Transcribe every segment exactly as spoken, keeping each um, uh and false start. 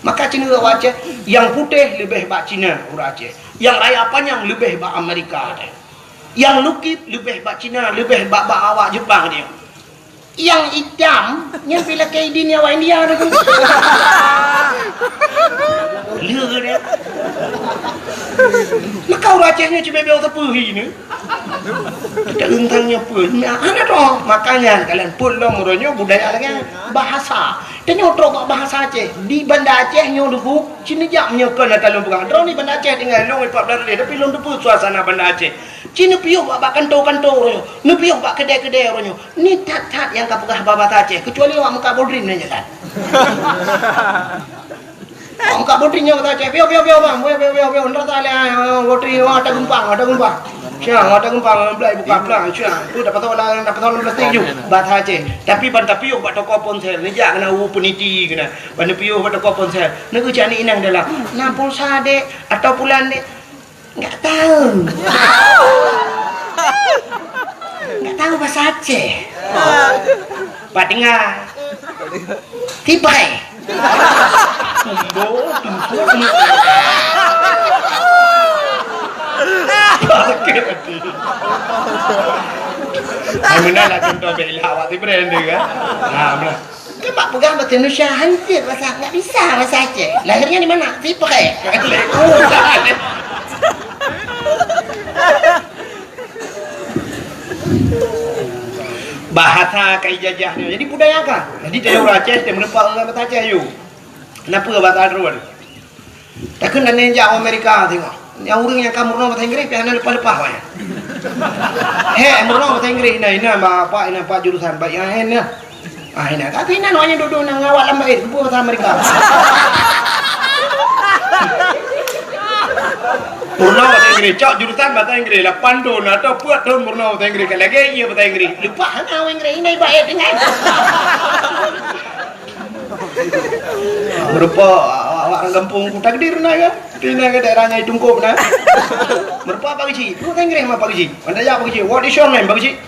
Maka Cina awak Aceh, yang putih leubeh bak Cina ureuëng Aceh. Yang raya panyang leubeh bak Amerika teuh. Yang lukib leubeh bak Cina, leubeh bak, bak awak Jepang teuh. Yang itam nyan pih lakée idin awak India teuh. Lé dia. Maka ureuëng Aceh nyoe cuma biasa peue hi ni. Kita rentang nyoe peue. Nah, hana droe. Makanya kalian pun lom uroe nyoe budaya lagée bahasa. Tanyoe trok bak bahasa Aceh. Di Banda Aceh nyoe dulu, sini jak meunyoe kon ata lôn peugah. Droe ni Banda Aceh tinggai lôn empat belas hari, tapi lôn teupeue suasana Banda Aceh. Ci neupiôh bak, bak kanto-kanto uroe nyoe. Neupiôh bak keudè-keudè uroe nyoe. Ni that-that nyang ka peugah bahasa Aceh. Kecuali awak meukat bodrin nyan that. Awak meukat bodrin nyoe bahasa Aceh. Piôh, piôh, piôh, bang. Piôh, piôh, piôh, piôh. Ntar tak lé, ah, bodrin, oh, ata geumpang, ata geumpang. Siang, ata geumpang, belai buka pelang. Siang, tu dapat tahu lah, dapat tahu dalam plastik ju. Bahasa Aceh. Tapi ban tapiôh bak toko ponsel. Ni jak kena u peniti kena. Ban tapiôh bak toko ponsel. Neu cak ni inang dalam. Na pulsa dek, atau pulan dek. Enggak tahu. Enggak tahu bahasa Aceh. Pak dengar. Tipai. Kumbo, tumpu, tumpu. Sakit hati. Hai, meunan lah contoh bela awak tibrand dia kan. Ha, meunan. Kan bak peugah bahasa Indonesia hancit bahasa, enggak bisa bahasa Aceh. Lahirnya di mana? Siprek. Bahasa ka ijajah nyoe. Jadi budaya ka. Jadi teuh ureuëng Aceh teuh meureumpok ngon bahasa Aceh yue. Kenapa bahasa Arab? Takheun dan jak Amerika tengok. Nyang ureuëng nyang ka meurunoe bahasa Inggris pih hana leupah-leupah wayah. He, meurunoe bahasa Inggris ina, ina bapak, ina pak jurusan baik yang he ina. Ah, ina. Tapi ina awaknyan duduk na ngawat lam bait, buku bahasa Amerika. Meurunoe bahasa Inggris, cok jurusan bahasa Inggris, lapan thon atau peuet thon meurunoe bahasa Inggris, ka lagée iya bahasa Inggris. Leupah hana awak Inggris, ina bait tinggai. Meureumpok awak-awak ureuëng gampông ku takdir na kan? Di na ke daerah nyai Tungkop na. Meureumpok Pak Geuchik. Lu tenggereng mah Pak Geuchik. Anda ya Pak Geuchik. What is your name Pak Geuchik?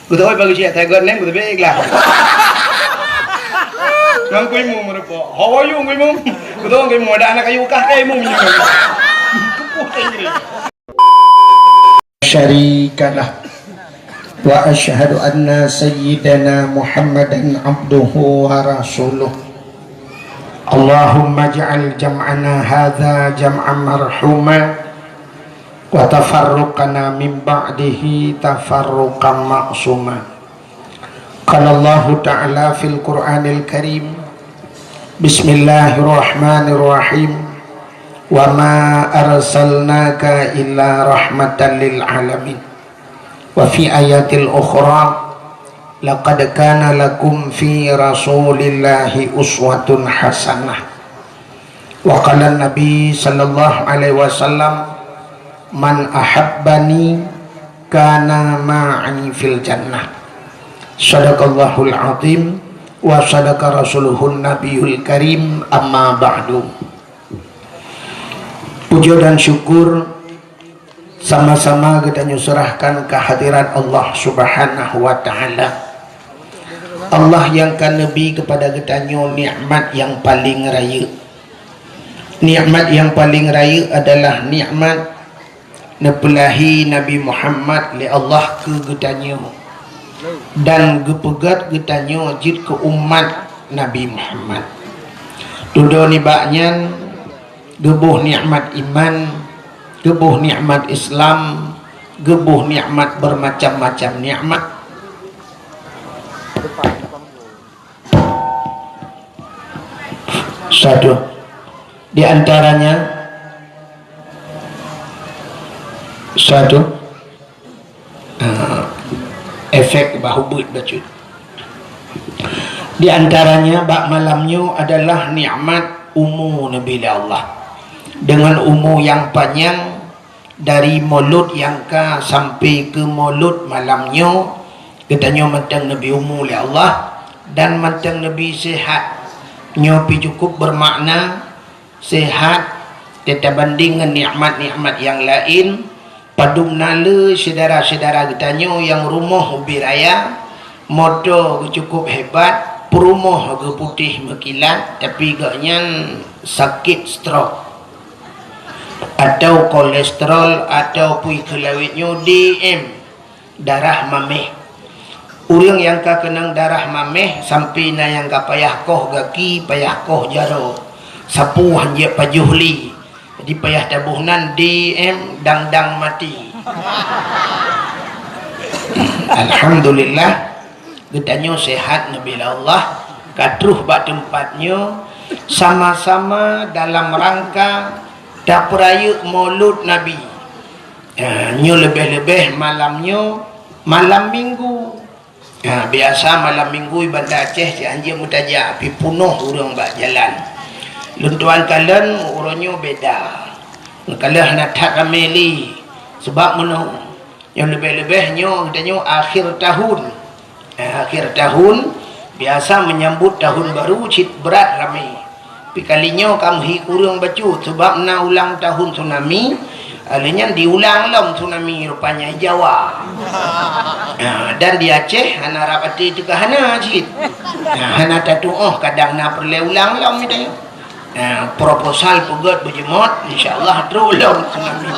Geutanyoe Pak Geuchik, saya got name geutanyoe ikhlas. Nang ku imum meureumpok. How are you, ku imum? Geutanyoe ku imum ada anak kayu kah ke imum ni. Kepuh tenggereng. شريك له، وأشهد أن سيدنا محمدا عبده ورسوله. اللهم اجعل جمعنا هذا جمعا مرحوما، وتفرقنا من بعده تفرقا معصوما. قال الله تعالى في القرآن الكريم، بسم الله الرحمن الرحيم، وما أرسلناك إلا رحمة للعالمين. وفي آية أخرى، لقد كان لكم في رسول الله أسوة حسنة. وقال النبي صلى الله عليه وسلم، من أحبني كان معي في الجنة. صدق الله العظيم وصدق رسوله النبي الكريم، أما بعد. Puja dan syukur sama-sama geutanyoe serahkan kehadirat Allah Subhanahu wa Ta'ala. Allah nyang ka neubi keupada geutanyoe nikmat nyang paleng rayeuk. Nikmat nyang paleng rayeuk adalah nikmat neupeulahé Nabi Muhammad lé Allah keu geutanyoe dan geupeugét geutanyoe jeuet keu umat Nabi Muhammad. Dudoe nibak nyan, geuboh nikmat iman, geuboh nikmat Islam, geuboh nikmat bermacam-macam nikmat. Satu. Di antaranya, satu, ah, efek bah ubit bacut. Di antaranya, bak malam nyoe adalah nikmat umu neubi lé Allah. Dengan umu nyang panyang, dari mulod nyang ka sampai keu mulod malam nyoe, geutanyoe mantong neubi umu lé Allah dan mantong neubi sihat. Nyoe pih cukup bermakna, sihat teutabanding ngon nikmat-nikmat nyang laén. Padum na le syedara-syedara geutanyoe nyang rumoh ubé raya, moto cukup hebat, Peurumoh geuputéh meukilat, tapi gobnyan sakét stroke, atau kolesterol, atau pui keulawét nyoe D M, darah maméh. Ureuëng nyang ka keunong darah maméh, sampai na nyang ka payah koh gaki, payah koh jaroe, sapeue han jeuet pajoh lé. Jadi payah taboh nan D M dang-dang maté. Alhamdulillah, geutanyoe sehat neubi lé Allah, ka troh bak teumpat nyoe, sama-sama dalam rangka tapeurayeuk Maulud Nabi. Ha, nyoe leubeh-leubeh malam nyoe, malam Minggu. Ha, biasa malam Minggu di Banda Aceh cit han jeuet meutajak, pi peunoh ureuëng bak jalan. Lôn tuan kalon uroe nyoe beda. Lôn kalon hana that ramé lé. Sebab meunoe, nyoe leubeh-leubeh nyoe geutanyoe akhir tahun. Ha, akhir tahun biasa menyambut tahun baru cit brat ramé. Pi kali nyoe ka meuhi kureueng bacut, sabab na ulang tahun tsunami, lheueh nyan diulang lom tsunami rupanya di Jawa. Ha, dan di Aceh hana rab até teuka hana cit. Ha, hana tatuoh kadang na peureulée ulang lom itu. Ha, proposal peugét beujeuet, insya Allah trok lom tsunami.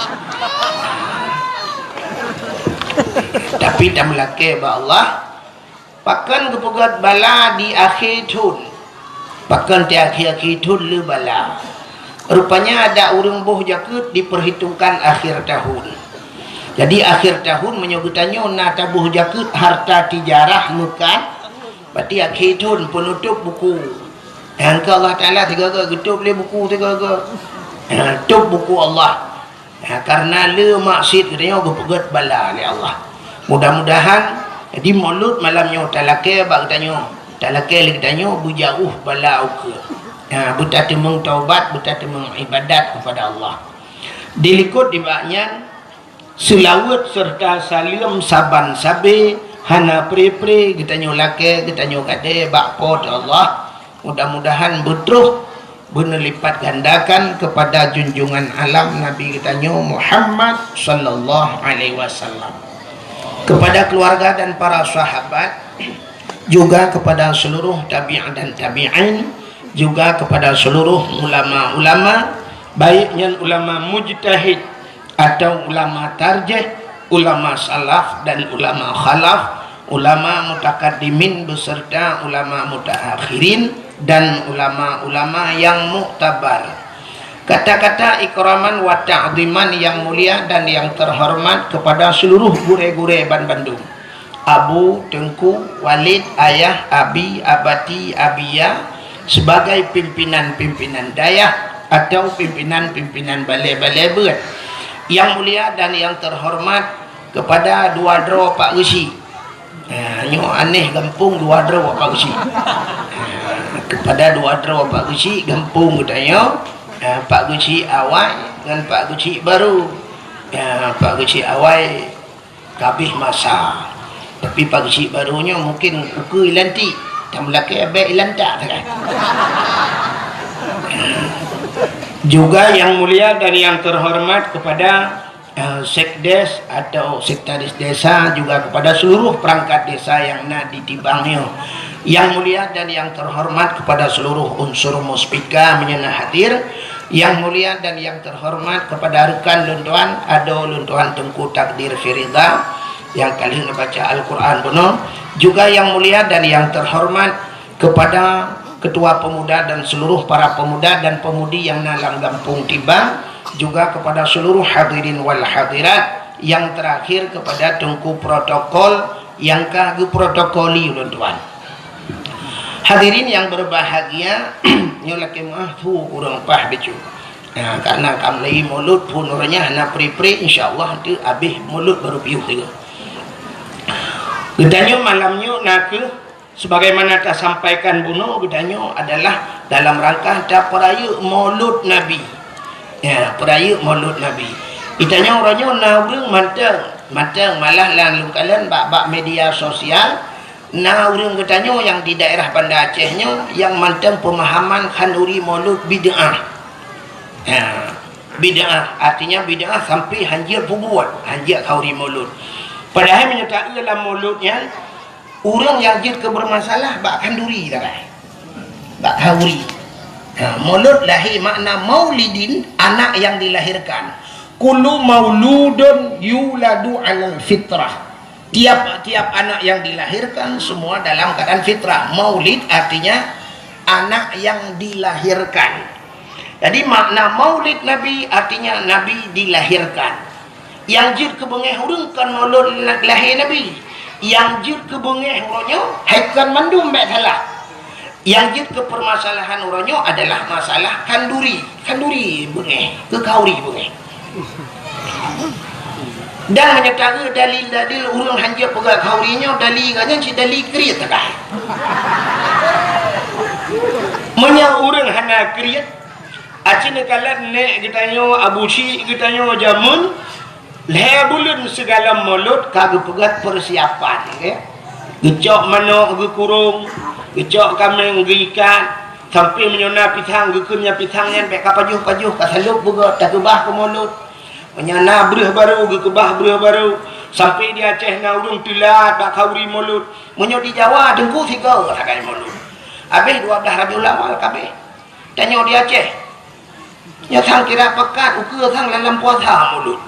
Tapi tameulakée bak Allah, Pakon geupeugét bala di akhé thon? Pakon di akhé-akhé thon le bala? Rupanya adak ureuëng boh jakeuet diperhitungkan akhir tahun. Jadi akhir tahun meunyoe geutanyoe na taboh jakeuet harta tijarah meukat, berarti akhé thon peunutôb buku. Nyang keu Allah Taala sigoe-goe geutôb lé buku sigoe-goe. Ha, tôb buku Allah. Ha, karena le maksiet geutanyoe geupeugét bala lé Allah. Mudah-mudahan di Maulud malam nyoe talakée bak geutanyoe, talakée lé geutanyoe beujauh bala ukeue. Ha, beutateumeung taubat, beutateumeung ibadat kepada Allah. Dilikot di bak nyan, seulaweuet serta saleuem saban sabe hana pre-pre geutanyoe lakée, geutanyoe gadée bak Po teu Allah. Mudah-mudahan beutroh beuneulipat gandakan kepada junjungan alam Nabi geutanyoe Muhammad sallallahu alaihi wasallam, kepada keluarga dan para sahabat, juga kepada seluruh tabi'in dan tabi'in, juga kepada seluruh ulama-ulama, baik nyan ulama mujtahid atau ulama tarjih, ulama salaf dan ulama khalaf, ulama mutakaddimin beserta ulama mutaakhirin, dan ulama-ulama yang muktabar. Kata-kata ikraman wa ta'ziman yang mulia dan yang terhormat kepada seluruh gurée-gurée banbandum. Abu, Teungku, Walid, Ayah, Abi, Abati, Abiya, sebagai pimpinan-pimpinan dayah atau pimpinan-pimpinan balée-balée beuet. Yang mulia dan yang terhormat kepada dua droe Pak Geuchik. Ha, nyoe aneh gampông dua droe Pak Geuchik. Ha, kepada dua droe Pak Geuchik gampông geutanyoe, ha, Pak Geuchik awai ngon Pak Geuchik barô. Ha, Pak Geuchik awai ka abéh masa. Tapi Pak Geuchik barô nyoe mungkin ukeue ilantik, tameulakée abéh ilantak sagai. Juga yang mulia dan yang terhormat kepada, eh, sekdes atau sekretaris desa, juga kepada seluruh perangkat desa yang na di Tibang nyoe. Yang mulia dan yang terhormat kepada seluruh unsur muspika meunyoe na hadir, yang mulia dan yang terhormat kepada rekan lôn tuan, adoe lôn tuan Teungku Takdir Firida, nyang ka lheueh neubaca Al-Quran bunoe, juga yang mulia dan yang terhormat kepada ketua pemuda dan seluruh para pemuda dan pemudi yang na lam gampông Tibang, juga kepada seluruh hadirin wal hadirat, yang terakhir kepada Teungku protokol nyang ka geuprotokoli ulôn tuan. Hadirin yang berbahagia, nyoe lakée meuah thu ureuëng paih bacut. Nah, karena ka mulai Maulud phon uroe nyan hana pre-pre, insya Allah nanti abéh Maulud baru piôh tiga. Geutanyoe malam nyoe na kheueh sebagaimana tasampaikan bunoe geutanyoe adalah dalam rangka tapeurayeuk Maulud Nabi. Ya, peurayeuk Maulud Nabi. Geutanyoe uroe nyoe na ureuëng mantong, mantong malah lam lungkalan bak-bak media sosial, na ureuëng geutanyoe nyang di daerah Banda Aceh nyoe nyang mantong pemahaman khanduri Maulud bid'ah. Ya, bid'ah artinya bid'ah sampai hanjeuet peubuet, hanjeuet khanduri Maulud. Padahai meunyoe taeu lam Maulud nyan, Ureuëng nyang jeuet keu beureumasalah bak khanduri sagai. Bak khauri. Ha, mulod lahé makna maulidin, anak yang dilahirkan. Kullu mauludun yuladu alal fitrah. Tiap-tiap anak yang dilahirkan semua dalam keadaan fitrah. Maulid artinya anak yang dilahirkan. Jadi makna maulid Nabi artinya Nabi dilahirkan. Nyang jeuet keu beungéh ureuëng kon mulod lahé Nabi. Nyang jeuet keu beungéh uroe nyoe hai kon mandum bék salah. Nyang jeuet keu peumasalahan uroe nyoe adalah masalah khanduri. Khanduri beungéh, keu khauri beungéh. Dan meunyoe taeu dalil-dalil ureuëng hanjeuet peugah khauri nyoe, dalil gobnyan cit dalil kriet sagai. Meunyoe ureuëng hana kriet, aci neukalon nék geutanyoe, abu syik geutanyoe jameun, lhée buleuen sigohlom mulod ka geupeugét peusiapan, ya. Geucok manok geukurong, geucok kaméng geuikat, sampai meunyoe na pisang geukheun nyang pisang nyan bék ka pajoh-pajoh, ka salôb beugét, takeubah keu mulod. Meunyoe na breueh barô, geukeubah breueh barô. Sampai di Aceh na ureuëng teulat bak khauri mulod. Meunyoe di Jawa, teungku sigoe sagai mulod. Habéh dua blah Rabiul Awal ka abéh. Tanyoe di Aceh. Nyoe sang kira pekat, ukeue sang lam puasa mulod.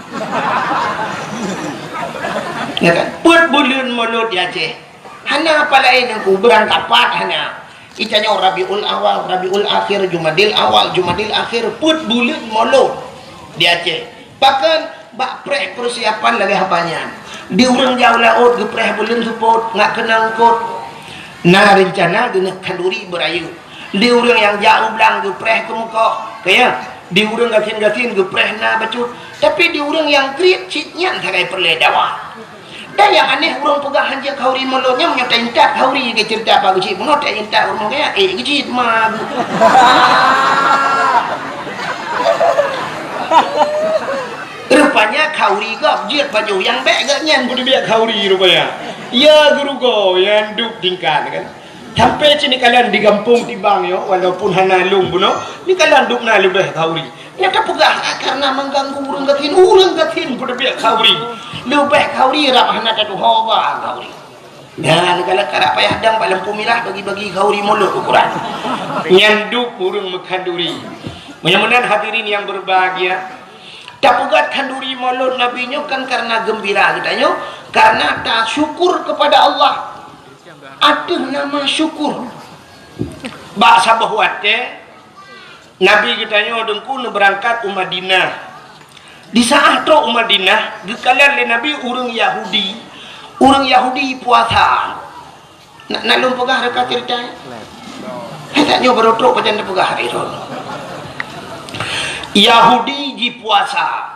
Ya kan? Peuet buleuen mulod di Aceh. Hana apa laén teungku, beurangkapat hana. Itanyoe Rabiul Awal, Rabiul Akhir, Jumadil Awal, Jumadil Akhir, peuet buleuen mulod di Aceh. Bahkan bak preh peusiapan lagée haba nyan. Di ureuëng jak u laôt geupreh buleuen seupôt, ngat keunong eungkôt. Na reuncana geuneuk khanduri beurayeuk. Di ureuëng nyang jak u blang geupreh keumeukoh, keu ya. Di ureuëng gasien-gasien geupreh na bacut. Tapi di ureuëng nyang kriet cit nyan sagai peureulée dawa. Dan nyang aneh, ureuëng peugah hanjeuet khauri mulod nyan, meunyoe taintat khauri, geuceurita bak geuchik bunoe, taintat ureuëng kaya, eh, geuchik ma. Rupanya khauri gob jeuet baju nyang bék gobnyan peuteubiet khauri rupanya. Ya geurugoe nyang duek tingkat kan. Sampai cit neukalon di gampông tibang nyoe, walaupun hana lôn bunoe, neukalon dubna leubeh khauri. Nyang tapeugah, ah, karena mengganggu ureuëng gasien, ureuëng gasien peuteubiet khauri. Leubeh khauri rab hana tatuho ba khauri. Nyan, kalau karab payah dang bak lampu mirah bagi-bagi khauri mulod ukuran. Nyan dub ureuëng meukhanduri. Meunyoe meunan hadirin yang berbahagia, tapeugét khanduri mulod Nabi nyoe kan karena geumbira geutanyoe, karena tasyukur kepada Allah. Ateueh nama syukur. Bak saboh watée, Nabi geutanyoe teungku neubeurangkat u Madinah. Di saat trok u Madinah, geukalon lé Nabi ureuëng Yahudi. Ureuëng Yahudi puasa. Nak, nak lôn peugah reuka ceurita? Hai, tanyoe barô trok pajan tapeugah hari nyoe. Yahudi jipuasa.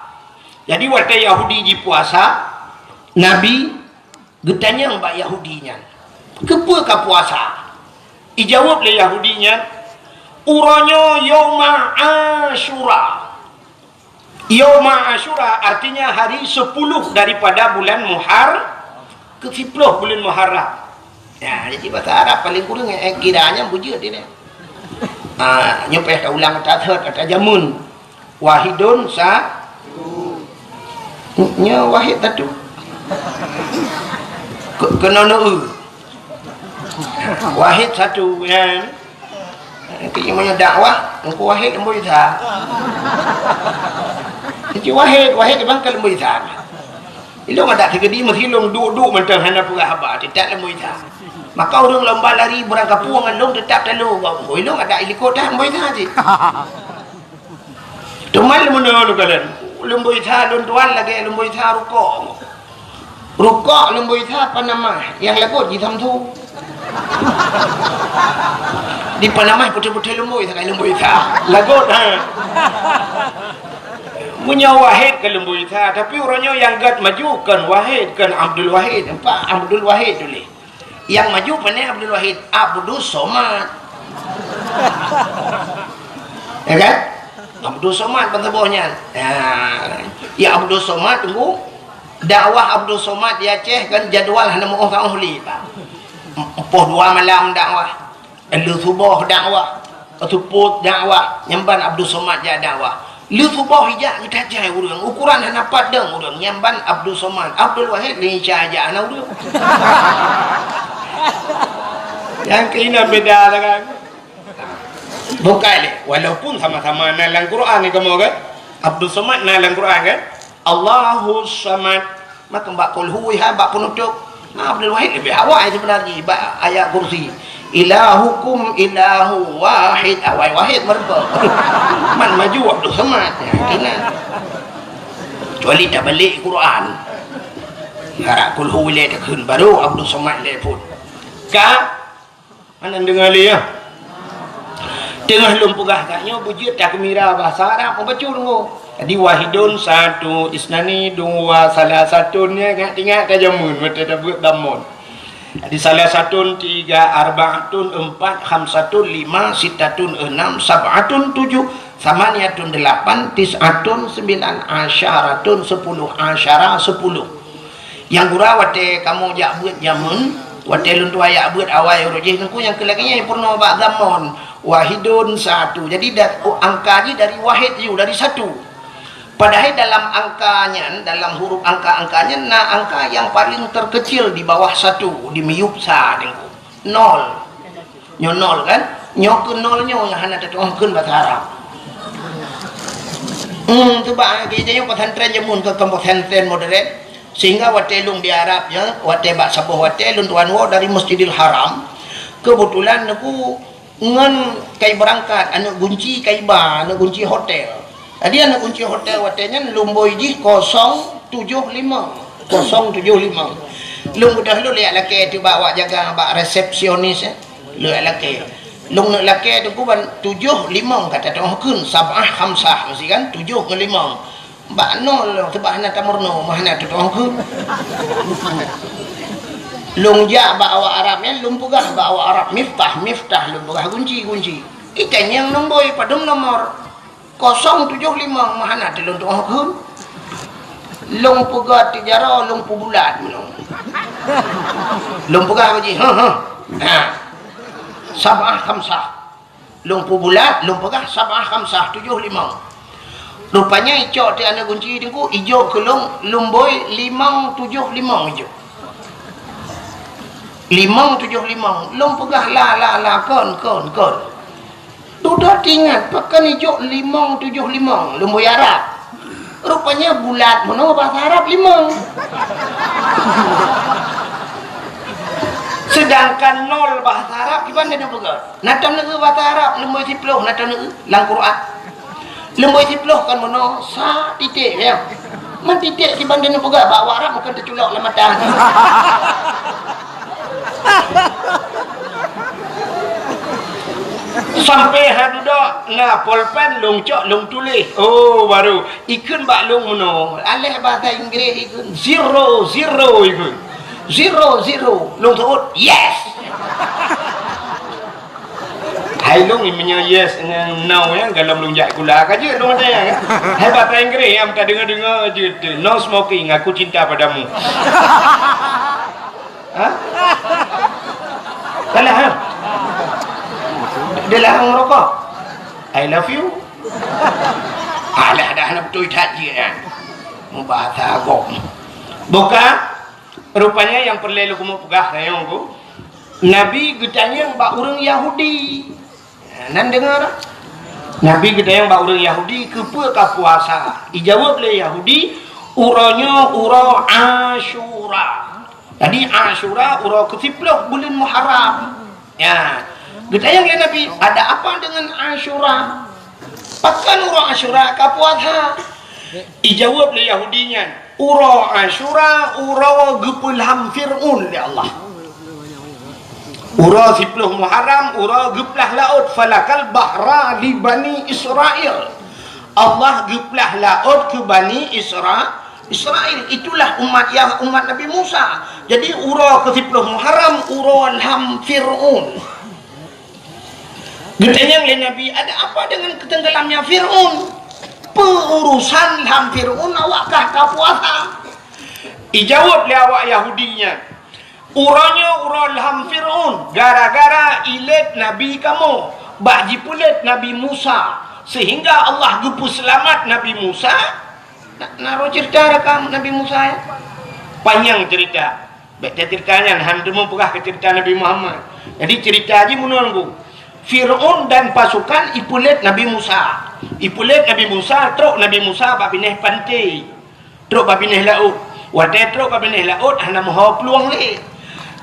Jadi watée Yahudi jipuasa, Nabi geutanyong bak Yahudi nyan, "Keupeue ka puasa?" Ijaweueb lé Yahudi nyan, "Uroe nyoe Yauma Asyura." Yauma Asyura artinya hari sepuluh daripada bulan Muhar-, keu siploh bulan Muharram. Ya, jadi bahasa Arab paling kurang, eh, kiranya bujur dia. Ah, nyoe payah taulang ata thot, ata jameun. Wahidun sa-, nyoe wahid satu. Ke-, keunoe neu-eu. Wahid satu, ya. Tapi meunyoe dakwah, engko wahid leumboi sa. Jadi wahid, wahid bang ka leumboi sa. Ilong adak keudi meusilong duek-duek mantong hana peugah haba, teutap leumboi sa. Maka ureuëng lomba lari beurangkapeue ngon lôn teutap talo, ilong adak ilikot dah leumboi sa cit. Teuma leumono lôn kalon, leumboi sa lôn tuan lagée leumboi sa rukok. Rukok leumboi sa panamah, nyang lagot jisamsu. Di panamah putih-putih leumboi sakai leumboi sa. Lagot, ha. Meunyoe Wahid ka leumboi sa, tapi uroe nyoe nyang gét maju kon Wahid, kon Abdul Wahid. Nampak? Abdul Wahid tuléh. Nyang maju pane Abdul Wahid, Abdus Somad. Ya kan? Abdus Somad ban saboh nyan. Ya. Ya Abdus Somad tunggu. Dakwah Abdus Somad di Aceh kan jadual hana meuoh-oh lé, Pak. Empoh dua malam dakwah. Lheueh suboh dakwah, seupôt dakwah, nyan ban Abdul Somad jak dakwah. Lheueh suboh ijak geutajai ureuëng, ukuran hana pat dong ureuëng, nyan ban Abdul Somad, Abdul Wahid lé Isa jak hana ureuëng. Nyang keunan beda lah kan. Bukai lé, walaupun sama-sama na lam Quran ni kamoe kan. Abdus Samad na lam Quran kan. Allahus Samad. Maka bak Qul Hu ha bak penutup. Nah, Abdul Wahid lebih awai sebenarnya bak ayat kursi. Ilahukum ilahu wahid, awai wahid meureumpok. Man maju Abdus Samad. Ya, kena. Kecuali tak balik Quran. Harap Qul Hu lé takheun baru Abdus Samad lé pun. Ka Hana deungoe lé, ya. Teungoh lôn peugah gata nyoe beujeuet takmira bahasa Arab, mubacut deungoe. Jadi, wahidun satu, isnani dua, salasatun, ya, ingat-ingat ka jameun, watèe tabeuet dhammon. Jadi, salasatun tiga, arbaatun empat, khamsatun lima, sittatun enam, sab'atun tujuh, samaniyatun delapan, tis'atun sembilan, asyaratun sepuluh, asyara sepuluh. Nyang gura watèe kamoe jak beuet jameun, watèe lôn tuan jak beuet awai uroe jih, Teungku, nyang keu lagèe nyan peurunoe bak dhammon, wahidun satu. Jadi, da-, angka jih dari wahid ju, dari satu. Padahai dalam angka nyan, dalam huruf angka-angka nyan, na angka nyang paleng terkecil di bawah satu, di miyueb sa, Teungku. Nol. Nyoe nol kan? Nyoe keu nol nyoe nyang hana tatu'oh kheun basa Arab. Hmm, tu bah, kita nyoe pesantren jameun keu pesantren modern. Sehingga watèe lôn di Arab nyoe, watèe bak saboh watèe lôn tuan woe dari Masjidil Haram. Kebetulan Teungku ngon kai beurangkat, aneuk gunci kai ba, aneuk gunci hotel. Jadi aneuk gunci hotel watèe nyan lôn bôi jih kosong tujoh limong. Kosong tujoh limong. Lôn beudôh lôn jak lakèe teuh bak awak jaga bak resepsionis, eh. Lôn jak lakèe. Lôn neuk lakèe Teungku ban tujoh limong ka tatu'oh kheun, sab'ah khamsah meusti kan, tujoh ngon limong. Bak nol lôn seubab hana tameurunoe, mah hana tatu'oh kheun. Lôn jak bak awak Arab nyan, lôn peugah bak awak Arab miftah, miftah lôn peugah gunci, gunci. Itanyong nombor, padum nomor. Kosong tujoh limong mah hana teuh lôn tu'oh kheun. Lôn peugah tiep jaroe, lôn peubulat meunoe. Lôn peugah bak jih, "Heh, heh." Ha. Sab'ah khamsah. Lôn peubulat, lôn peugah sab'ah khamsah, tujoh limong. Rupanya icok teuh aneuk gunci Teungku, ijok keu lôn, lôn bôi limong tujoh limong ijok. Limong tujoh limong, lôn peugah la, la, la, kon, kon, kon. Dudoe teuingat, pakon ijok limong tujoh limong, lôn bôi Arab. Rupanya bulat meunoe bahasa Arab limong. Sedangkan nol bahasa Arab kiban lôn peugah. Na taneuk bahasa Arab, lôn bôi siploh, na taneuk lam Quran. Lôn bôi siploh kon meunoe, sa titek, ya. Man titek kiban lôn peugah, bak awak Arab mungken teuculok lam mata. Sampai ha dudoe na polpen lôn cok lôn tuléh. Oh, baru ikheun bak lôn meunoe. Aléh bahasa Inggréh ikheun zero, zero ikheun. Zero, zero. Lôn seuôt, yes. Hai lôn meunyoe yes ngon no ya, galom lôn jak sikula ka jeuet lôn ada ya. Hai bahasa Inggréh nyang tadeungoe-deungoe jeuet tu. No smoking, aku cinta padamu. Ha? Salah, ha? Dia larang merokok. I love you. Alah, dah hana beutôi that jih nyan. Mubahasa agam. Buka, rupanya nyang peureulèe lôn keumeung peugah nyan ku. Nabi geutanyong bak ureueng Yahudi. Nan deungoe dah. Nabi geutanyong bak ureueng Yahudi, "Keupeue ka puasa?" Ijaweueb lé Yahudi, "Uroe nyoe uroe Asyura." Jadi Asyura uroe keusiplôh buleuen Muharram. Ya. Geutanyong lé Nabi, "Ada apa dengan Asyura? Pakon uroe Asyura ka puasa?" Ijaweueb lé Yahudi nyan, "Uroe Asyura uroe geupeulham Fir'aun lé Allah." Uroe siplôh Muharram, uroe geuplah laôt, falakal bahra li Bani Israel. Allah geuplah laôt keu Bani Isra-, Israel. Itulah umat Yah-, umat Nabi Musa. Jadi, uroe keusiplôh Muharram, uroe lham Fir'aun. Geutanyong lé Nabi, "Ada apa dengan ketenggelamnya Fir'aun? Peu urusan lham Fir'aun awak kah ka puasa?" Ijaweueb lé awak Yahudi nyan, "Uroe nyoe uroe lham Fir'aun, gara-gara ilét nabi kamoe, bak jipeulét Nabi Musa, sehingga Allah geupeuseulamat Nabi Musa." Na, na roh cerita rakam Nabi Musa, ya? Panyang cerita. Bèk taceurita nyan, han teumé peugah keu ceurita Nabi Muhammad. Jadi ceurita jih meunoe Teungku. Fir'aun dan pasukan ipeulet Nabi Musa. Ipeulet Nabi Musa, trok Nabi Musa bak binéh panté. Trok bak binéh laôt. Watèe trok bak binéh laôt hana meuho plueng lé.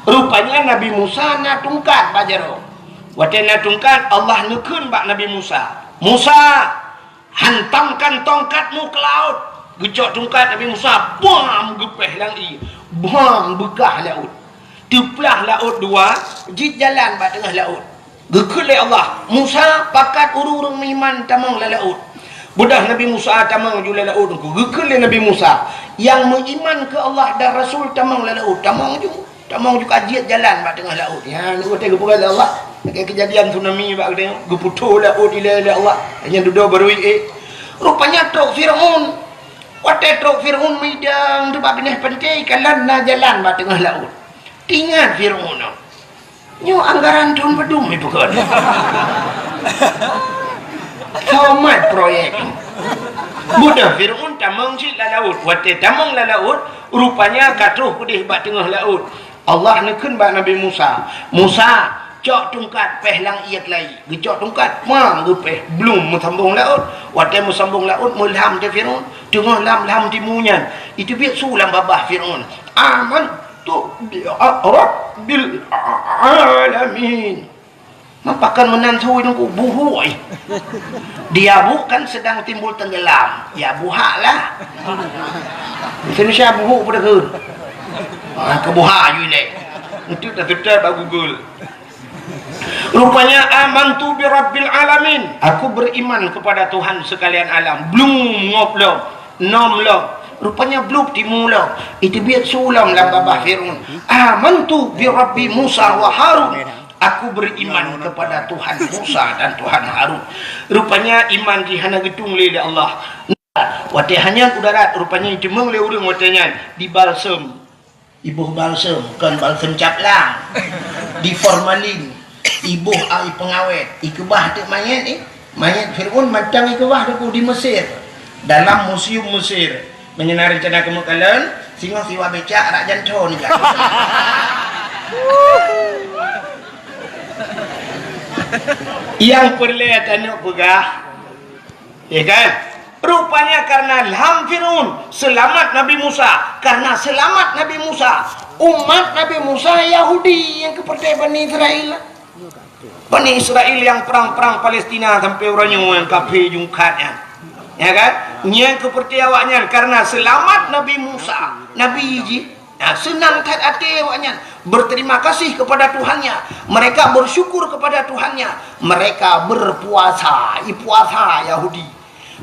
Rupanya Nabi Musa na tungkat bak jaroe. Watèe na tungkat, Allah neukheun bak Nabi Musa, "Musa, hantamkan tongkatmu ke laut." Geucok tungkat Nabi Musa, bam, geupéh lam ié. Bam, beukah laôt. Teuplah laôt dua, jeuet jalan bak teungoh laôt. Geukheun lé Allah, "Musa, pakat ureuëng-ureuëng meuiman tamong lam laôt." Beudôh Nabi Musa tamong ju lam laôt Teungku. Geukheun lé Nabi Musa, "Nyang meuiman keu Allah dan Rasul tamong lam laôt." Tamong ju. Tamong ju ka jeuet jalan bak teungoh laôt. Nyan watèe geupeugah lé Allah, lagèe keujadian tsunami bak geutanyoe, geuputôh laôt ilèe lé Allah. Nyan dudoe barô ék. Rupanya trok Fir'aun. Watèe trok Fir'aun meudang teuk bak binéh panté, kalon na jalan bak teungoh laôt. Teuingat Fir'aun nyoe. Nyoe anggaran thôn padum ipeukeun. Somat proyek. Beudôh Fir'aun tamong cit lam laôt. Watèe tamong lam laôt, rupanya ka troh keudéh bak teungoh laôt. Allah neukheun bak Nabi Musa, "Musa, cok tungkat péh lam ié keulayi." Geucok tungkat, mang geupéh, blum meusambong laôt. Watèe meusambong laôt, meulam teuh Fir'aun, teungoh lam-lam timu nyan. Iteubiet su lam babah Fir'aun, "Amantu bi rabbil alamin." Meupakan meunan su Teungku, buhôi. Dia bu kan sedang timbul tenggelam, ya buhak lah. Indonesia buhuk pada ke? Ha, ke buhak ju ilèe. Untuk dah tutup bak Google. Rupanya, "Amantu bi rabbil alamin." Aku beriman kepada Tuhan sekalian alam. Blum ngop lom, nom lom. Rupanya blub timu lom. Iteubiet su lom lam babah Fir'aun, "Amantu bi rabbi Musa wa Harun." Aku beriman kepada Tuhan Musa dan Tuhan Harun. Rupanya iman jih hana geutueng lé, lé Allah. Watèe hana u darat, rupanya iteumeung lé ureuëng watèe nyan dibalsem. Iboh balsem, kon balsem cap lang. Diformalin, iboh ai peungawét, ikeubah teuk manyét, eh. Manyét Fir'aun mantong ikeubah Teungku di Mesir. Dalam museum Mesir. Meunyoe na reuncana keumeuk kalon, singoh siwa becak rak janto nibak. Nyang peureulèe tanyoe peugah, ya kan? Rupanya karena ilham Fir'aun, seulamat Nabi Musa. Karena seulamat Nabi Musa, umat Nabi Musa Yahudi nyang keupeurteh Bani Israel. Bani Israel nyang prang-prang Palestina sampoe uroe nyoe nyang kafé jungkat nyan. Ya kan? Nyang keupeurteh awaknyan karena seulamat Nabi Musa, nabi jih. Nah, seunang that até awaknyan, berterima kasih kepada Tuhannya. Mereka bersyukur kepada Tuhannya. Mereka berpuasa, ipuasa Yahudi.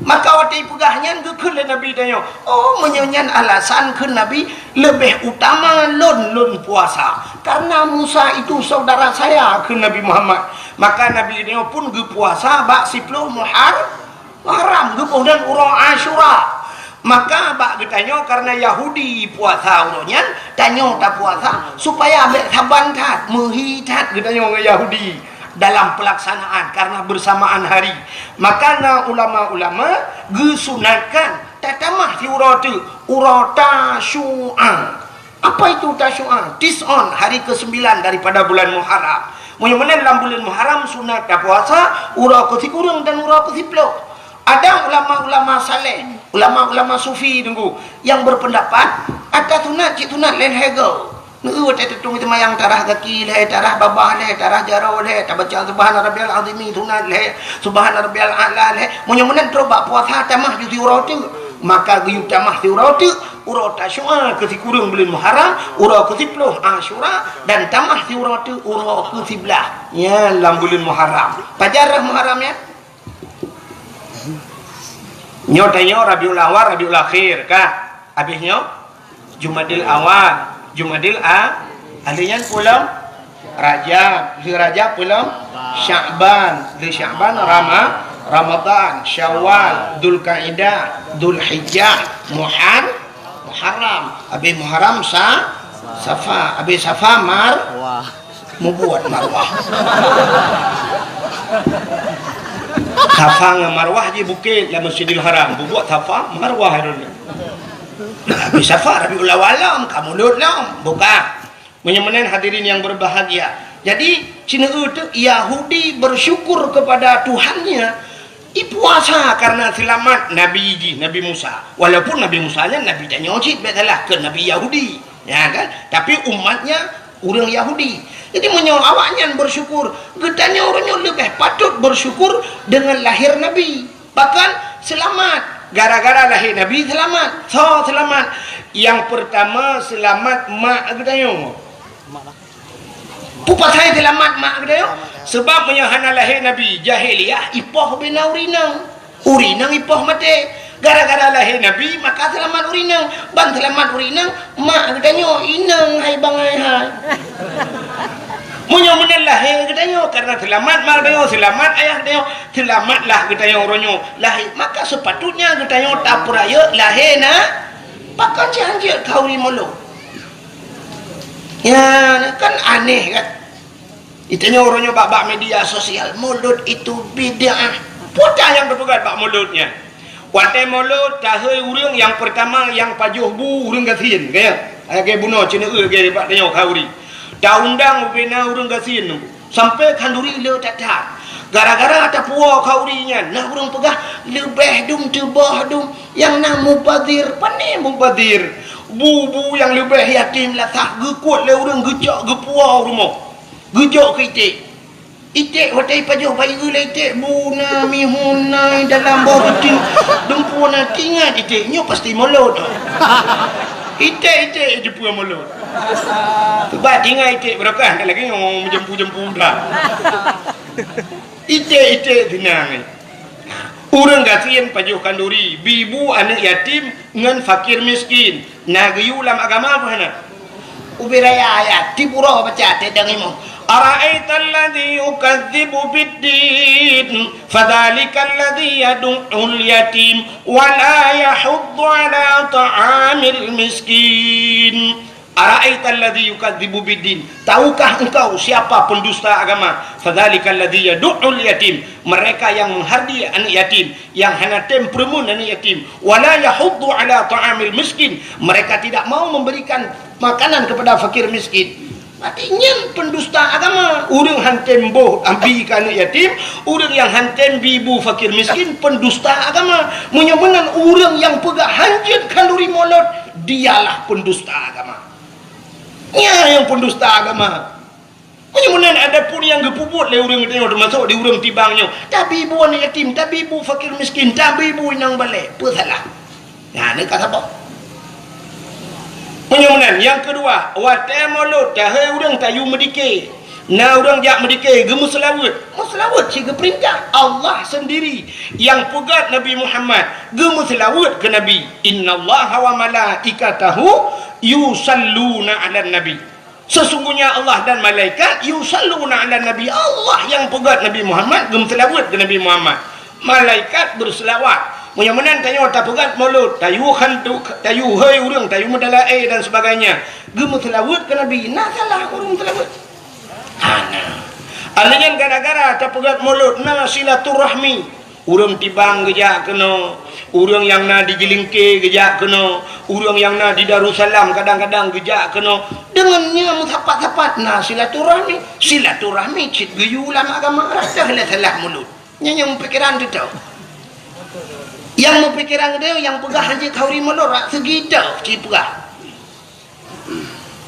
Maka watèe ipeugah nyan geukheun lé Nabi tanyoe, "Oh, meunyoe nyan alasan," kheun Nabi, "leubeh utama lôn, lôn puasa. Karena Musa itu saudara saya," kheun Nabi Muhammad. Maka Nabi tanyoe pun geupuasa bak siploh Muhar-, Muharram, geuboh nan uroe Asyura. Maka bak geutanyoe karena Yahudi puasa uroe nyan, tanyoe tapuasa supaya bèk saban that, meuhi that geutanyoe ngon Yahudi. Dalam pelaksanaan karena bersamaan hari. Maka na ulama-ulama geusunatkan tatamah siuroe teuk, uroe Tasyu'a. Apa itu Tasyu'a? Tis'un, hari kesembilan daripada bulan Muharram. Meunyoe meunan lam buleuen Muharram sunat tapuasa uroe keusikureueng dan uroe keusiploh. Ada ulama-ulama saleh, ulama-ulama sufi Teungku, yang berpendapat ata sunat cit sunat lhèe-lhèe goe. Neu watèe teutueng seumayang tarah gaki lhèe, tarah babah lhèe, tarah jaroe lhèe, tabaca subhana rabbiyal azimi sunat lhèe, subhana rabbiyal a'la lhèe. Meunyoe meunan trok bak puasa tamah ju siuroe teuk, maka geuyue tamah siuroe teuk uroe Tasyu'a keusikureueng buleuen Muharram, uroe keusiploh Asyura, dan tamah siuroe teuk uroe keusiblaih nyan lam buleuen Muharram. Pajan rhah Muharram nyan? Nyoe tanyoe Rabiul Awal, Rabiul Akhir kah? Habéh nyoe Jumadil Awal, Jumadil A-, ahli nyan peue lom? Rajab, lheueh Rajab peue lom? Sya'ban, lheueh Sya'ban Rama-, Ramadan, Syawal, Dzulkaidah, Dzulhijjah, Muhar-, Muharram, habéh Muharram Sa-, Safa, habéh Safa Mar-, Mubuet marwah. Safa ngon marwah jih bukét lam Masjidil Haram. Bubuet Safa, marwah droeneuh. Tapi Safa Rabiul Awal lom, ka mulod lom. Buka. Meunyoe meunan hadirin yang berbahagia. Jadi, sineuk teuk Yahudi bersyukur kepada Tuhannya, ipuasa karena selamat Nabi jih, Nabi Musa. Walaupun Nabi Musa nyan Nabi tanyoe cit, bèk salah, keu Nabi Yahudi. Ya kan? Tapi umatnya ureuëng Yahudi. Jadi, meunyoe awaknyan bersyukur, geutanyoe uroe nyoe leubeh patut bersyukur dengan lahir Nabi. Bahkan seulamat. Gara-gara lahé Nabi seulamat. Soe seulamat? Nyang peurtama seulamat mak geutanyoe. Peue pasai seulamat mak geutanyoe? Seubab meunyoe hana lahé Nabi, jahiliyah ipoh bina ureuëng inong. Ureuëng inong ipoh maté. Gara-gara lahé Nabi, maka seulamat ureuëng inong. Ban seulamat ureuëng inong, mak geutanyoe inong hai bangai hai. Meunyoe meunan lahé geutanyoe, karena seulamat mak geutanyoe, seulamat ayah geutanyoe, seulamatlah geutanyoe uroe nyoe lahé. Maka sepatutnya geutanyoe tapeurayeuk lahé na, pakon cit hanjeuet khauri mulod. Ya, kan aneh kan? Geutanyoe uroe nyoe bak-bak media sosial, mulod itu bid'ah. Peue nyang teupeugah bak mulod nyan? Watèe mulod, tahôi ureuëng nyang peurtama nyang pajoh bu ureuëng gasien, ka nyan. Lagèe bunoe ceuneuk lagèe bak tanyoe khauri. Taundang ubena ureuëng gasien nyoe. Sampoe khanduri le that-that. Gara-gara tapuwoe khauri nyan, na ureuëng peugah leubeh dum teuboh dum nyang na mubazir. Pane mubazir? Bu-bu nyang leubeh yatim lasah geukuet lé ureuëng geucok geupuwoe u rumoh. Geujok keu iték. Iték watèe ipajoh bayeue lé iték, bu na mihun na dalam boh peuti. Dumpeue na teuingat iték, nyoe pasti mulod. Iték-iték jeupeue mulod. Bah teuingat iték barokah, lagèe nyoe meujampu-jampu dah. Iték-iték seunang. Ureuëng gasien pajoh khanduri, bi bu aneuëk yatim ngon fakir miskin. Na geuyue lam agama peue hana? Ubé raya ayat, tiep uroe baca teuh dang imoe. Ara'aital ladzi yukadzibu biddin, fadzalikal ladzi yadu'ul yatim, wa la yahuddu ala ta'amil miskin. Ara'aital ladzi yukadzibu biddin. Tahukah engkau siapa pendusta agama? Fadzalikal ladzi yadu'ul yatim. Mereka yang menghardi anak yatim, yang hana tem peureumeun anak yatim. Wa la yahuddu ala ta'amil miskin. Mereka tidak mau memberikan makanan kepada fakir miskin. Berarti nyan pendusta agama. Ureuëng han tem boh abi keu anak yatim, ureuëng nyang han tem bi bu fakir miskin, pendusta agama. Meunyoe meunan ureuëng nyang peugah hanjeuet khanduri mulod, dialah pendusta agama. Nyan nyang pendusta agama. Meunyoe meunan, adapun nyang geupeubuet lé ureuëng geutanyoe, teumasok di ureuëng tibang nyoe, tabi bu aneuk yatim, tabi bu fakir miskin, tabi bu inong balè, peue salah? Nyan ka saboh. Meunyoe meunan, nyang keudua, watèe mulod, tahôi ureuëng tayue meudike. Na ureuëng jak meudike, geumeuseulaweuet. Meuseulaweuet cit geupeurintah. Allah seundiri nyang peugah Nabi Muhammad geumeuseulaweuet keu Nabi. Innallaha wa malaikatahu yusalluna 'alan nabi. Sesungguhnya Allah dan malaikat yusalluna 'alan nabi. Allah nyang peugah Nabi Muhammad geumeuseulaweuet keu Nabi Muhammad. Malaikat beuseulawat. Meunyoe meunan tanyoe tapeugah mulod, tayue khantu, tayue hôi ureuëng, tayue meudalaé dan sebagainya. Geumeuseulaweuet keu Nabi, na salah ureuëng seulaweuet? Hana. Alèh nyan gara-gara tapeugah mulod na silaturahmi. Ureuëng tibang geujak keunoe, ureuëng nyang na di Jeulingke geujak keunoe, ureuëng nyang na di Darussalam kadang-kadang geujak keunoe. Deungon nyan meusapat-sapat na silaturahmi. Silaturahmi cit geuyue lam agama, rasa lé salah mulod. Nyan nyang meupikiran teuh. Nyang meupikiran teuh nyang peugah hanjeuet khanduri mulod rak seugi teuh cit peugah.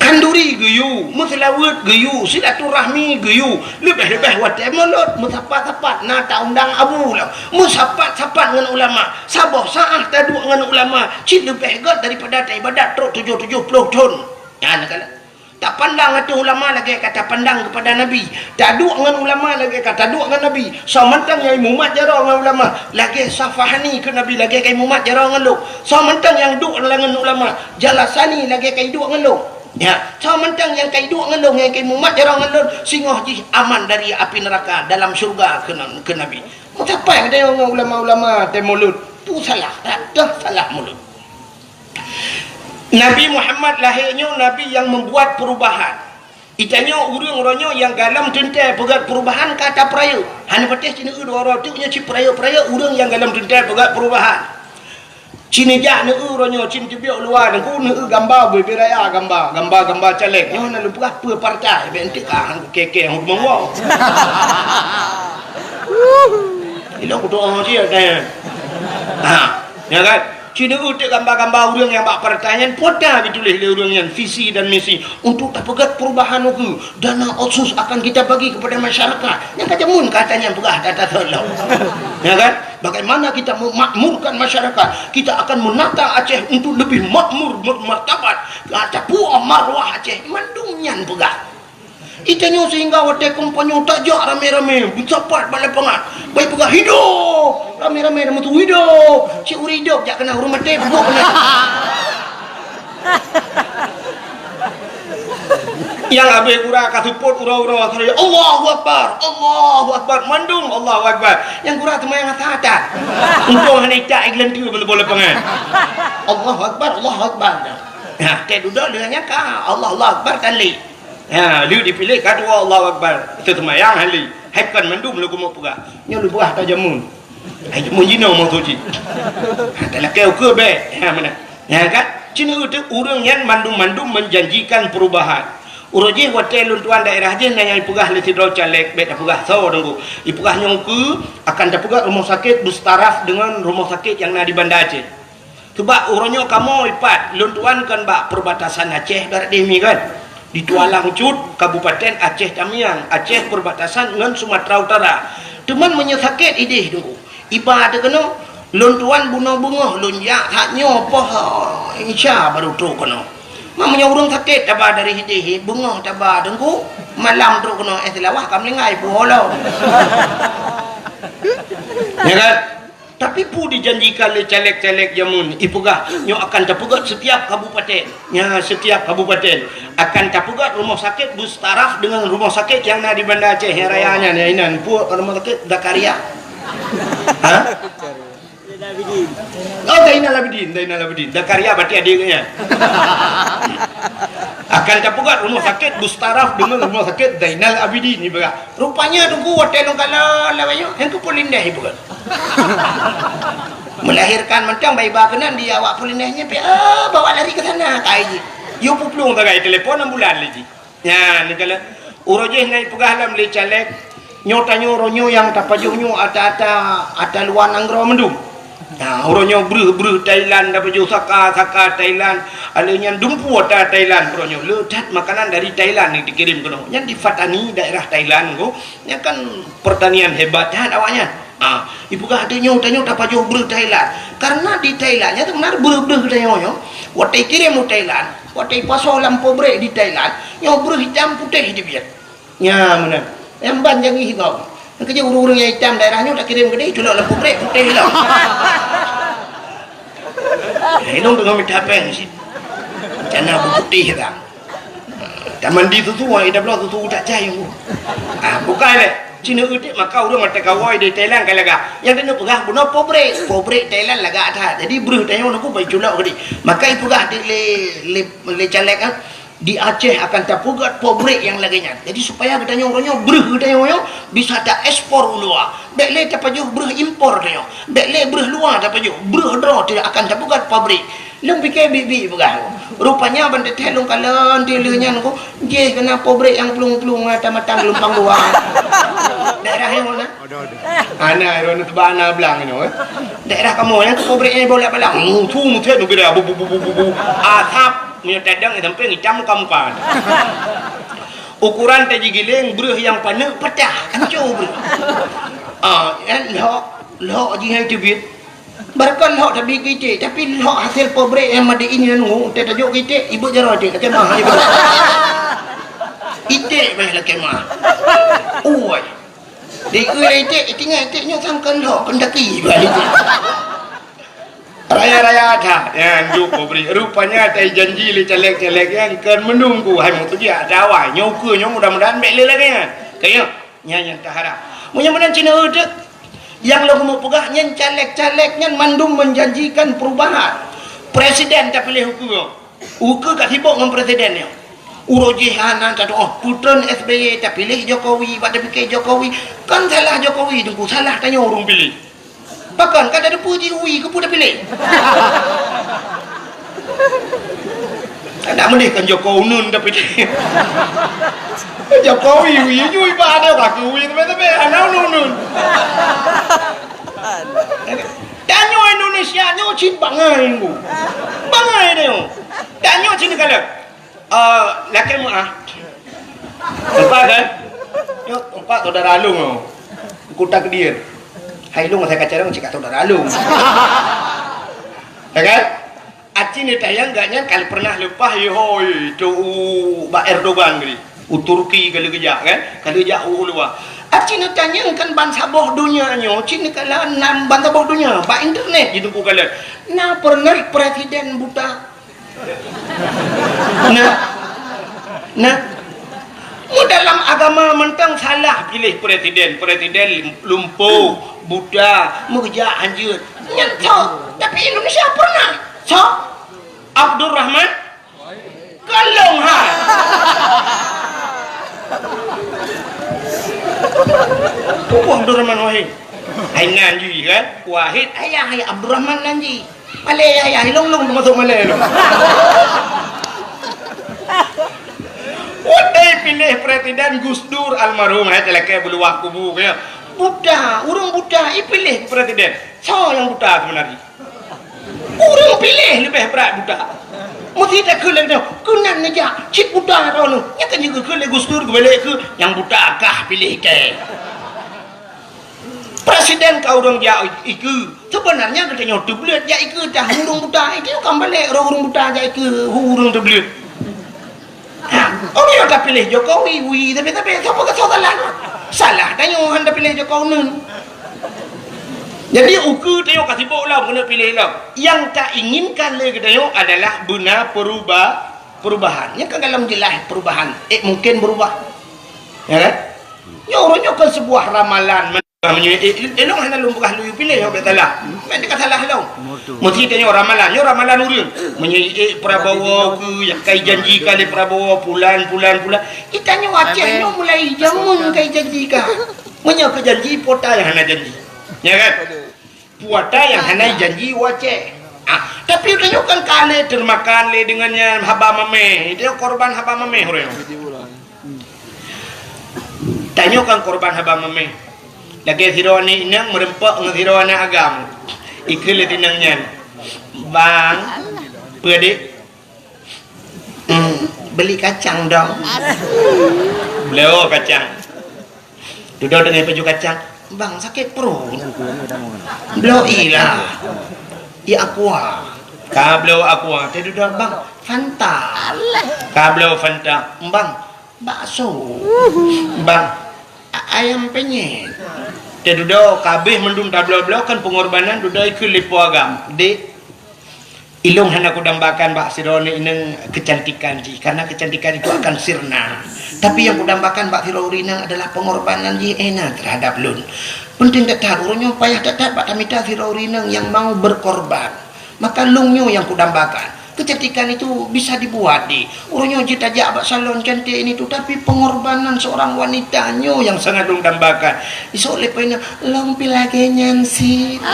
Khanduri geuyue, meuseulaweuet geuyue, silaturahmi geuyue, leubeh-leubeh watèe mulod meusapat-sapat na taundang abu lom, meusapat-sapat ngon ulama, saboh saát taduek ngon ulama cit leubeh gèt daripada taibadat trok tujoh tujoh ploh thon. Nyan ka lheueh. Tapandang ateueh ulama lagèe ka tapandang keupada Nabi. Taduek ngon ulama lagèe ka taduek ngon Nabi. Soe mantong nyang imumat jaroe ngon ulama lagèe safahani keu Nabi, lagèe ka imumat jaroe ngon lôn. Soe mantong nyang duek ngon ulama, jalasani lagèe ka iduek ngon lôn. Ya, soe mantong nyang ka iduek ngon lôn, nyang ka imumat jaroe ngon lôn, singoh jih aman dari api neuraka dalam syeuruga keu, keu Nabi. Meusapat geutanyoe ngon ulama-ulama tém mulod. Tu salah, dah salah mulod. Nabi Muhammad lahé nyoe nabi nyang membuat perubahan. Geutanyoe ureuëng uroe nyoe nyang galom teuntèe peugèt perubahan ka tapeurayeuk. Hana patéh sineuk dua uroe teuk nyoe cit peurayeuk-peurayeuk ureuëng nyang galom teuntèe peugèt perubahan. Ci neujak neueu uroe nyoe, ci neuteubiet u luwa, Teungku, neueu gamba bubé raya, gamba, gamba-gamba caleg. Nyoe na lôn peugah peue partai, bèk eunteuk ka han kukèe-kèe hon rumoh woe. Ilôn kutoe cit, eh. Ha, ya kan? Ci neueu teuk gamba-gamba ureueng nyang bak partai nyan, pota geutuléh lé ureueng nyan visi dan misi untuk tapeugöt perubahan ukeue. Dana otsus akan kita bagi kepada masyarakat. Nyang ka jameun kata nyan peugah data seulo. Ya kan? Bagaimana kita memakmurkan masyarakat? Kita akan menata Aceh untuk lebih makmur, bermartabat. Tapuoh marwah Aceh. Mandum nyan peugah. Itanyoe sehingga watèe kampanye tajak ramé-ramé, meusapat bak lapangan. Bai peugah, "Hidup!" Ramé-ramé dah meusu, "Hidup!" Cit ureueng hidup jak keunan, ureueng maté peubuet keunan. Nyang abéh gura ka seupôt uroe-uroe, "Allahu Akbar, Allahu Akbar," mandum Allahu Akbar. Nyang gura teuma nyang asa that. Untông hana icak i geulanteu bak lapangan. "Allahu Akbar, Allahu Akbar." Nah, teuh dudoe lheueh nyan ka, "Allahu Akbar," tan lé. Ha, lheueh dipiléh ka dua Allahu Akbar. Teuseumayang hana lé. Hai kon mandum lôn keumeung peugah. Nyoe lôn peugah ata jameun. Hai jameun jinoe meusu cit. Ha, talakèe ukeue bèk. Ha, meunan. Nyan kan? Ci neueu teuk ureueng nyan mandum-mandum menjanjikan perubahan. Uroe jih watèe lôn tuan daerah jih na nyang ipeugah lé sidroe caleg, bèk tapeugah soe Teungku. Ipeugah nyoe ukeue akan tapeugah rumoh sakét beustaraf deungon rumoh sakét nyang na di Banda Aceh. Sabab uroe nyoe kamoe ipat, lôn tuan kan bak perbatasan Aceh, barat deh mi kan. Di Tualang Cut, Kabupaten Aceh Tamiang, Aceh perbatasan ngon Sumatera Utara. Teuma meunyoe sakét idéh Teungku, iba teuh keunoe, lôn tuan bunoe beungoh lôn jak, that nyoe poh Isya baru trok keunoe. Ma meunyoe ureueng sakét taba dari idéh, beungoh taba Teungku, malam trok keunoe, eh, Seulawah ka meuninggai, puhôi lom. Ya kan? Tapi peue dijanjikan lé caleg-caleg jameun, ipeugah nyoe akan tapeugöt setiap kabupaten. Nya, setiap kabupaten akan tapeugöt rumoh sakét beustaraf deungon rumoh sakét nyang na di Banda Aceh nyang raya nyan, ya inan. Peue rumoh sakét Zakaria? Ha? Oh, Zainal Abidin, Zainal Abidin. Zakaria berarti adik nyan. Akan tapeugöt rumoh sakét beustaraf deungon rumoh sakét Zainal Abidin, ipeugah. Rupanya Teungku watèe lôn kalon lawét nyoe, han keupeue lindeh ipeugah. Melahirkan mantong bai ba keunan di awak peulindeh nyan pih, ah, bawa lari ke sana, kai jih. Yue peuplueng sagai telepon ambulan lé jih. Nyan, neukalon uroe jih na ipeugah lom lé caleg, nyoe tanyoe uroe nyoe nyang tapajoh nyoe ata-ata, ata luwa nanggroe mandum. Nah, uroe nyoe breuh-breuh Thailand, tapajoh saka-saka Thailand, alèh nyan dumpeue ata Thailand uroe nyoe. Le that makanan dari Thailand nyang dikirém keunoe. Nyan di Pattani, daerah Thailand ko, nyan kan pertanian hebat that awaknyan. Ah, ipeugah tanyoe, tanyoe tapajoh breuh Thailand. Karena di Thailand nyan sebenarnya breuh-breuh tanyoe nyoe, watèe ikirém u Thailand, watèe ipasoe lam pabrék di Thailand, nyoe breuh itam putéh teubiet. Nya meunan. Nyang ban jangi hibau. Nyang keujeuet ureueng-ureueng nyang itam daerah nyoe takirém keudéh, culok lam pabrék putéh lom. Eh, lôn teungoh mita péng cit. Rencana beuputéh dah. Tamandi susu, ai tabloe susu tak cai. Ah, bukai lé. Cina udik maka ureueng mata kawai di Thailand ka lagak. Nyang keuneuk peugah bunoe pabrék. Pabrék Thailand lagak that. Jadi breuh tanyoe nyoe bai culok keudéh. Maka ipeugah di lé, lé, lé caleg, ah. Di Aceh akan tapeugöt pabrék nyang lagèe nyan. Jadi, supaya geutanyoe uroe nyoe, breuh geutanyoe nyoe bisa taekspor u luwa. Bèk lé tapajoh breuh impor tanyoe. Bèk lé breuh luwa tapajoh. Breuh droe teuh akan tapeugöt pabrék. Lôn pike biet-biet peugah. Rupanya ban teuthèe lôn kalon teuh lheueh nyan ko, jih keunan pabrék nyang plueng-plueng, eh, Tamatang Geulumpang Dua. Daerah nyoe na. Ada, ada. Ana, droeneuh teuba ana blang nyoe, eh. Daerah kamoe nyang keu pabrék nyan bola-bola. Mutu mutet nubira bu, bu, bu, bu, bu, bu. Asap, meunyoe tadang sampai ngitam muka-muka. Ukuran taji giléng breuh nyang paneuk patah, hancô breuh. Ah, nyan lhok, lhok jih hai teubiet. Barangkon lhok tabi keu iték, tapi lhok hasil pabrék nyang made in nyan ngu, teutajok keu iték, ibeuet jaroe iték, lakèe mah, ibeuet. Iték bah lakèe mah. Ui. Di ulèe iték, itingat iték nyoe sang kon lhok, kon daki bah iték. Raya-raya that, nyan juk pabrék. Rupanya tai janji lé caleg-caleg nyan kon meununggu, hai meutujiak, dawai. Nyoe ukeue nyoe mudah-mudahan bèk lé lagèe nyan. Kayém. Nyan nyang taharap. Meunyoe meunan Cina uteuk, nyang lôn keumeung peugah nyan caleg-caleg nyan mandum menjanjikan perubahan. Presiden tapiléh ukeue. Ukeue ka sibok ngon presiden nyoe. Uroe jih hana tatu'oh, putreun S B Y tapiléh Jokowi, bak tapike Jokowi. Kan salah Jokowi, Teungku, salah tanyoe ureueng piléh. Kan, kan ada peuji ui, keupeue tapiléh? Kan tak meudeh kan Joko Uneun tapiléh. Jokowi ui, ui, ui, bah ada kaki ui, tapi, tapi, hana uneun-uneun. Tanyoe Indonesia nyoe cit bangai, Bu. Bangai tanyoe. Tanyoe cit kala. Ah, lakée meu'ah. Empat kan? Nyoe empat saudara lôn nyoe. Kuta Kedir. Hai lôn saya kacang cit kat saudara lôn. Ya kan? Aci neutanyong gobnyan ka pernah leupah, yehoi, tu u bak Erdogan tadi. U Turki ka lheueh geujak kan? Ka lheueh jak u luwa. Aci neutanyong kan bansaboh donya nyoe, cit neukala nan bansaboh donya, bak internet ji Teungku kalon. Na pernah presiden buta? Nah. Nah. Mu dalam agama mantong salah piléh presiden. Presiden lumpuh, buta, meugeujak hanjeuet. Nyan tho. Tapi Indonesia pernah. So? Abdurrahman? Kalong hai. Tubuh Abdurrahman Wahid. Hai nan jih kan? Wahid ayah, ayah Abdurrahman nan jih. Malée ayah, ayah, ilong-long teumasok malée lom. Watée piléh presiden Gus Dur almarhum, hai talakée beuluwah kubu, ya. Buta, ureuëng buta, ipiléh presiden. Soe nyang buta sebenarnya? Ureuëng piléh leubeh brat buta. Meusti takheun lé nyoe, keunan neujak, cit buta droeneuh. Nyan kan jikheun lé Gus Dur geubalek keu nyang buta kah piléh kée. Presiden ka ureuëng jak ikeue. Sebenarnya geutanyoe teubleuet jak ikeue dah ureuëng buta. Itu kan balek roh ureuëng buta jak ikeue ureuëng teubleuet. Ha, ureuëng nyang tapiléh Jokowi, wi, tapi, tapi, siapa ke salah? Salah tanyoe han tapiléh Jokowi nun. Jadi, ukeue tanyoe ka sibok lom keuneuk piléh lom. Nyang tainginkan lé geutanyoe adalah beuna peruba-, perubahan. Nyan kan dalam jeulaih perubahan. Eh, mungkin berubah. Ya kan? Nyoe ureuëng nyoe kan sebuah ramalan. Meunyoe, eh, eh, lôn hana lôn peugah lôn piléh, ho bèk salah. Bèk teuka salah lôn. Meusti tanyoe ramalan, nyoe ramalan ureuëng. Meunyoe, eh, Prabowo keu nyang kai janji ka lé Prabowo, pulan, pulan, pulan. Kita nyoe Aceh nyoe mulai jameun kai janji ka. Meunyoe keu janji, po ta nyang hana janji. Ya kan? Po ta nyang hana janji u Aceh. Ah, tapi tanyoe kan ka lé teumakan lé deungon nyan haba mamèh. Itu korban haba mamèh ureuëng. Tanyoe kan korban haba mamèh. Lagèe sidroe aneuk inong meureumpok ngon sidroe aneuk agam. Ikheun lé inong nyan, "Bang, peue, Dik?" "Hmm, beli kacang dong." Bloe kacang. Dudoe teungoh paju kacang. "Bang, sakét pruet." "Bloe ilah. Ié aqua." Ka bloe aqua, teududoe, "Bang, Fanta." Ka bloe Fanta. "Bang, bakso." "Bang, a-, ayam penyet." Teududoe, ka abéh mandum tabloe-bloe kan pengorbanan, dudoe ikheun lé po agam. "Dik, ilong hana kudambakan bak sidroe aneuk inong keucantikan jih, karena keucantikan itu akan sirna. Tapi nyang kudambakan bak sidroe ureuëng inong adalah pengorbanan jih, eh, na, terhadap lôn. Penting that-that, ureuëng nyoe payah that-that bak tamita sidroe ureuëng inong nyang mau berkorban. Maka lôn nyoe nyang kudambakan. Kecantikan itu bisa dibuat, Dik. Ureuëng nyoe jeuet tajak bak salon cantik ini tu, tapi pengorbanan seorang wanita nyoe nyang sangat lôn dambakan." Isok lé po inong, "Lôn pih lagèe nyan cit."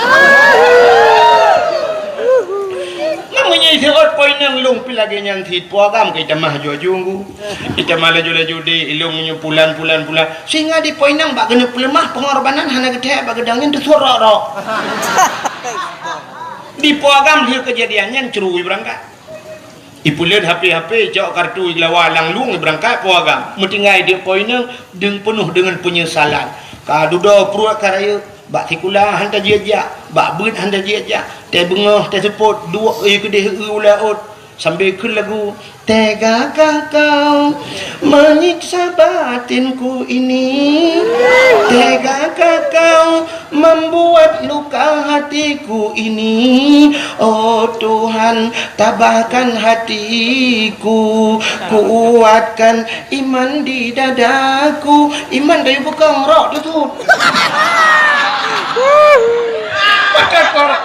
Meunyoe isok po inong, "Lôn pih lagèe nyan cit," po agam ka itamah aju-aju, Dik. Itamah laju-laju, "Dik, ilong nyoe pulan, pulan, pulan." Sehingga di po inong bak keuneuk peuleumah pengorbanan hana geuthèe bak geudong nyan teusurok-rok. Di po agam lheueh keujadian nyan ceurui beurangkat. Ipeuleuet H P-H P, icok kartu, igeulawa lam lueng, ibeurangkat po agam. Meutinggai di po inong, deung peunoh deungon peunyesalan. Ka dudoe pruet ka rayeuk, bak sikula han tajak-jak, bak beuet han tajak-jak, teuh beungoh, teuh seupôt, duek, eh, keudeh, eh, u laôt. Sambil kheun lagu, "Tegakah Kau menyiksa batinku ini? Tegakah Kau membuat luka hatiku ini? Oh Tuhan, tabahkan hatiku, kuatkan iman di dadaku." Iman kayu peukong rok teusut. Maka kor-,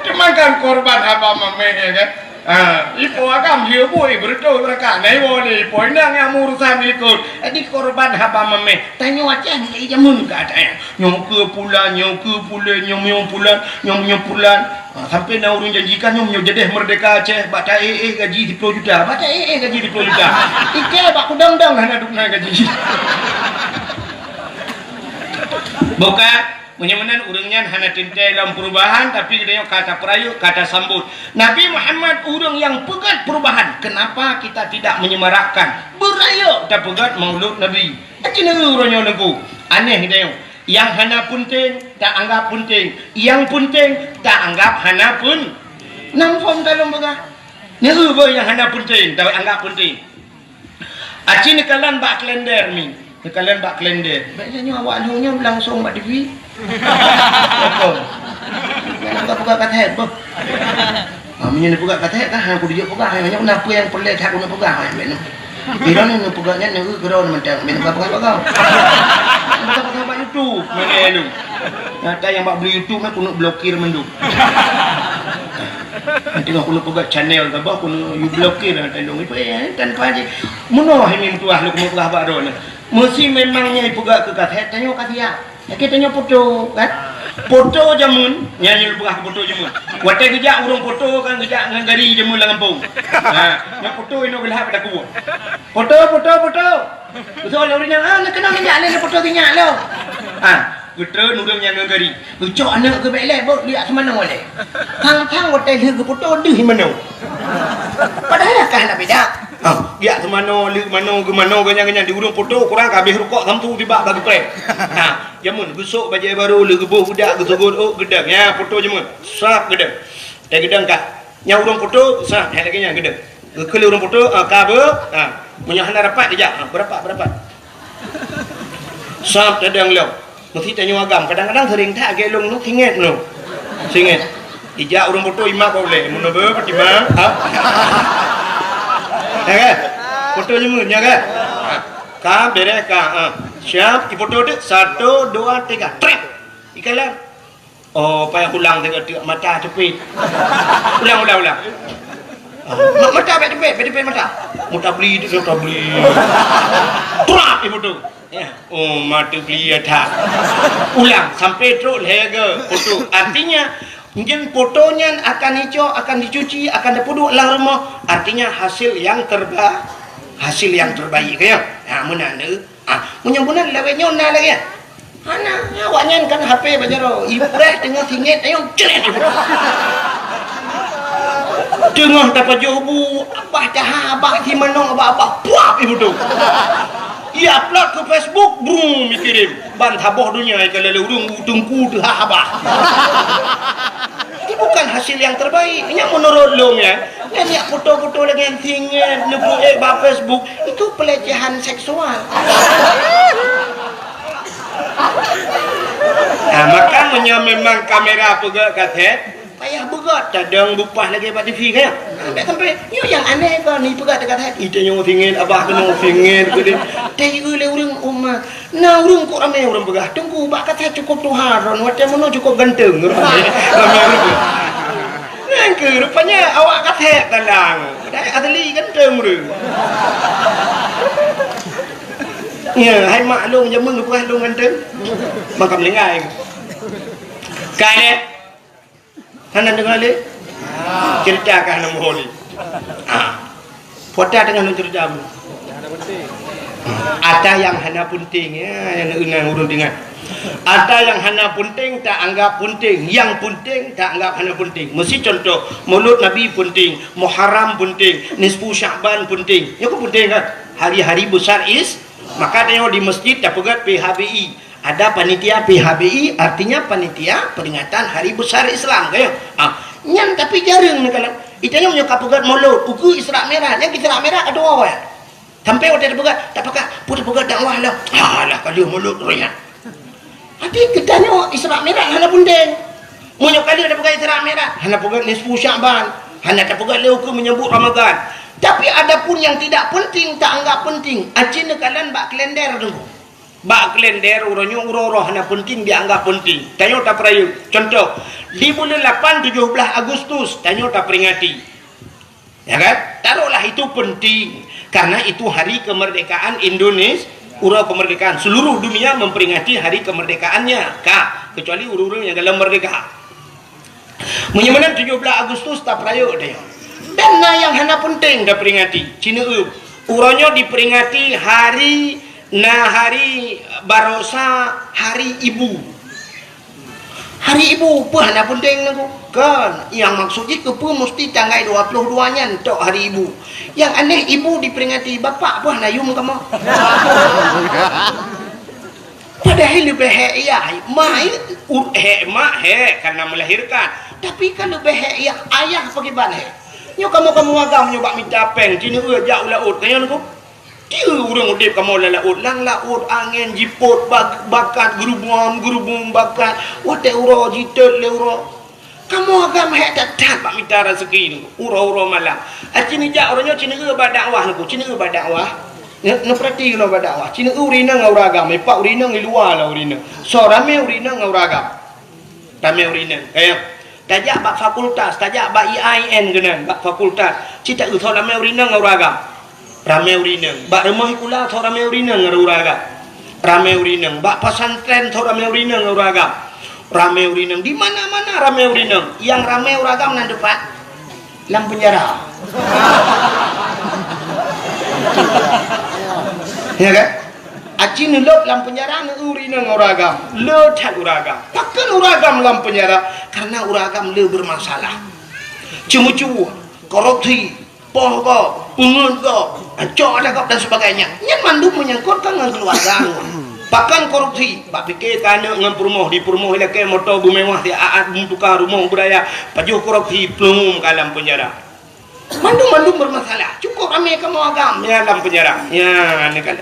cuman kan korban haba mamèh, ya kan? Ha, ipo agam jeuet bui beureutoh beurakat. Na iwoe lé ipo inong nyang meurusan likot. Jadi korban haba mameh. Tanyoe Aceh ni jameun ka ada. Nyoe keu pulan, nyoe keu pulan, nyoe meunyoe pulan, nyoe meunyoe pulan. Ha, sampai na ureueng janjikan nyoe meunyoe jadeh merdeka Aceh, bak ta éh-éh gaji siploh juta. Bak ta éh-éh gaji siploh juta. Ike bak kudang-dang hana dum na gaji. Bukan? Meunyoe meunan ureueng nyan hana teuntèe lom perubahan, tapi geutanyoe ka tapeurayeuk, ka tasambot. Nabi Muhammad ureueng nyang peugöt perubahan. Kenapa kita tidak menyemarakkan? Beurayeuk tapeugöt Maulud Nabi. Aci neu uroe nyoe Teungku. Aneh geutanyoe. Nyang hana peunteng, ta anggap peunteng. Nyang peunteng, ta anggap hana peun-, nam phon ta lôn peugah. Neu beuh nyang hana peunteng, ta anggap peunteng. Aci neukalon bak kalender mi. Neukalon bak kalender. Bèk nyoe awak lheueh nyoe langsong bak T V. Apa? Nyan ka peugah ka thèb, boh. Ha, meunyoe neupeugah ka thèb, dah, ha, kudijok peugah, ha, nyoe na peue nyang peureulèe that keuneuk peugah, ha, bèk nyoe. Pira ni neupeugah nyan, neu keudroe mantong, bèk neupeugah-peugah. Peugah-peugah bak YouTube, mana lu? Nyata nyang bak beli YouTube nyan keuneuk blokir mandum. Nanti keuneuk peugah channel ke bah, keuneuk you blokir, ha, tandong ipe, eh, tanpa je. Meunoe hai meutuah lôn keuneuk peugah bak droeneuh. Meusi memang nyan ipeugah keu ka thèb, tanyoe ka siap. Lakèe tanyoe poto, kan? Poto jameun, nyan lôn peugah poto jameun. Watèe geujak ureueng poto kan geujak ngon gari jameun lam gampông. Ha, nyoe poto inoe geulhab pada kuwoe. Poto, poto, poto. Beutôi lé ureueng nyan, ah, neukeunong neujak lé poto sinyak lom. Ha, geutreun ureueng nyan ngon gari. Geucok aneuk geuh bèk lé, bôh, liak seumanoe lé. Thang-thang watèe lheueh geupoto deuh manoe. Padahai ka hana beda. Ha, liak seumanoe, lheueh manoe, geumanoe, ganyan-ganyan di ureueng poto, kurang ka habéh rukok sampoe tibak bak geupreh. Ha, jameun geusok bajèe barô, lheueh geuboh budak, geusogôt ôk, geudong. Ya, poto jameun. Srap geudong. Teugeudong ka. Nyang ureueng poto, srap, hai lagèe nyan geudong. Geukheun lé ureueng poto, ah, ka beu, ah, meunyoe hana rapat, geujak, ah, beurapat, beurapat. Srap tadong lom. Meusi tanyoe agam, kadang-kadang sering that lagèe lôn nyoe, singet nyoe. Singet. Ijak ureueng poto imak ka ulèe, meunyoe beu peutimang, ah. Ya kan? Poto jameun, ya kan? Ah. Ka, bèrèh ka, ah. Siap, ipoto teuk, satu, dua, tiga, trép. Ikalon. Oh, payah ulang teuk-teuk mata teupit. Ulang, ulang, ulang. Ah, ma-, mata bèk teupit, bèk teupit mata. Mata beli teuk, mata beli. Trap ipoto. Ya. Oh, mata beli ya that. Ulang sampai trok lhèe geuh poto. Artinya, nyan poto nyan akan icok, akan dicuci, akan dipeuduek lam rumoh. Artinya hasil yang terba-, hasil yang terbaik, ya. Ha, meunan deh. Ah, meunyoe meunan lawét nyoe na lagèe nyan. Hana, awak nyan kan H P bak jaroe. Ipreh teungoh singet, ayo, cret. Teungoh tapajoh bu, abah taha, abah si manong, abah, abah, puap, ibu tu. I-upload ke Facebook, brum, ikirim. Ban saboh donya, ikalon lé ureueng, teungku teuhah abah. Itu bukan hasil yang terbaik. Nyan menurut lôn, ya. Nyan, nyan foto-foto lagèe nyan singet, neupeuék bak Facebook, itu pelecehan seksual. Nah, maka meunyoe memang kamera peugöt ka thèb, payah beugöt, tadong bupah lagèe bak T V kan? Nah, bèk sampai, nyoe nyang aneh kon, ipeugöt ka thèb, ite nyoe singet, abah keunoe singet, keudeh. Teuieu lé ureueng umat. Na ureueng kok ramé ureueng peugah, "Teungku, bak ka thèb cukôp tuha droen, watèe meunoe cukôp ganteng," rupanya. Ramé ureueng peugah. Nyan keuh rupanya awak ka thèb talang. Padahai asli ganteng ureueng. Ya, hai mak lôn jameun geupeugah lôn ganteng. Maka meulinggai. Ka lé. Hana deungoe lé? Ceurita ka hana muphom lé. Ah. Peue ata teungoh lôn ceurita bu. Ata nyang hana peunteng, ya, nyang ureueng deungoe. Ata nyang hana peunteng ta anggap peunteng, nyang peunteng ta anggap hana peunteng. Meusi contoh, Maulud Nabi peunteng, Muharram peunteng, Nisfu Sya'ban peunteng. Nyoe kan peunteng kan? Hari-hari besar Is-, maka tanyoe di masjid tapeugöt P H B I. Ada panitia P H B I, artinya panitia peringatan hari besar Islam, kan ya? Ah, nyan tapi jareueng neukalon. Itanyoe nyoe ka peugöt Maulud, ukeue Isra Mi'raj, nyan Isra Mi'raj ka tuwoe ya. Sampai watèe tapeugöt, tapakat, peue tapeugöt dakwah lah. Alah, ka lheueh Maulud roh nyan. Tapi geutanyoe Isra Mi'raj hana peunteng. Meunyoe ka lheueh tapeugöt Isra Mi'raj, hana peugöt nisfu Sya'ban, hana tapeugöt lé ukeue menyambut Ramadan. Tapi adapun yang tidak penting, ta anggap penting, aci neukalon bak kalender tu. Bak kalender uroe nyoe uroe-uroe hana peunteng dianggap peunteng. Tanyoe tapeurayeuk. Contoh, di buleuen lapan tujoh blaih Agustus, tanyoe taperingati. Ya kan? Taruhlah itu penting. Karena itu hari kemerdekaan Indonesia, uroe kemerdekaan. Seluruh dunia memperingati hari kemerdekaannya. Ka, kecuali ureuëng-ureuëng nyang galom merdeka. Meunyoe meunan tujoh blaih Agustus tapeurayeuk deh. Dan na nyang hana penting taperingati. Cina eu, uroe nyoe diperingati hari, na hari barosa hari ibu. Hari ibu peue hana penting nangku? Kan, nyang maksud jih keupeue musti tanggai dua puluh dua nyan tok hari ibu. Nyang aneh ibu diperingati, bapak peue hana yum kamoe? Padahai leubeh hék yah, mak, u-, hék mak hék karena melahirkan. Tapi kan leubeh hék yah ayah pakriban hék. Nyoe kamoe-kamoe agam nyoe bak mita péng, cina eu jak u laôt, tanyoe nangku. Tieu ureuëng udeb kamoe lam laôt, lam laôt angén jipot bak-, bakat geurubum-geurubum bakat, watée uroe jitot lé uroe. Kamoe agam hék that-that bak mita raseuki nyoe, uroe-uroe malam. Aci neujak uroe nyoe cina eu bak dakwah nangku, cina eu bak dakwah. Neu-, neupeurati keunoe bak dakwah. Cina eu ureuëng inong ngon ureuëng agam, ipak ureuëng inong i luwa lah ureuëng inong. Soe ramé ureuëng inong ngon ureuëng agam. Ramé ureuëng inong. Kayang. Tajak bak fakultas, tajak bak I A I N keunan, bak fakultas. Cit taeu soe ramé ureuëng inong ngon ureuëng agam. Ramé ureuëng inong. Bak rumoh sikula soe ramé ureuëng inong ngon ureuëng agam. Ramé ureuëng inong. Bak pesantren soe ramé ureuëng inong ngon ureuëng agam. Ramé ureuëng inong. Di mana-mana ramé ureuëng inong. Nyang ramé ureuëng agam nan teumpat? Lam penjara. Ya kan? Aci neulôb lam penjara neu ureuëng inong ngon ureuëng agam. Le that ureuëng agam. Pakon ureuëng agam lam penjara? Karena ureuëng agam le bermasalah. Ceumeucue, korupsi, poh gob, peungeuet gob, cok adat gob dan sebagainya. Nyan mandum menyangkut ka ngon keuluwarga. Pakon korupsi? Bak pike ka aneuk ngon peurumoh, di peurumoh ilakée moto beumewah, di aat beumeutuka rumoh beuraya, pajoh korupsi, plueng ka lam penjara. Mandum-mandum bermasalah. Cukup ramé kamoe agam, ya, lam penjara. Ya, ni kan.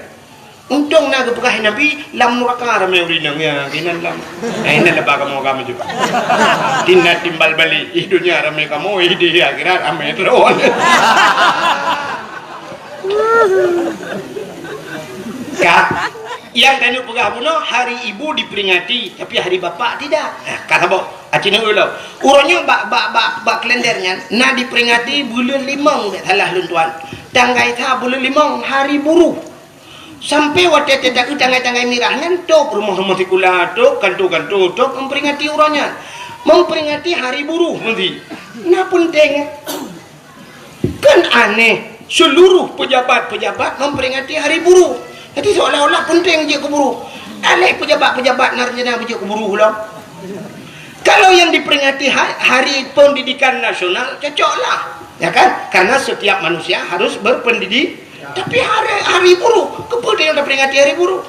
Untông na geupeugah Nabi, lam nuraka ramé ureuëng inong, ya, inan lam. Nah, inan leubeh kamoe agam juga. Tina timbal balik, ih dunia ramé kamoe, ih di akhirat ramé droe. Ka. Nyang tanyoe peugah bunoe, hari ibu diperingati, tapi hari bapak tidak. Nah, ka saboh. Aci neu ulo. Uroe nyoe bak, bak, bak, bak kalender nyan na diperingati buleuen limong, bék salah lôn tuan. Tanggai sa buleuen limong hari buruh. Sampai watée teuka tanggai-tanggai mirah nyan, top rumoh-rumoh sikula, top kanto-kanto, top memperingati uroe nyan. Memperingati hari buruh meusti. Na penting. Kan aneh, seluruh pejabat-pejabat memperingati hari buruh. Jadi seolah-olah penting jeuet keu buruh. Aléh pejabat-pejabat na rencana beujeuet keu buruh lom. Kalau yang diperingati ha-, Hari Pendidikan Nasional, cocoklah. Ya kan? Karena setiap manusia harus berpendidik. Tapi hari, hari buruh, keupeue yang diperingati hari buruh?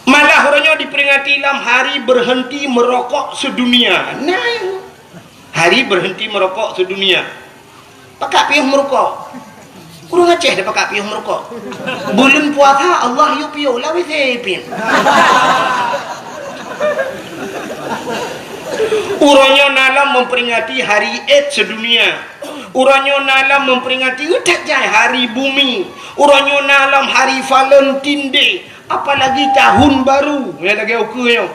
Malah uroe nyoe diperingati lam hari berhenti merokok sedunia. Nah, hari berhenti merokok sedunia. Pakak piôh meurukok. Ureuëng Aceh dah pakak piôh meurukok. Buleuen puasa Allah yue piôh lawét sipin. Uroe nyoe na lom memperingati hari AIDS sedunia. Uroe nyoe na lom memperingati, utak jai hari bumi. Uroe nyoe na lom hari Valentine Day. Apalagi tahun baru, ya lagée ukeue nyoe.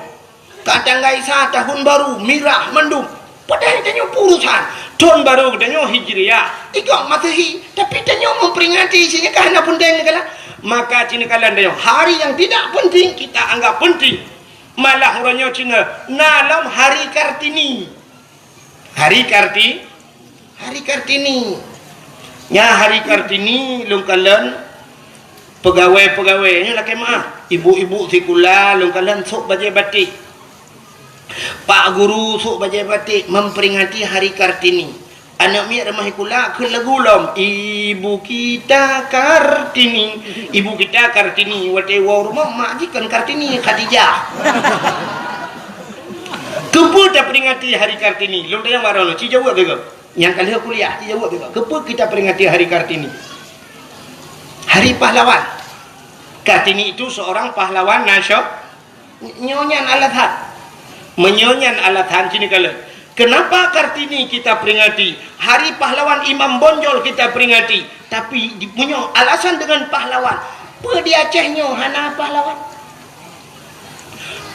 Ka tanggai sa tahun baru, mirah mandum. Padahai tanyoe peurusan. Tahun baru tanyoe Hijriah, ikot Masehi, tapi tanyoe memperingati sinya ka hana penting kala. Maka cina kala tanyoe hari yang tidak penting kita anggap penting. Malah uroe nyoe cina na lom hari Kartini. Hari Karti-, hari Kartini. Nya hari Kartini lôn kalon peugawée-peugawée nyoe lakée meuah. Ibu-ibu sikula lôn kalon sôk bajée batik. Pak guru sôk bajée batik memperingati hari Kartini. Aneuk miet rumoh sikula kheun lagu lom, "Ibu kita Kartini, ibu kita Kartini." Watée woe rumoh mak jih kon Kartini, Khadijah. Keupeue taperingati hari Kartini? Lôn tanyong baroe nyoe, ci jaweueb teuh. Nyang ka lheueh kuliah, ci jaweueb teuh. Keupeue kita peringati hari Kartini? Hari pahlawan. Kartini itu seorang pahlawan nasio-, nyoe nyan alasan. Meunyoe nyan alasan cini kalon. Kenapa Kartini kita peringati? Hari pahlawan Imam Bonjol kita peringati. Tapi di, meunyoe alasan dengan pahlawan, peue di Aceh nyoe hana pahlawan?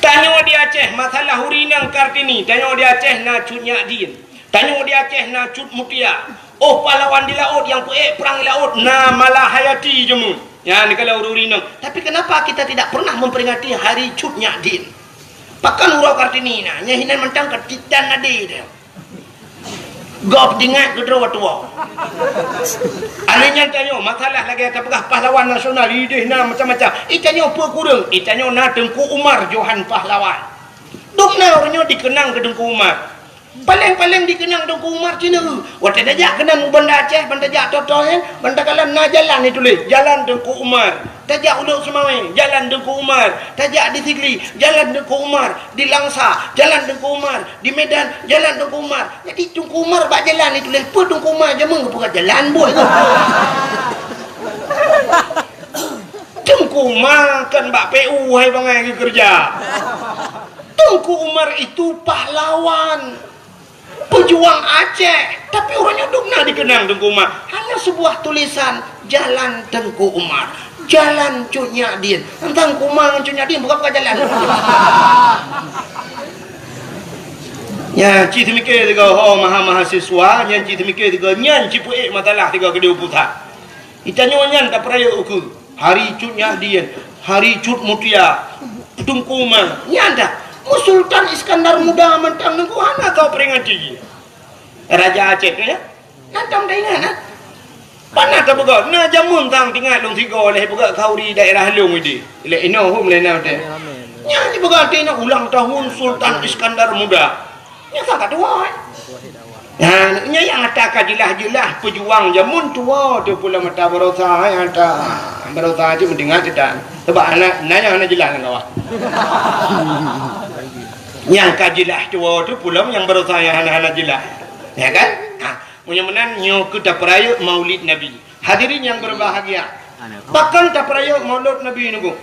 Tanyoe di Aceh, masalah ureuëng inong Kartini, tanyoe di Aceh na Cut Nyak Dien, tanyoe di Aceh na Cut Mutia, Oh pahlawan di laôt nyang peuék prang di laôt, na Malahayati jameun. Nyan kalau ureuëng inong. Tapi kenapa kita tidak pernah memperingati Hari Cut Nyak Dien? Pakon uroe Kartini na, nyan hinan mantong ka titan nadi dia. Gob dingat keudroe tuwoe. Aneh nyan tanyoe, masalah lagée tapeugah pahlawan nasional, ideh na macam-macam. Itanyoe peue kureueng, itanyoe na Teungku Umar Johan Pahlawan. Dum na uroe nyoe dikeunang keu Teungku Umar. Paleng-paleng dikeunang Teungku Umar cina. Watée tajak keunan u Banda Aceh, ban tajak Toto nyan, ban takalon na jalan ituléh, Jalan Teungku Umar. Tajak Ulok Seumawé, Jalan Teungku Umar. Tajak di Sigli, Jalan Teungku Umar. Di Langsa, Jalan Teungku Umar. Di Medan, Jalan Teungku Umar. Jadi Teungku Umar bak jalan ituléh, peue Teungku Umar jameun geupeugah jalan buet tu. Teungku Umar kan bak P U hai bangai geukeureuja. Teungku Umar itu pahlawan, pejuang Aceh, tapi uroe nyoe dum na dikeunang Teungku Umar. Hanya sebuah tulisan, Jalan Teungku Umar, Jalan Cut Nyak Dien. Teuntang Teungku Umar ngon Cut Nyak Dien bukan, bukan jalan. Nyan cit teumikir tiga ho maha mahasiswa, nyan cit teumikir tiga nyan cit peuék masalah tiga keudéh pusat. Itanyoe nyan tapeurayeuk ukeue Hari Cut Nyak Dien, Hari Cut Mutia, Teungku Umar. Nyan dah. Mu Sultan Iskandar Muda mantong Teungku hana tau peringati. Raja Aceh tu ya. Nyan tam taingat nah. Pana ka peugah, na jameun tang tingat lôn sigoe lé peugah khauri daerah lôn idi. Lé inoe hom lé na teh. Nyan jipeugah teh na ulang tahun Sultan Iskandar Muda. Nyan sang ka tuwoe. Nah, nyan nyang ata ka jeulaih-jeulaih peujuang jameun tuwoe tu pula mata barosa nyang ata barosa cit meudeungat kita. Sebab anak na nyang hana jeulaih lam kawah. Nyang ka jeulaih tuwoe tu pula nyang barosa nyang hana-hana jeulaih. Ya kan? Ha, meunyoe meunan nyoe keu tapeurayeuk Maulid Nabi. Hadirin yang berbahagia, pakon tapeurayeuk Maulud Nabi nunggu?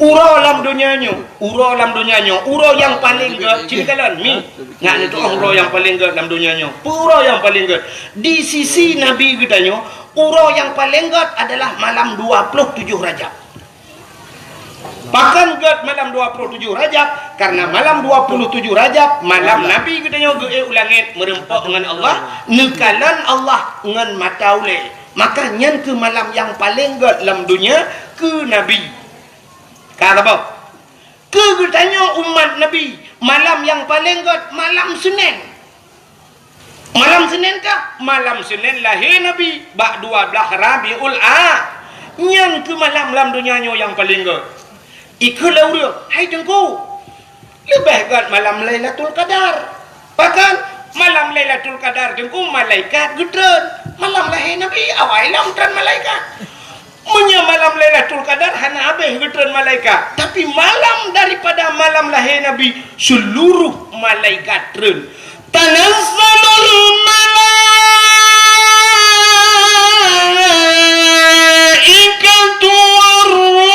Uroe lam donya nyoe, uroe lam donya nyoe, uroe nyang paleng gét, cit kalon mi. Ngat neutu'oh uroe nyang paleng gét lam donya nyoe. Peue uroe nyang paleng gét? Di sisi Nabi geutanyoe, uroe nyang paleng gét adalah malam dua puluh tujuh Rajab. Pakon gét malam dua puluh tujuh Rajab? Karena malam dua puluh tujuh Rajab, malam Nabi geutanyoe geuék u langét meureumpok ngon Allah, neukalon Allah ngon mata ulée. Maka nyan keuh malam nyang paleng gét lam donya keu Nabi. Ka saboh. Keu geutanyoe umat Nabi, malam nyang paleng gét malam Senin. Malam Senin kah? Malam Senin lahé Nabi bak dua blaih Rabiul A. Nyan keuh malam lam donya nyoe nyang paleng gét. Ikheun lé ureuëng, "Hai Teungku, leubeh gét malam Lailatul Qadar." Pakon? Malam Lailatul Qadar Teungku malaikat geutreun. Malam lahé Nabi awai lom treun malaikat. Meunyoe malam Lailatul Qadar hana habéh geutreun malaikat, tapi malam daripada malam lahé Nabi, seluruh malaikat treun. Tanazzalul malaikatu warruh.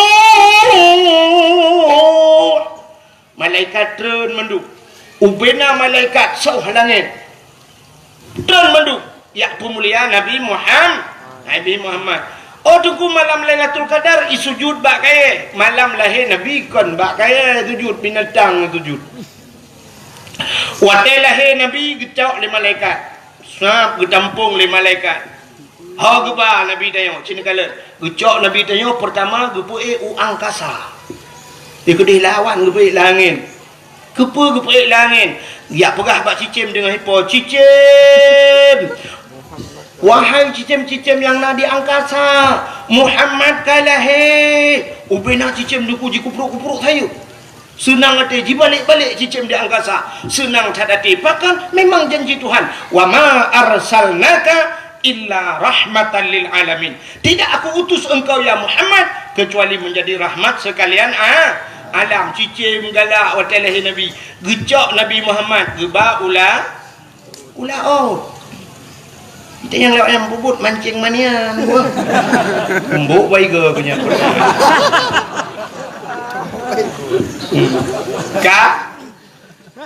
Malaikat treun mandum. Ubena malaikat soh langét. Treun mandum. Jak peumulia Nabi Muham-, Nabi Muhammad. Oh Teungku, malam Lailatul Qadar isujud bak kayée. Malam lahé Nabi kon bak kayée sujud, binatang sujud. Watée lahé Nabi geucok lé malaikat. Sab geutampong lé malaikat. Ho geuba Nabi tanyoe, cit neukalon. Geucok Nabi tanyoe peurtama geupeuék u angkasa. Di keudeh lawan geupeuék langét. Keupeue geupeuék langét? Geujak peugah bak cicém deungon ipo, "Cicém! Wahai cicém-cicém nyang na di angkasa, Muhammad ka lahé!" Ubena cicém Teungku jikuprok-kuprok sayeuep. Seunang até jibalek-balek cicém di angkasa. Seunang that até. Pakon? Memang janji Tuhan, "Wa ma arsalnaka illa rahmatan lil alamin." Tidak Aku utus engkau, ya Muhammad, kecuali menjadi rahmat sekalian a-, alam. Cicém galak watée lahé Nabi. Geucok Nabi Muhammad, geuba u la-, u laôt. Kita nyang lewat nyang bubut mancing manian. Embok baiga punya. Ka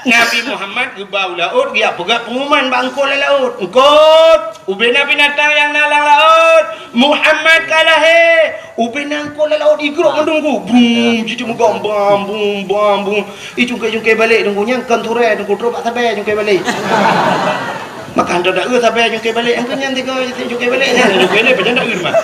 Nabi Muhammad geuba u laôt, geujak peugah pengumuman bak eungkôt lam laôt. "Eungkôt, ubena binatang nyang na lam laôt, Muhammad ka lahé." Ubena eungkôt lam laôt igrok mandum Teungku. Bum, jijak meugom, bam, bum, bam, bum. Icungkai-cungkai balek Teungku, nyan kon turée Teungku, trok bak sabe cungkai balek. Maka hantom taeu sabe jungke balek, angkeu nyan tiga jungke balek nyan, jungke lé pajan taeu mah.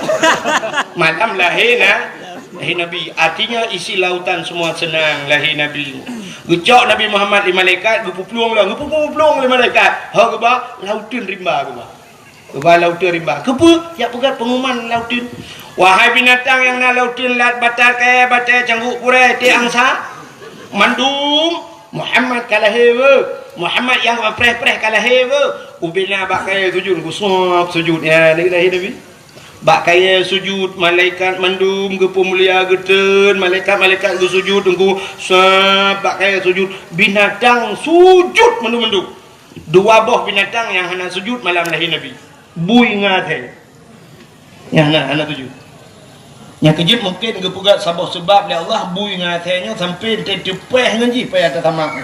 Malam lahé na, lahé Nabi. Artinya isi lautan semua senang lahé Nabi. Geucok Nabi Muhammad lé malaikat, geupuplueng lom, geupuplueng lé malaikat. Ho geuba, lauteun rimba geuba. Geuba lauteun rimba. Keupeue? Jak peugah pengumuman lauteun. Wahai binatang nyang na lauteun, lat, batat, kayèe, batèe, cangguk, purèe, tiek angsa, mandum, Muhammad ka lahé weuh. Muhammad nyang preh-preh ka lahé weuh. Ubena bak kayèe sujud, geusop sujud. Ya, lahé Nabi. Bak kayèe sujud, malaikat mandum geupeumulia geuteun, malaikat-malaikat geusujud, teungku sab bak kayèe sujud. Binatang sujud mandum-mandum. Dua boh binatang nyang hana sujud malam lahé Nabi. Bui ngon asèe. Nyang hana, hana sujud. Nyang keujeuet mungken geupeugah saboh seubab lé Allah, bui ngon asèe nyoe sampoe teupeue ngon jih payah tasamak.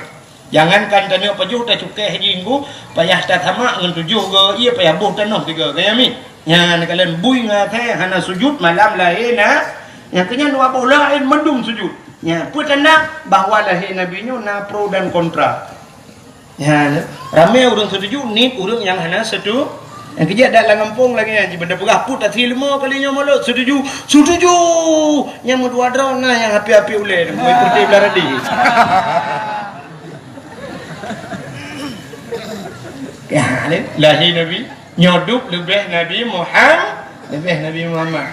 Jangankan taneuk pajoh, tacukeh jih ngon payah tasamak ngon tujoh go ié, payah boh tanoh tiga go. Nyan mi. Nyan kalon bui ngon asèe hana sujud malam lahé na. Nyang keunyan dua boh laén mandum sujud. Nyan peue tanda bahwa lahé Nabi nyoe na pro dan kontra. Ya, ramé ureuëng setuju, nit ureuëng nyang hana setu-, nyang keujeuet dak lam gampông lagée nyan, jiban peugah put tasi lima kali nyoe mulut, setuju, setuju. Nyang meudua droe na nyang api-api ulée, mui putih belah radi. Ya, lahé Nabi, nyoe dup leubeh Nabi Muham-, leubeh Nabi Muhammad.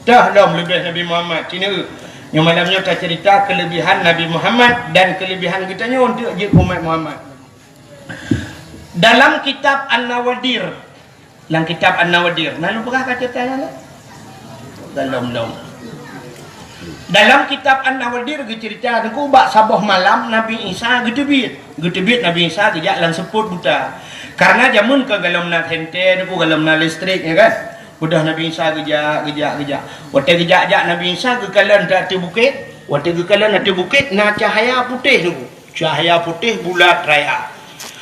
Dah lom leubeh Nabi Muhammad. Cina, nyoe malam nyoe tacerita kelebihan Nabi Muhammad dan kelebihan geutanyoe untuk jeuet umat Muhammad. Dalam kitab An-Nawadir, lam kitab An-Nawadir, na lôn peugah ka cerita nyan? Belum, belum. Dalam kitab An-Nawadir geucerita teungku bak saboh malam Nabi Isa geuteubiet. Geuteubiet Nabi Isa geujak lam seupôt buta. Karena jameun ka galom na senter teungku, galom na listrik, ya kan? Udah Nabi Isa geujak, geujak, geujak. Watée geujak-jak Nabi Isa geukalon ateueh bukét. Watée geukalon ateueh bukét na cahaya putéh teungku. Cahaya putéh bulat raya.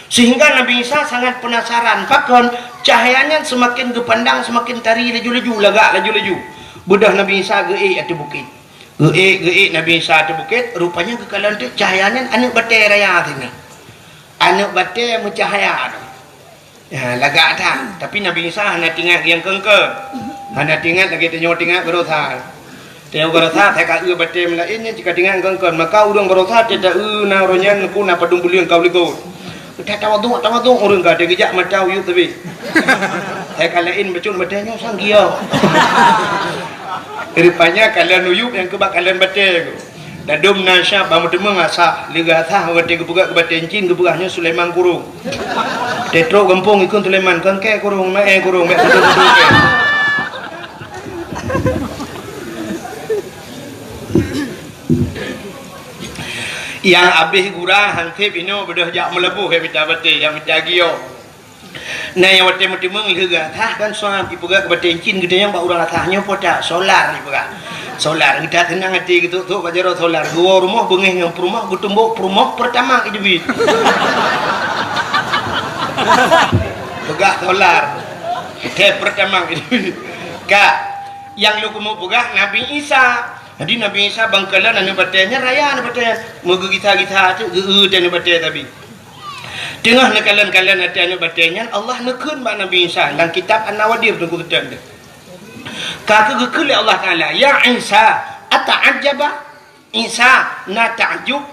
Sehingga Nabi Isa sangat penasaran, pakon cahaya nyan semakin geupandang semakin tari laju-laju, lagak laju-laju. Beudôh Nabi Isa geuék ateueh bukét. Geuék, geuék Nabi Isa ateueh bukét, rupanya geukalon teuk cahaya nyan aneuëk batée raya sinan. Aneuëk batée meucahaya tu. Ya, lagak that. Tapi Nabi Isa hana tingat nyang keungkeuen. Hana tingat lagée tanyoe tingat baroesa. Tanyoe baroesa, hai ka eu batée meulaén nyan cit ka tingat keungkeuen. Maka ureuëng baroesa teuta eu na uroe nyan ku na padum buleuen ka ulikot. Teuta tawaduk, tawaduk ureuëng ka teugeujak mata uyueb teubi. Hai ka laén bacut batée nyoe sang giok. Rupanya kalon uyueb nyang keubak kalon batée ku. Dadum na syab bak meuteumé asah, lé geuasah watée geupeugah keu batée cin geupeugah nyoe Sulaiman Kurong. Tetrok gampông ikon Sulaiman, kangkée kurong, maé kurong, bék kudu-kudu kée. Nyang abéh gura hanseb inoe beudôh jak meulaboh ya mita batée, ya mita giok. Na nyang watée meuteumé lheueh geuasah kan suam ipeugah keu batée cin geutanyoe bak ureuëng asah nyoe po that solar ipeugah. Solar geuta teunang até geutok-tok bak jaroe solar geuwoe rumoh beungéh ngon peurumoh geutumbok peurumoh peurtama iteubiet. Peugah solar. Teh peurtama iteubiet. Ka nyang lôn keumeung peugah Nabi Isa. Jadi Nabi Isa bangkalan aneuëk batée nyan raya aneuëk batée nyan meugeugisa-gisa teuk geu-eu teh aneuëk batée tabi. Teungoh neukalon-kalon até aneuëk batée nyan, Allah neukheun bak Nabi Isa lam kitab An-Nawadir teungku teutab deh. Ka keuh geukheun lé Allah Taala, "Ya Isa, ata'ajjaba?" Isa na takjub,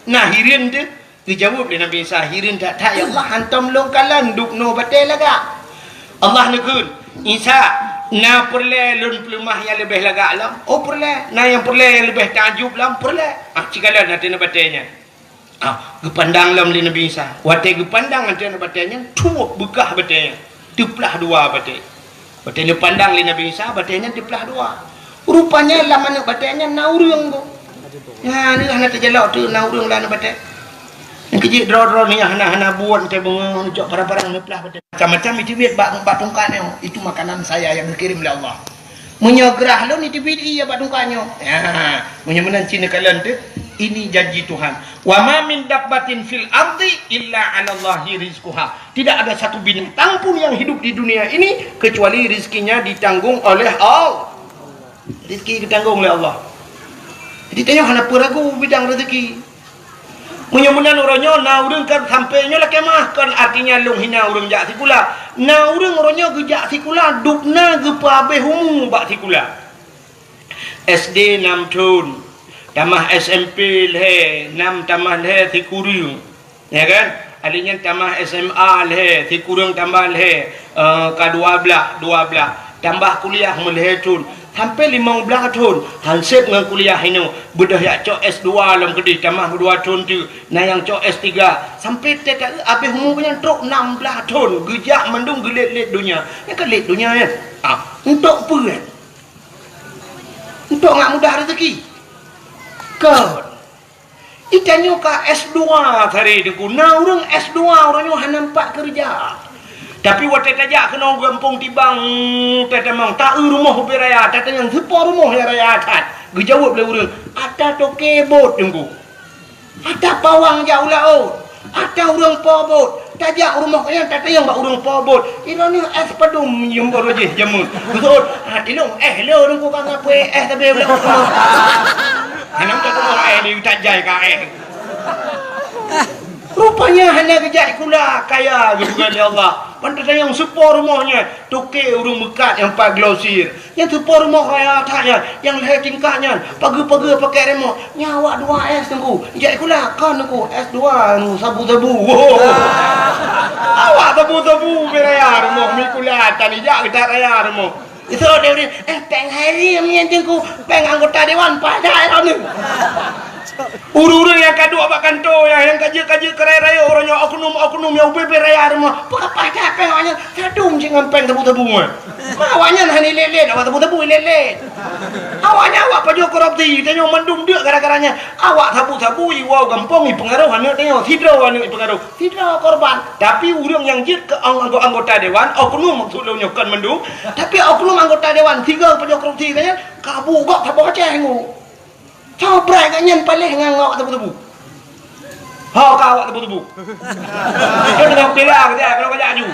na hireuen teuh? Geujaweueb lé Nabi Isa, "Hireuen that-that ya Allah, hantom lôn kalon dubnoe batée lagak." Allah neukheun, "Isa, na peureulée lôn peuleumah nyang leubeh lagak lom?" "Oh peureulée." "Na nyang peureulée nyang leubeh takjub lom?" "Peureulée." Ah, cikalon até aneuëk batée nyan. Ah, geupandang lom lé Nabi Isa. Watée geupandang ateueh aneuëk batée nyan, tuwob beukah batée nyan. Teuplah dua batée. Watée geupandang lé Nabi Isa, batée nyan teuplah dua. Rupanya lam aneuëk batée nyan na ureuëng go. Nyan hana teujalok teuk na ureuëng lam aneuëk batée. Nyang keujeuet droe-droe nyan hana-hana buet teuh beungoh neucok parang-parang neuplah batée. Macam-macam iteubiet bak, bak tungkat nyoe. Itu makanan saya yang dikirim oleh Allah. Meunyoe grah lôn iteubiet ié bak tungkat nyoe. Ya, meunyoe meunan cit neukalon teuh, ini janji Tuhan. "Wa ma min dabbatin fil ardi illa 'alallahi rizquha." Tidak ada satu binatang pun yang hidup di dunia ini kecuali rizkinya ditanggung oleh Allah. Rizki ditanggung oleh Allah. Jadi tanyoe hana peue ragu bidang rezeki. Meunyoe meunan uroe nyoe na ureuëng kan sampai nyoe lakée meuah, kon artinya lôn hina ureuëng jak sikula. Na ureuëng uroe nyoe geujak sikula, dubna geupeuhabéh umu bak sikula. S D nam thon, tamah S M P lhée, nam tamah lhée sikureueng. Ya kan? Ahli nyan tamah S M A lhée, sikureueng tamah lhée, eh, ka dua blaih, dua blaih. Tambah kuliah meulhée thon, sampai limong blaih thon, han sép ngon kuliah inoe. Beudôh jak cok S dua lom keudeh, tamah dua thon teuk. Na nyang cok S tiga. Sampai teuka habéh umu nyan trok nam blaih thon, geujak mandum geulét-lét donya. Nyan ka lét donya nyan. Ah, untuk peue nyan? Untuk ngat mudah rezeki. Kon. Itanyoe ka S dua tadi Teungku. Na ureuëng S dua, ureuëng nyoe hana nampak keureuja. Tapi watée tajak keunoe gampông Tibang, tatamong, ta-eu rumoh ubé raya, tatanyong, "Soe po rumoh nyang raya that?" Geujaweueb lé ureuëng, "Ata toke bot, Teungku. Ata pawang jak u laôt. Ata ureuëng po bot." Tajak u rumoh nyan, tatanyong bak ureuëng po bot, "Droeneuh éh padum nyoe baroe jih jameun?" Geuseuôt, "Ah, tilông éh lôn, Teungku, ka ngapui éh sabe u laôt." Hana meutuah tuboh éh di utak jai ka éh. Rupanya hana geujak sikula kaya geupeugah lé Allah. Ban tatanyong, "Soe po rumoh nyan?" Toke ureuëng meukat nyang pat glosir. "Nyan soe po rumoh raya that nyan, nyang lhée tingkat nyan, pageue-pageue pakai remoh." "Nyan awak dua S, Teungku. Jak sikula kon, Teungku, S dua, Teungku, sabu-sabu." Awak sabu-sabu ubé raya rumoh, mi sikula tan ijak geutat raya rumoh. Iseuôt lé ureuëng, "Eh, péng hareuem nyan, Teungku, péng anggota dewan, paih that droeneuh." Ureuëng-ureuëng nyang ka duek bak kantô, nyang, nyang ka jeuet-ka jeuet keu raya-raya, uroe nyoe oknum-oknum nyang ubé-bé raya rumoh, peue ka paih that péng awaknyan, sadum cit ngon péng sabu-sabu nyan. Ma awaknyan hana ilét-lét, awak sabu-sabu ilét-lét. Awaknyan awak pajoh korupsi, tanyoe mandum deuk gara-gara nyan. Awak sabu-sabu iwoe gampông ipeungaroh aneuk tanyoe, sidroe aneuk ipeungaroh. Sidroe korban, tapi ureuëng nyang jeuet keu ang-, anggo-, anggota dewan, oknum maksud lôn nyoe kon mandum, tapi oknum anggota dewan sigoe pajoh korupsi nyan, ka bu gob saboh Aceh ngu. Soe brat gobnyan paléh ngon awak tebu-tebu. Ho ka awak tebu-tebu. Nyoe teungoh pila keu jak, kalau keu jak aju.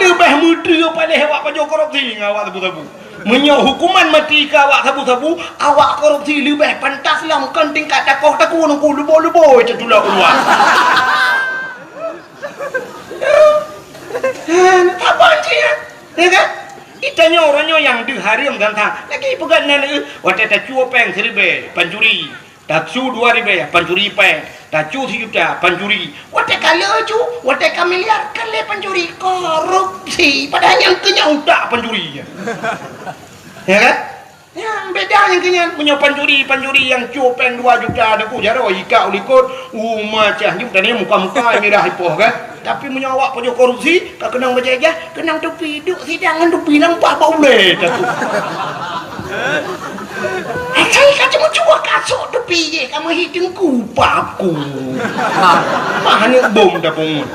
Leubeh meutreue paléh awak pajoh korupsi ngon awak tebu-tebu. Meunyoe hukuman mati keu awak sabu-sabu, awak korupsi leubeh pantas lom kon tingkat takoh takue nungku luboi-luboi teutulak u luwa. Saban cit nyan, ya kan? Geutanyoe uroe nyoe nyang deuh hareuem gata. Lagée peugah nan, eh, watée tacue péng siribée, pancuri. Tasu dua ribée, pancuri péng. Tasu sijuta, pancuri. Watée ka le cu, watée ka miliar, ka lé pancuri. Korupsi. Padahai nyang keu nyan utak pancuri. Ya kan? Nyan beda nyang keu nyan. Meunyoe pancuri, pancuri nyang cu péng dua juta, na ku jaroe ikak u likot, uma cah nyoe tadi muka-muka mirah ipoh kan. Tapi meunyoe awak pajoh korupsi, ka keunong bajée-jah, keunong tupi, duek sidang ngon tupi nampak bak ulée tatu. Asai ka cuma cuba kasok tupi jih, ka meuhi teungku paku. Mah aneuk bom dah pungut.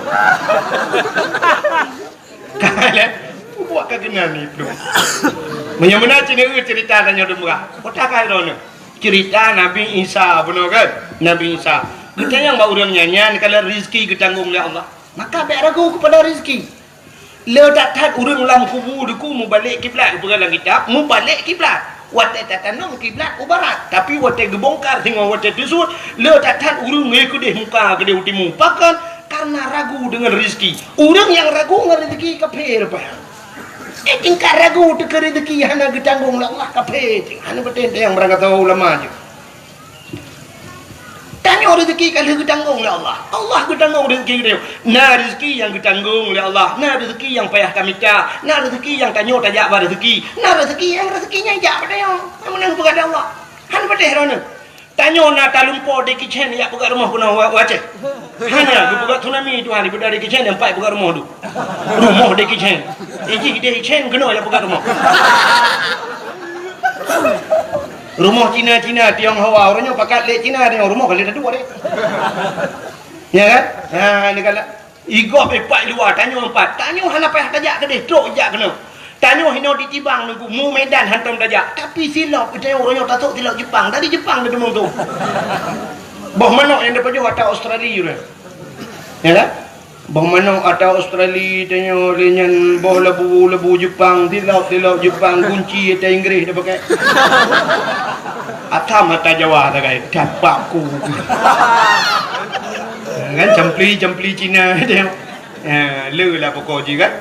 Ka lé, buat ka keunan ni, Bro. Meunyoe meunan cit nyoe cerita tanyoe dum bra. Kota ka droeneuh. Cerita Nabi Isa, bunoe kan? Nabi Isa. Geutanyong bak ureuëng nyan, nyan kalau rezeki geutanggong lé Allah. Maka bék ragu kepada rezeki. Le that-that ureuëng lam kubu deuku mubalek kiblat, geupeugah lam kitab, mubalek kiblat. Watée tatanom kiblat u barat, tapi watée geubongkar singoh watée teusut, le that-that ureuëng ngeue keudeh muka keudeh u timu. Pakon? Karena ragu dengan rezeki. Ureuëng nyang ragu ngon rezeki kafé rupa nyan. Eh, tingkat ragu teuka rezeki hana geutanggong lé Allah, kafé. Hana beutôi nyang beurangkat ulama jih. Tanyoe rezeki ka lheueh geutanggong lé Allah. Allah geutanggong rezeki geutanyoe. Na rezeki nyang geutanggong lé Allah, na rezeki nyang payah tamita, na rezeki nyang tanyoe tajak ba rezeki, na rezeki nyang rezeki nyan jak bak tanyoe. Nyang meunan peugah lé Allah. Han peudeh droeneuh. Tanyoe na talumpo Jackie Chan jak peugah rumoh keunoe wa-, u Aceh. Hana geupeugah tsunami Tuhan, daripada Jackie Chan sampai peugah rumoh tu. Rumoh Jackie Chan. Ijih Jackie Chan keunoe jak peugah rumoh. Rumoh Cina-Cina, Tionghoa, ureuëng nyoe pakat lé Cina, tanyoe rumoh ka lé taduek deh. Ya kan? Ha, ni galak. Igob ipak luwa, tanyoe empat. Tanyoe hana payah tajak keudeh, trok jak keunoe. Tanyoe hinoe di Tibang nunggu, mu Medan hantom tajak. Tapi silop, tanyoe ureuëng nyoe tasok silop Jepang. Dari Jepang dia teumong tu. Boh manok nyang dipajoh ata Australia tu. Ya kan? Boh manok ata Australia, tanyoe lé nyan boh labu-labu Jepang, silop-silop Jepang, gunci ata Inggris dia pakai. Atam mata Jawa sagai, dapat ku. Kan campli-campli Cina dia. Ha, le lah pokok ji kan.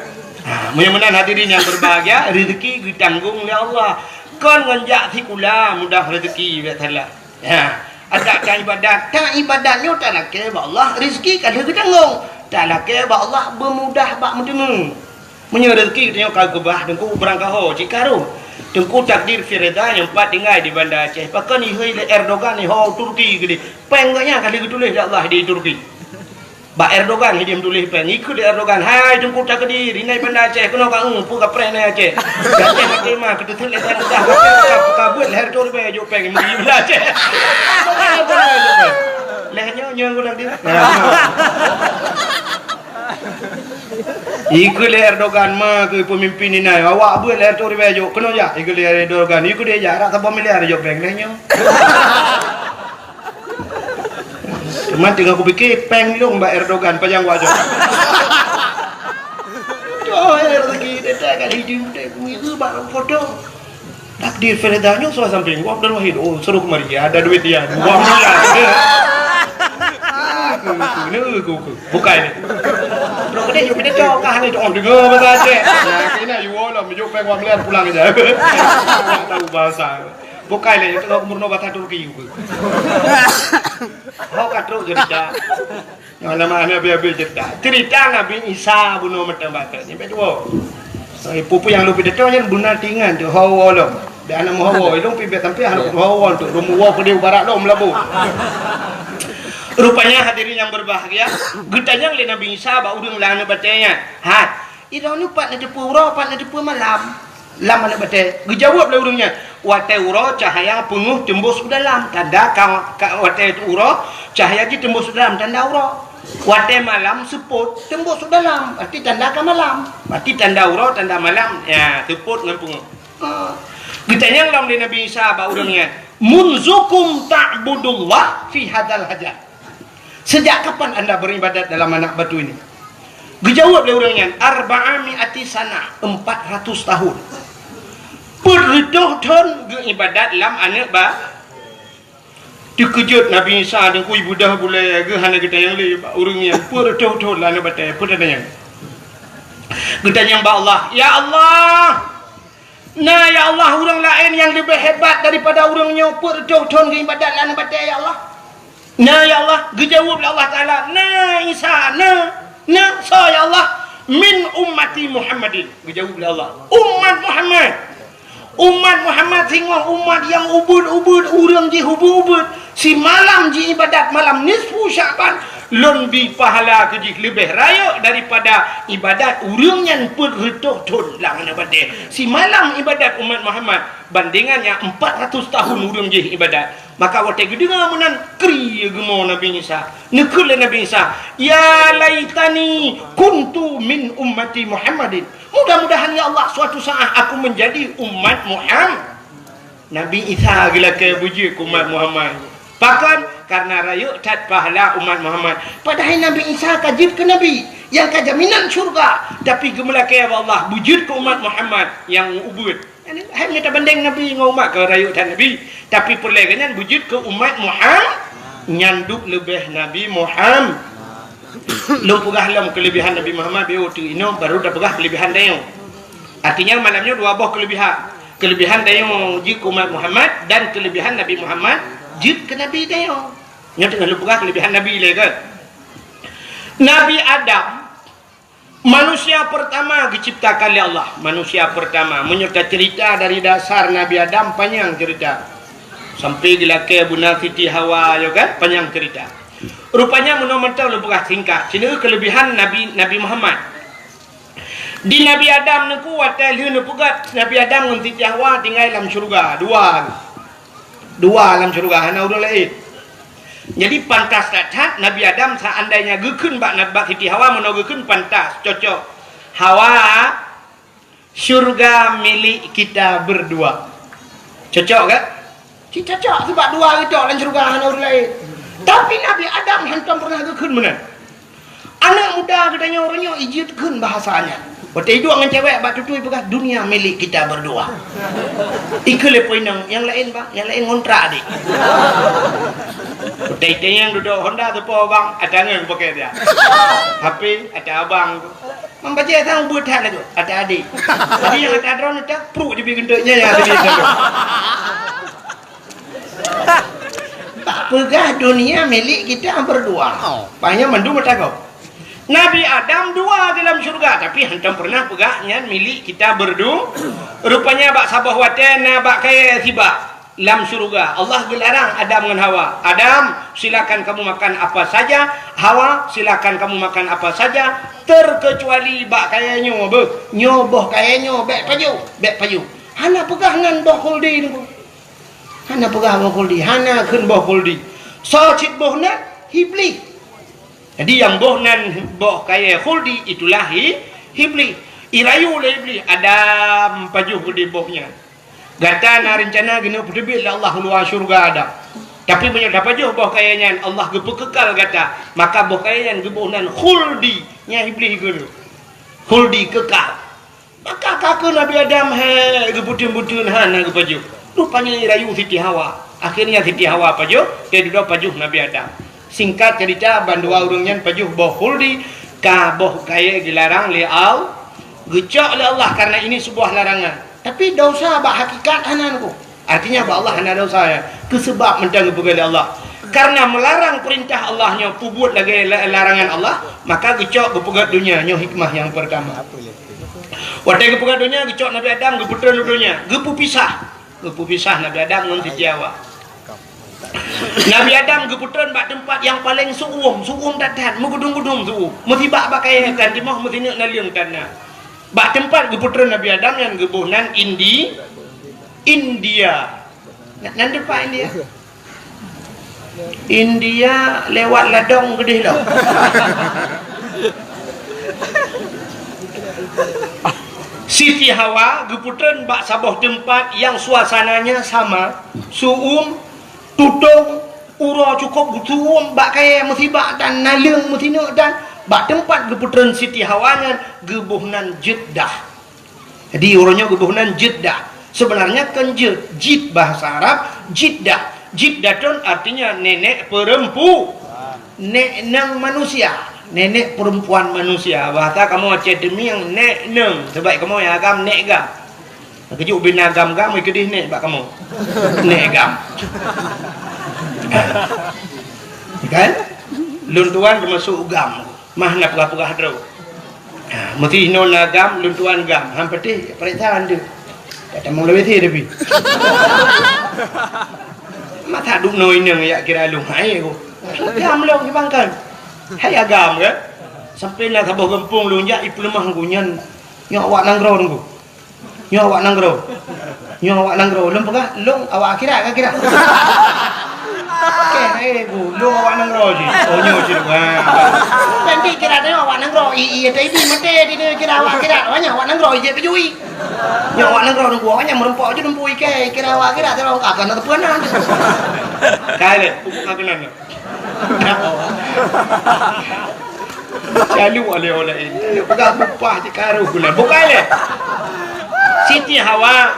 Ha, meunyoe meunan hadirin yang berbahagia, rezeki geutanggong lé Allah. Kon ngon jak sikula mudah rezeki, biasalah. Ha, adak ta ibadat, ta ibadat nyoe talakée bak Allah, rezeki ka lheueh geutanggong. Talakée bak Allah, beumudah bak meuteumé. Meunyoe rezeki geutanyoe ka geubah, Teungku, beurangkaho cit ka rhot. Teungku, takdir firida nyang pat tinggai di Banda Aceh. Pakon ihôi lé Erdogan, iho Turki keudeh. Péng gobnyan ka lheueh geutuléh lé Allah di Turki. Bak Erdogan hidiem tuléh péng. Ikheun lé Erdogan, "Hai Teungku Takdir, inan Banda Aceh, keunoe ka eu, peue kapreh inan Aceh." Aceh maté ma, keuteuseut lé péng mudah, ka, ka, ka buet lhèe reutôh ribèe jok péng, meuli Banda Aceh. Lhèe nyoe, nyoe geulang dia. Ikheun lé Erdogan ma keu peumimpin inan, awak buet lhèe reutôh ribèe jok, keunoe jak. Ikheun lé Erdogan, ikheun dia jak, rata saboh miliar jok péng, lhèe nyoe. Teuma teungoh kupike, péng lôn bak Erdogan, pajan wajok. Tuh, rezeki dia tak kat hidup dia, kuihu bak foto. Takdir firida nyoe sudah samping, Abdul Wahid, oh, suruh kemari, ada duit dia, dua miliar. Aku, aku, aku, aku. Bukai ni. Bro, kedai jok pidato kah ni, oh, dengar bahasa Aceh. Nah, kena you all lah, menunjuk péng dua miliar pulang aja. Tak tahu bahasa. Bukai lé, tengok murno bahasa Turki juga. Ho ka trok cerita. Nyang nama habéh-habéh cerita. Cerita Nabi Isa bunoe mantong bakat. Nyang dua. Eh, pupu nyang lôn pidato nyan beuna tingan tu, hawa lom. Dak aneuk meuhawa, ilong pibet sampai aneuk hawa tu, lom hawa ke dia barat lom labu. Rupanya hadirin yang berbahagia, geutanyong lé Nabi Isa bak ureuëng lam aneuk batée nyan. Hai, Droeneuh pat neuteupeue uroe, pat neuteupeue malam lam aneuk batée? Geujaweueb lé ureuëng nyan, "Watée uroe cahya peungeuh teumbôh u dalam, tanda ka, ka, watée uroe cahya jih teumbôh u dalam, tanda uroe. Watée malam seupôt teumbôh u dalam, berarti tanda ka malam. Berarti tanda uroe, tanda malam, ya, seupôt ngon peungeuh." Ah. Geutanyong lom lé Nabi Isa bak ureuëng nyan, "Munzukum ta'budullah fi hadzal hajar?" Sejak kapan anda beribadat dalam anak batu ini? Geujaweueb lé ureuëng nyan, "Arba'a mi'ati sanah, empat ratus tahun." Peuet reutôh thon geuibadat lam aneuk ba-, teukeujot Nabi Isa deungkui beudoh bulée geuh hana geutanyong lé bak ureuëng nyan, peuet reutôh thon lam aneuk batée, peue tanyong? Geutanyong bak Allah, "Ya Allah, na ya Allah ureuëng laén nyang leubeh hebat daripada ureuëng nyoe peuet reutôh thon geuibadat lam aneuk batée ya Allah?" Na, ya Allah, geujaweueb lé Allah Taala, "Na, Isa, na, na, soe, ya Allah?" "Min ummati Muhammadin," geujaweueb lé Allah, "umat Muhammad." Umat Muhammad singoh umat nyang ubeuet-ubeuet, ureuëng jih ubeuet-ubeuet. Simalam jiibadat malam nisfu Sya'ban, lôn bi pahala keu jih leubeh rayeuk daripada ibadat ureuëng nyan peuet reutôh thon lam aneuk batée. Simalam ibadat umat Muhammad, bandingan nyang empat ratus tahun ureuëng jih ibadat. Maka watée geudeungoe meunan, kri geumo Nabi Isa. Neukheun lé Nabi Isa, "Ya laitani kuntu min ummati Muhammadin." Mudah-mudahan, ya Allah, suatu saat aku menjadi umat Muhammad. Nabi Isa geulakée beujeuet keu umat Muhammad. Pakon? Karena rayeuk that pahala umat Muhammad. Padahai Nabi Isa ka jeuet keu nabi nyang ka jaminan syurga, tapi geumeulakée bak Allah beujeuet keu umat Muhammad nyang ubeuet. Hai meutabandeng Nabi ngon umat ka rayeuk that Nabi, tapi peureulée geuh nyan beujeuet keu umat Muhammad, nyan duek leubeh Nabi Muhammad. Lôn peugah lom keulebihan Nabi Muhammad, biôh teuk inoe baru tapeugah keulebihan tanyoe. Artinya malam nyoe dua boh keulebihan. Keulebihan tanyoe jeuet keu umat Muhammad dan keulebihan Nabi Muhammad jeuet keu Nabi tanyoe. Nyoe teungoh lôn peugah keulebihan Nabi lé kan. Nabi Adam Manusia pertama geuciptakan lé Allah, manusia pertama. Meunyoe taceurita dari dasar Nabi Adam, panyang ceurita. Sampai geulakée beuna Siti Hawa, yo kan? Panyang ceurita. Rupanya meunoe mantong lôn peugah singkat. Sineuk keulebihan Nabi, Nabi Muhammad. Di Nabi Adam neuku watée lheueh neupeugét Nabi Adam ngon Siti Hawa tinggai lam syeuruga, dua. Dua lam syeuruga, hana ureuëng laén. Jadi pantas that-that Nabi Adam seandainya geukheun bak, bak Siti Hawa, meunoe geukheun pantas, cocok. "Hawa, syurga milik kita berdua." Cocok kan? Cit cocok, sebab dua geutok lam syeuruga, hana ureuëng laén. Tapi Nabi Adam hantom pernah geukheun meunan. Aneuk muda geutanyoe uroe nyoe ijeuet kheun bahasa nyan. Watèe iduek ngon cewek bak tutui peugah, "Dunia milik kita berdua." Ikheun lé po inong, "Nyang laén, Bang, nyang laén ngontrak, Dik." Watèe itanyong dudoe Honda teupo, "Bang, ata ngon pakè dia." H P, ata abang tu. Membajèe sang ubeut that laju, ata adék. Jadi nyang ata droeneuh tak, pruek jibi geunteuk nyan nyang ata adék. Bak peugah dunia milik kita berdua. Oh. Panyang mandum meutanggong. Nabi Adam dua di lam syurga, tapi hantom pernah peugah nyan milik kita berdu-, rupanya bak saboh watèe na bak kayèe sibak lam syurga. Allah geularang Adam ngon Hawa, "Adam, silakan kamu makan apa saja. Hawa, silakan kamu makan apa saja, terkecuali bak kayèe nyoe." Beuh, nyoe boh kayèe nyoe, bèk pajoh, bèk pajoh. Hana peugah nan boh khuldi nyoe. Hana peugah boh khuldi, hana kheun boh khuldi. Soe cit boh nan? Iblih. Jadi nyang boh nan boh kayèe khuldi itulah i-, Iblih. Irayu lé Iblih, "Adam, pajoh keudéh boh nyan. Gata na reuncana keuneuk peuteubiet lé Allah u luwa syeuruga Adam. Tapi meunyoe tapajoh boh kayèe nyan, Allah geupeukekal gata, maka boh kayèe nyan geuboh nan khuldi." Nyan Iblih kheun, "Khuldi kekal." Maka ka kheun Nabi Adam, "Hai, geupeuteun-peuteun hana geupajoh." Rupanya irayu Siti Hawa. Akhirnya Siti Hawa pajoh, teududoe pajoh Nabi Adam. Singkat cerita, bandua ureueng nyan pajoh boh khuldi, ka boh kayèe geularang lé Al-, geucok lé Allah karena ini sebuah larangan. Tapi dosa bak hakikat hana nyoe. Artinya bak Allah hana dosa, ya. Keu seubab mantong geupeugah lé Allah. Karena melarang perintah Allah nyoe peubuet lagèe la-, larangan Allah, maka geucok geupeugöt donya, nyoe hikmah nyang pertama. Watèe geupeugöt donya, geucok Nabi Adam, geupeutreun u donya, geupeupisah. Geupeupisah Nabi Adam ngon Siti Hawa. Nabi Adam geupeutreun bak teumpat nyang paleng su'uem, su'uem that-that, meugudum-gudum su'uem. Meusibak bak kayèe tan timoh, meusineuk naleueng tan na. Bak teumpat geupeutreun Nabi Adam nyan geuboh nan Indi-, India. Nan, nan teumpat India. India lewat ladông keudéh lom. Siti Hawa geupeutreun bak saboh teumpat nyang suasananya sama, su'uem, tutong, uroe cukôp geusu'uem bak kayèe meusibak dan naleueng meusineuk dan bak teumpat geupeutreun Siti Hawa nyan geuboh nan Jeddah. Jadi, uroe nyoe geuboh nan Jeddah. Sebenarnya kon Jed, Jid bahasa Arab, Jiddah. Jiddatun artinya nenek perempu-, nek nang manusia, nenek perempuan manusia. Bahasa kamoe Aceh Teumieng, nek nang. Sebab kamoe nyang agam nek gam. Keujeuet ubé na gam-gam, keudéh nek bak kamoe. Nek gam. Kan? Lôn tuan teumasuk gam. Mah na peugah-peugah droe. Ha, meusti inoe na gam, lôn tuan gam. Han patéh, paréksa han deuh. Tak tamong lewat tapi. Masa dum noe inong jak kira lôn hai ko. Gam lôn di bangkan. Hai agam kan? Sampai na saboh gampông lôn jak ipeuleumah ku nyan. Nyoe awak nanggroe ku. Nyoe awak nanggroe. Nyoe awak nanggroe. Lôn peugah, lôn awak akhirat ka kira. Oke, eh, bu, lôn awak nanggroe jih. Oh, nyoe jih. Ha. Nanti kira tengok awak nanggroe. I, i, tadi mati di ni kira awak akhirat. Awaknya awak nanggroe, ijek kejui. Nyoe awak nanggroe nunggu. Awaknya merempok je nunggu ikai. Kira awak akhirat, tolong. Akan ada pernah. Kali, bukan kenal. Lalu oleh-oleh ini. Lalu pegang upah je karuh guna. Bukan leh. Siti Hawa.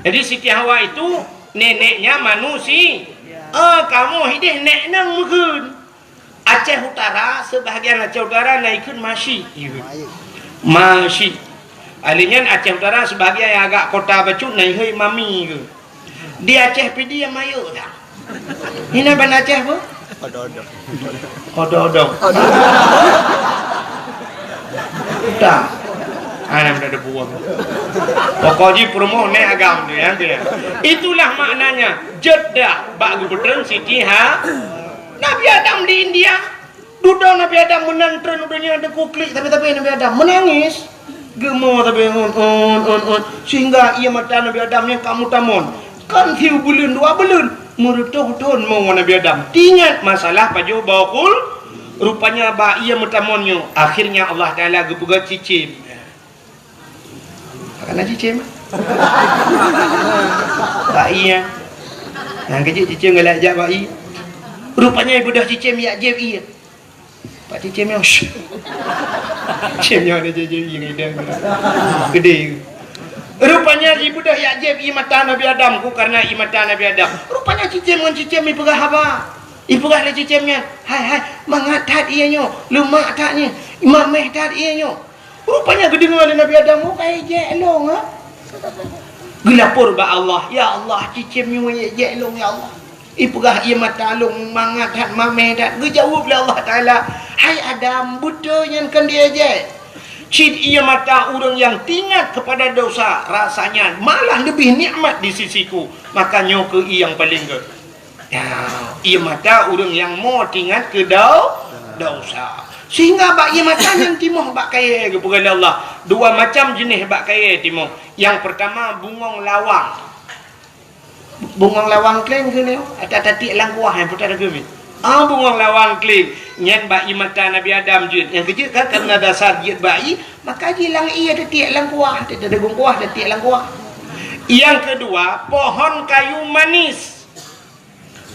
Jadi Siti Hawa itu neneknya manusia. Ah, kamoe hideh nek nang meukeun. Aceh Utara, sebahagian Aceh Utara na ikheun Masyik. Masyik. Ahli nyan Aceh Utara sebahagian nyang agak kota bacut na ihôi Mami ke. Di Aceh Pidie mayok dah. Hina ban Aceh apa? Odong-odong. Odong-odong. Dah. Anak dah ada buang. Pokok ji perumoh nek agam tu ya, tu ya. Itulah maknanya Jeddah bak gubernur Siti ha. Nabi Adam di India. Dudoe Nabi Adam meunan treun u donya teungku klik tapi-tapi Nabi Adam meunangis. Geumo tapi un, un, un, un. Sehingga ie mata Nabi Adam nyang ka meutamon. Kan siu buleuen dua buleuen, meureutoh thon mo Nabi Adam. Teuingat masalah pajoh boh khuldi. Rupanya bak ie meutamon nyoe, akhirnya Allah Taala geupeugah cicém. Kana cicém. Bak ie. Nyang keujeuet cicém galak jak bak ie. Rupanya ibeudôh cicém yak jieb ie. Pak cicém nyoe. Cicém nyoe ada jadi ngideung. Gede. Rupanya ibeudôh yak jieb ié mata Nabi Adam ku karena ié mata Nabi Adam. Rupanya cicém ngon cicém ipeugah haba. Ipeugah lé cicém nyan, "Hai, hai, mangat that ié nyoe, leumak that nyoe, mameh that ié nyoe." Rupanya geudeungoe lé Nabi Adam, "Oh, ka ijek lôn, ha?" Geulapor bak Allah, "Ya Allah, cicém nyoe ijek lôn, ya Allah." Ipeugah ié mata lôn mangat that, mameh that. Geujaweueb lé Allah Taala, "Hai Adam, beutôi nyan kon diejek. Cit ié mata ureuëng nyang teuingat keupada dosa, rasanya malah leubeh nikmat di sisi-Ku. Maka nyoe keuh ié nyang paleng gét." Ya, ié mata ureuëng nyang mo teuingat keu dau-, dosa. Sehingga bak ié mata nyan timoh bak kayée geupeugah lé Allah. Dua macam jeuneh bak kayée timoh. Nyang peurtama bungong lawang. Bungong lawang kléng keunoe, ata tatiek lam kuah nyang putar geumi. Ah, bungong lawang kléng, nyan bak ié mata Nabi Adam jeuet. Nyang keujeuet kan karena dasar jeuet bak ié, maka jilang ié tatiek lam kuah, tatiek dagung kuah, tatiek lam kuah. Nyang keudua, pohon kayu manis.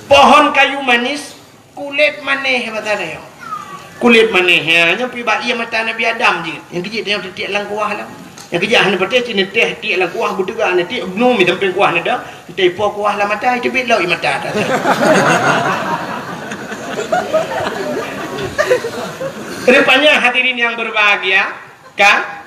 Pohon kayu manis, kulét manéh mata nyoe. Kulét manéh, ya, nyoe pi bak ié mata Nabi Adam jeuet. Nyang keujeuet nyoe tatiek lam kuah lah. Nyang keujeuet hana patéh cit neuteh tiek lam kuah, beuteuga neutiek, bnu mi sampéng kuah neudong, neuteh po kuah lam mata, iteubiet lom ié mata. Rupanya hadirin yang berbahagia, kan?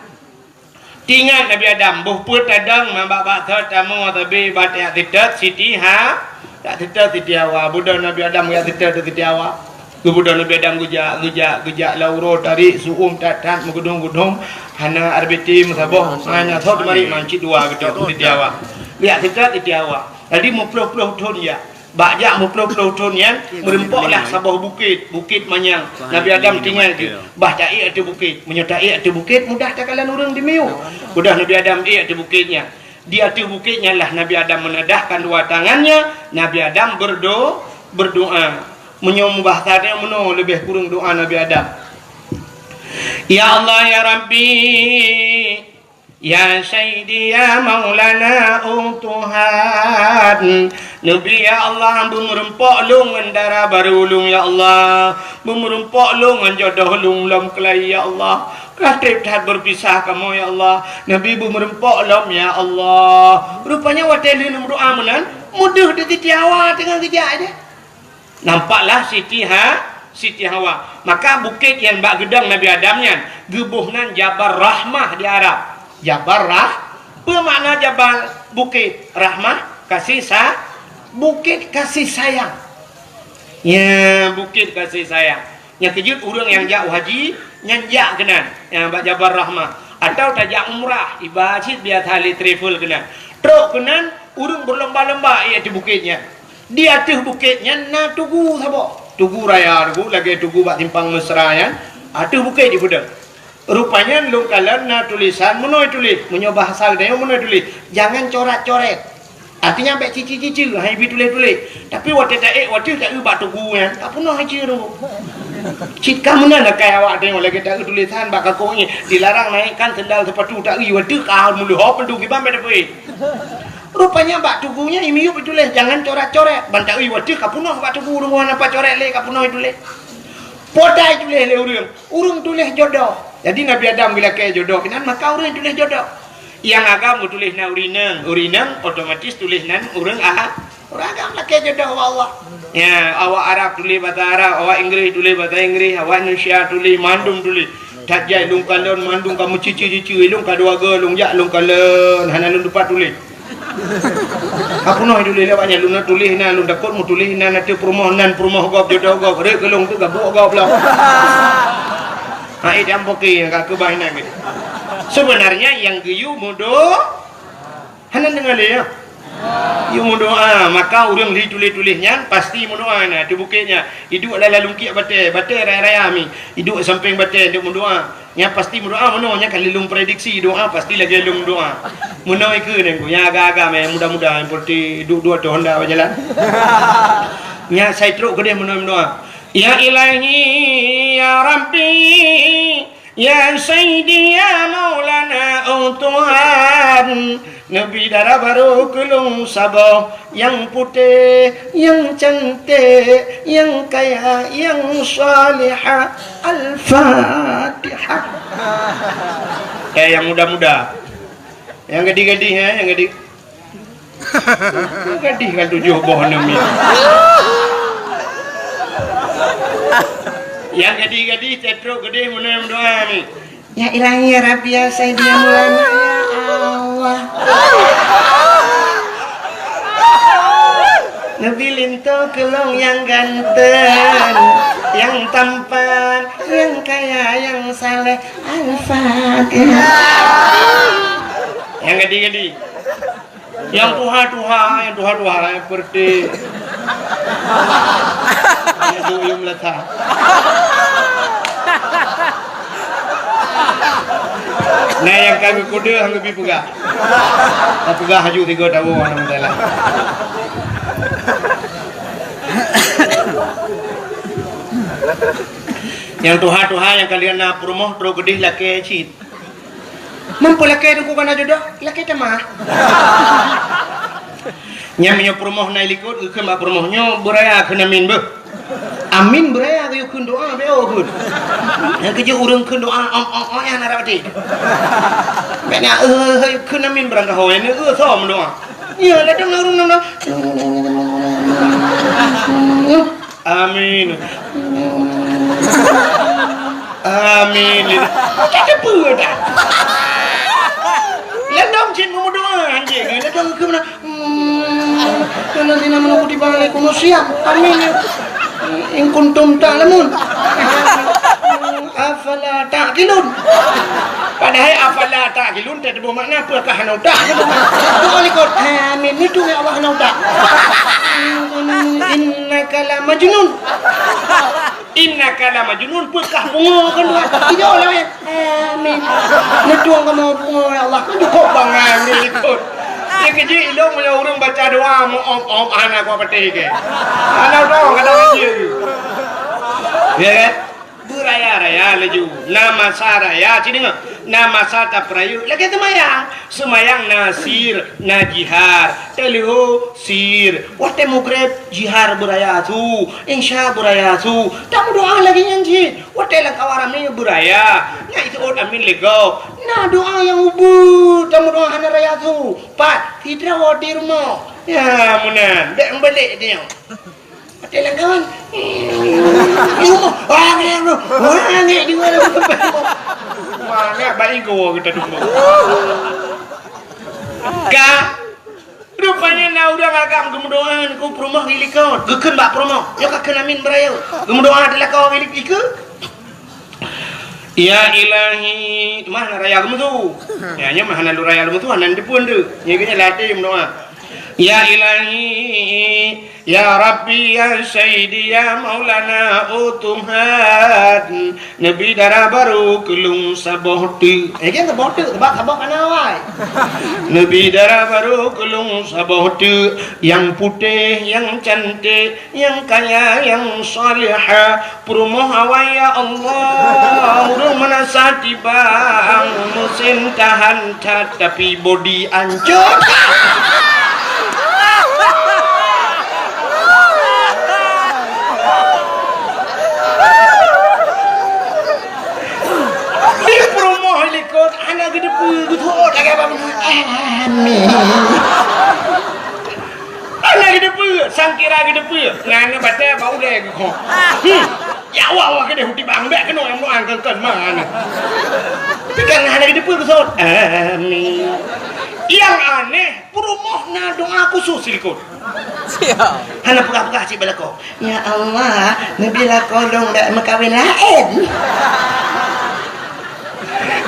Teuingat Nabi Adam, boh peuet tadong, man bak-bak thot tamoe tabi bak jak sitot Siti Ha-, jak sitot Siti Hawa. Beudôh Nabi Adam jak sitot Siti Hawa. Geubeudôh Nabi Adam geujak, geujak, geujak lam uroe tarék, su'um that-that, meugeudong-geudong, hana R B T meusaboh, hana thot marit man cit dua geutôb Siti Hawa. Jak sitot Siti Hawa. Jadi meuploh-ploh thon jak. Bak jak meuploh-ploh thon nyan, meurumpok lah saboh bukét, Bukét Manyang. Nabi Adam tinggai geuh, bah taék ateueh bukét. Meunyoe taék ateueh bukét, mudah takalon ureuëng dimiyueb. Mudah Nabi Adam ék ateueh bukét nyan. Di ateueh bukét nyan lah Nabi Adam menadahkan dua tangannya, Nabi Adam berdo-, berdoa. Meunyoe mubahasa nyan meunoe leubeh kureueng doa Nabi Adam. Ya Allah, ya Rabbi, Ya Sayyidi, ya Maulana, oh Tuhan, neubi ya Allah, beumeurumpok lôn ngon dara barô lôn ya Allah, beumeurumpok lôn ngon jodoh lôn lom keulai ya Allah. Ka treb that beupisah kamoe ya Allah, neubi beumeurumpok lom ya Allah. Rupanya watée lheueh meudoa meunan, meudeuh di Siti Hawa teungoh geujak aja. Nampaklah Siti Ha-, Siti Hawa. Maka bukét nyang bak geudong Nabi Adam nyan geuboh nan Jabal Rahmah di Arab. Jabal Rah-, peue makna Jabal? Bukét. Rahmah, kasih sa-, bukét kasih sayang. Ya, bukét kasih sayang. Nyang keujeuet ureuëng nyang jak u haji, nyan jak keunan, nyang bak Jabal Rahmah. Atau tajak umrah, iba cit biasa lé travel keunan. Trok keunan, ureuëng beulomba-lomba ié ateueh bukét nyan. Di ateueh bukét nyan na tugu saboh. Tugu raya tugu, lagée tugu bak simpang Mesra nyan. Ateueh bukét jipeudong. Rupanya lôn kalon na tulisan meunoe tuléh. Meunyoe bahasa geutanyoe meunoe tuléh, "Jangan corat-coret." Artinya bék cici-cici, hai bi tuléh-tuléh. Tapi watée taék, watée taeu bak tugu nyan, ka peunoh ici tu. Cit ka meunan akai awak tanyoe lagée taeu tulisan bak kakoe nyan, "Dilarang naikkan sendal sepatu." Taeu watée ka meuleuhop tu kiban bék tapeuék. Rupanya bak tugu nyan imiyueb ituléh, "Jangan coret-coret." Ban taeu watée ka peunoh bak tugu deungon apa coret lé ka peunoh ituléh. Potai tuléh lé ureuëng. Ureuëng tuléh jodoh. Jadi Nabi Adam geulakée jodoh keunan, maka ureuëng tuléh jodoh. Nyang agam geutuléh na ureuëng inong, ureuëng inong otomatis tuléh nan ureuëng a-, ureuëng agam lakée jodoh bak Allah. Ya, awak Arab tuléh basa Arab, awak Inggris tuléh basa Inggris, awak Indonesia tuléh, mandum tuléh. That jai lôn kalon mandum ka meucici-cici, lôn ka dua go lôn jak lôn kalon, hana lôn tupat tuléh. Ka peunoh tuléh lé awak nyan, lôn na tuléh na, lôn takot meutuléh na, na teu peurumoh nan peurumoh gob, jodoh gob, rek keu lôn teu gabuk gob lom. Ha, eh, dan poke ka keubah inan gitu. Sebenarnya yang geuyue mudo, hana deungoe lé ya. Yue meudoa, maka ureuëng di tuléh-tuléh nyan pasti meudoa na, di bukét nyan. Iduek lam lalungkiek batée, batée raya-raya mi. Iduek sampéng batée untuk meudoa. Nyan pasti meudoa meunoe, nyan ka lheueh lôn prediksi doa pasti lagée lôn doa. Meunoe ikeue nyan ku, nyang agam-agam nyang muda-muda nyang peureute duek-duek ateueh honda bak jalan. Nyan sai trok keudeh meunoe meudoa. Ya Ilahi, ya Rabbi, ya Sayyidi, ya Maulana, oh Tuhan, neubi dara barô keu lôn saboh nyang putéh, nyang canték, nyang kaya, nyang salihah. Al-Fatihah. Eh, nyang muda-muda. Nyang gadih-gadih, eh, nyang gadih. Gadih kan tujoh boh aneuk miet. Nyang gadih-gadih, trok gadih, meunan meudoa ni. Ya Ilahi, ya Rabbi, ya Sayyidi, ya Maulana, ya Allah. Neubi linto keu lôn nyang ganteng, nyang tampan, nyang kaya, nyang saleh. Al-Fatihah. Nyang gadih-gadih. Nyang tuha-tuha, nyang tuha-tuha, nyang peureuteh. Nyang duyuem lata. Nah, nyang ka geukuda, han geubi peugah. Tapeugah haju tiga tahun, alhamdulillah. Nyang tuha-tuha nyang ka lheueh na peurumoh trok keudeh lakée cit. Meunyoe lakée teungku ka na jodoh, lakée teuma. Nyan meunyoe peurumoh na i likot, geukheun bak peurumoh nyoe beuraya kheun amin beuh. Amin beuraya geuyue kheun doa beu kheun. Nyang keujeuet ureuëng kheun doa ong ong ong nyan na rot até. Bèk na eh kheun amin barang kaho nyan eh som doa. Iya, ladôm na ureuëng na. Amin. Amin. Ka teupeue dah. Ladôm cit meumeudoa anjing. Ladôm keu mana? Hmm. Alladzina amanu kutiba alaikumus siyam. Amin. In kuntum ta'lamun. Afala ta'qilun. Padahai afala ta'qilun teuh teuboh makna peue kah hana utak. Doa likot. Amin. Itu ya Allah hana utak. Innaka la majnun. Innaka la majnun, peue kah pungo kan dua. Tidak lah ya. Amin. Neutong kamoe pungo ya Allah. Cukup bangai ureuëng likot. Dia kejik ilong punya ureuëng baca doa mu om om hana kuat petik ke. Hana tahu kata dia. Ya kan? Beuraya-raya laju. Na masa raya, ci deungoe. Na masa tapeurayeuk lagée seumayang. Seumayang na sir, na jihar. Teuleuho sir. Watée mugreb jihar beuraya su. Insya beuraya su. Tameudoa lagée nyan cit. Watée lam kawan ramé beuraya. Na iseuôt amin lé gob. Na doa nyang ubeut tameudoa hana raya su. Pat, sidroe di rumoh. Ya, meunan. Bék meubalek dia. Watée lam kawan. Di rumoh. Wah, ngek, wah, ngek di mana? Mana baik gua kita dulu. Ka Rupanya na ureuëng agam geumeudoa keu peurumoh di likot, geukheun bak peurumoh, nyoe ka kheun amin beuraya. Geumeudoa di lakoe di likot. Ya Ilahi, mah na raya geumeusu. Ya, nyoe mah hana lôn raya geumeusu, hana neuteupeue deuh. Nyoe geuhnyan latée meudoa. Ya Ilahi, ya Rabbi, ya Sayyidi, ya Maulana, oh Tuhan. Neubi dara barô keu lôn saboh teuk. Eh, kan saboh teuk, sabab saboh ka na awai. Neubi dara barô keu lôn saboh teuk, nyang putéh, nyang canték, nyang kaya, nyang salihah. Peurumoh awai, ya Allah, ureuëng meunasah tibang, meusén tahan that, tapi bodi ancô. Di peurumoh likot hana geuteupeue, geuteuôt lagée bak meunan. Amin. Hana geuteupeue, sangkira geuteupeue. Nyan batée bak ulée geukhok. Hmm. Ya Allah, wah keudeh uti bang bék keunoe nyang meuang keun-keun mana. Tapi kan hana geuteupeue geuseuôt. Amin. Nyang aneh, peurumoh na doa khusos silikot. Siap. Hana peugah-peugah cit beulako. Ya Allah, neubi lakoe lôn bék meukawen laén.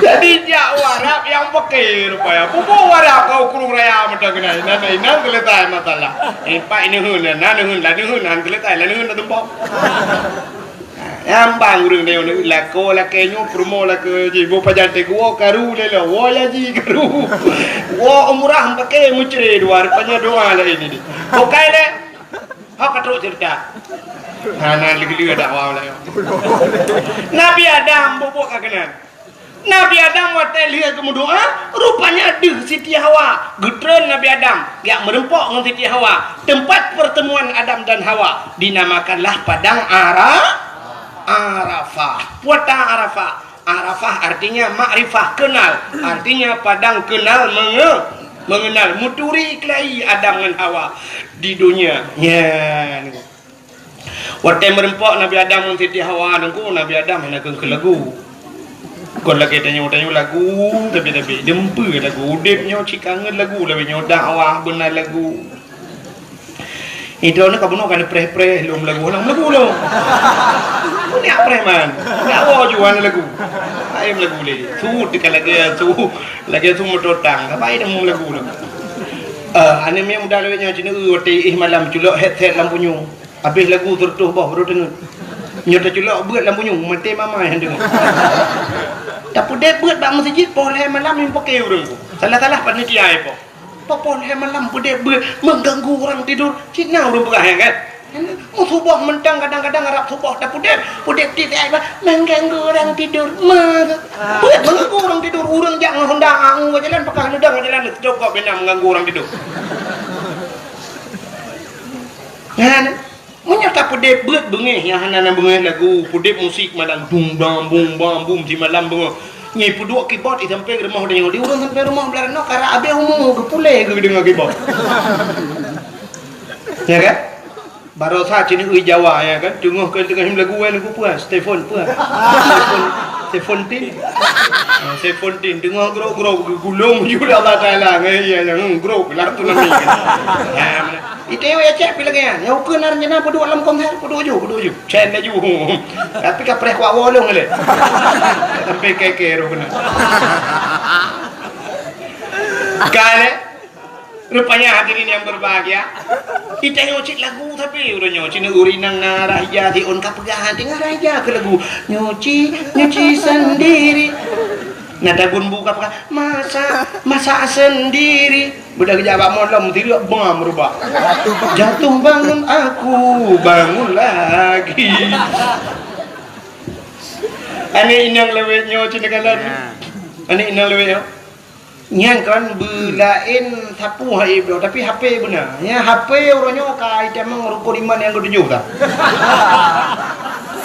Jadi jak u Arab nyang peuke rupaya. Pupu u Arab keu kureueng raya meuteuk keunan. Inan, inan seuleutai masalah. Empat neuheun, na neuheun, la neuheun, han seuleutai, la neuheun na tumpok. Nyang bang ureuëng nyoe lakoe lakée nyoe, peurumoh lakée jih, boh pajan teuh woe karu lé lo, woe haji karu. Woe umrah meupaké meucre dua, rupanya doa laén ini. Bukai lé. Hok ka trok ceurita. Hana lé-lé dakwah laén. Nabi Adam bubuk ka keunan. Nabi Adam watée lheueh geumeudoa, rupanya deuh Siti Hawa. Geutreun Nabi Adam, geujak meurumpok ngon Siti Hawa. Teumpat peurteumuan Adam dan Hawa dinamakanlah Padang Ara-, Arafah. Puata Arafah. Arafah artinya makrifah, kenal. Artinya padang kenal menge-, mengenal. Meuturi keulayi Adam ngon Hawa di donya. Nyan. Watée meureumpok Nabi Adam ngon Siti Hawa nungku, Nabi Adam hana keu lagu. Kon lagée tanyoe-tanyoe lagu, tapi-tapi deumpeu lagu. Udeb nyoe cit kangen lagu, lagée nyoe dakwah beuna lagu. Idroe ka bunoe ka neupreh-preh lom lagu, hana lagu lom. Nyak preh man. Nyak woe juan lagu. Aém lagu lé. Su teuka lagée su, lagée su mototang. Sabai deumu lagu lom. Eh, aneuk miet muda lawét nyoe cina eu watée ih malam culok headset lam punyueng. Habéh lagu seureutôh boh baru teungeut. Nyoe teuculok beuet lam punyueng, maté mama nyang deungoe. Tapeudeb beuet bak meuseujid poh lhée malam nyang paké ureuëng ku. Salah-salah panitia ipoh. Poh lhée malam peudeb beuet mengganggu orang tidur. Cit na ureuëng peugah nyan kan? Meusuboh mantong kadang-kadang arab suboh tapeudeb, peudeb tieb ai bah mengganggu orang tidur. Meusuboh mengganggu orang tidur, ureuëng jak ngon honda angu jalan pakah neudang jalan cokop bina mengganggu orang tidur. Nyan. Meunyoe tapeudeb beuet beungéh nyang hana na beungéh lagu, peudeb musik malam dum bam bum bam bum simalam beungoh. Nyan peuduek keyboard i sampéng rumoh tanyoe, di ureuëng sampéng rumoh blah noe karap abéh umu geupuléh geudeungoe keyboard. Ya kan? Barosa cina eu Jawa ya kan? Teungoh keu teungoh him lagu wan lagu peue? Stefon peue? Stefon, Stefontin. Ah, Stefontin teungoh grok-grok geugulong ju Allah Taala ngai ya yang grok lah tu nami. Ya, Itée ya cek pi lagée nyan. Nyang ukeue na rencana peuduek lam konser, peuduek ju, peuduek ju. Cen laju. Tapi ka preh kuak wolong lé. Sampai keke roh kena. Kale. Rupanya hadirin yang berbahagia. Itée nyoe cit lagu tapi udah nyoe cina urinang na raja di on ka peugah hati ngan raja ke lagu. Nyuci, nyuci sendiri. Nah, dagun buka peugah, masak, masak sendiri. Beudah geujak bak molom, tireuk bam rubah. Jatuh bangun aku, bangun lagi. Aneuk inong lewet nyoe cina kalan. Ya. Aneuk inong lewet nyoe. Nyan kan beulaén sapu hai bloe, tapi H P beuna. Nya H P uroe nyoe ka itamong rukun iman nyang ketujoh dah.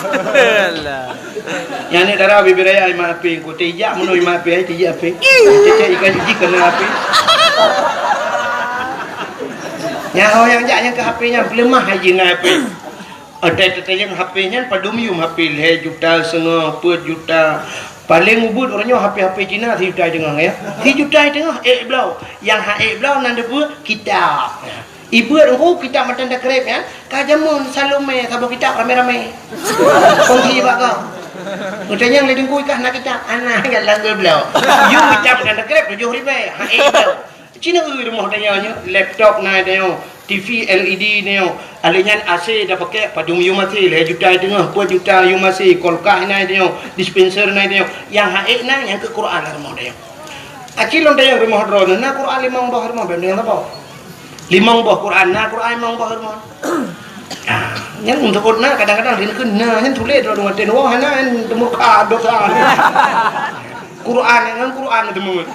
Alah. Nyan ni dara bibir raya iman api ku tijak menu iman api ai tijak api. Cecek ikan jiji kena api. Nyan ho nyang jak nyang ke H P nyan peuleumah hai jina api. Ada tetayang H P nyan padum yum H P lhèe juta seungoh, peuet juta. Paléng ubit uroe nyoe H P-H P Cina sijuta teungoh ya. Sijuta teungoh ék bloe. Nyang ha ék bloe nan deubeuet kitab. Ibeuet engku kitab matan takrib nyan, ka jameun Salome saboh kitab ramé-ramé. Kongsi bak kau. Utanyang lé dengku ikah na kitab, ana galak geubloe. Yum kitab matan takrib tujoh ribèe, ha ék bloe. Cina eu rumoh tanyoe nyoe, laptop na tanyoe, T V L E D tanyoe. Alèh nyan A C tapakèk padum yum A C lhèe juta teungoh, peuet juta yum A C, kulkas na tanyoe, dispenser na tanyoe. Nyang ha ék na nyang keu Quran lam rumoh tanyoe. Aci lôn tanyong rumoh droeneuh na Quran limong boh rumoh, bèk meunyoe saboh. Limong boh Quran na, Quran limong boh rumoh. Ah, nyang untuk na kadang-kadang rin keu na, nyan tuléh droeneuh watèe nyoe hana nyan teumurka dosa. Quran nyan Quran teumeuet.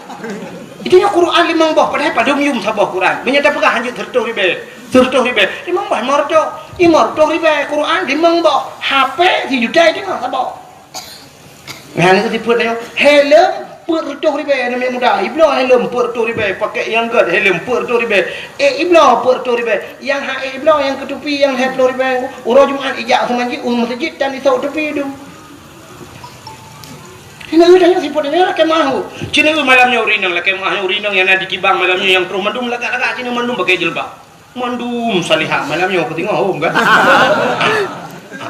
Itu nyoe Quran limong boh, padahai padum yum saboh Quran. Meunyoe tapeugah hanjeuet seureutôh ribèe, seureutôh ribèe, limong boh lima reutôh, lima reutôh ribèe Quran limong boh, H P sijuta teungoh saboh. Nyan keuh sifeuet nyoe, helm peuet reutôh ribèe aneuk muda, ibloe helm peuet reutôh ribèe, pakèk nyang gèt helm peuet reutôh ribèe, ék ibloe peuet reutôh ribèe, nyang ha ék ibloe nyang keu tupi nyang lhèe ploh ribèe, uroe Jumat ijak seumanjit u meuseujid dan isok tupi dum. Hana geutanyoe sifeuet nyoe lakèe meu'ah. Cina malam nyoe urineueng lakèe meu'ah nyoe urineueng nyang na di kibang malam nyoe nyang troh mandum lagak-lagak cina mandum pakai jilbab. Mandum salihah malam nyoe keuteungoh hom kan.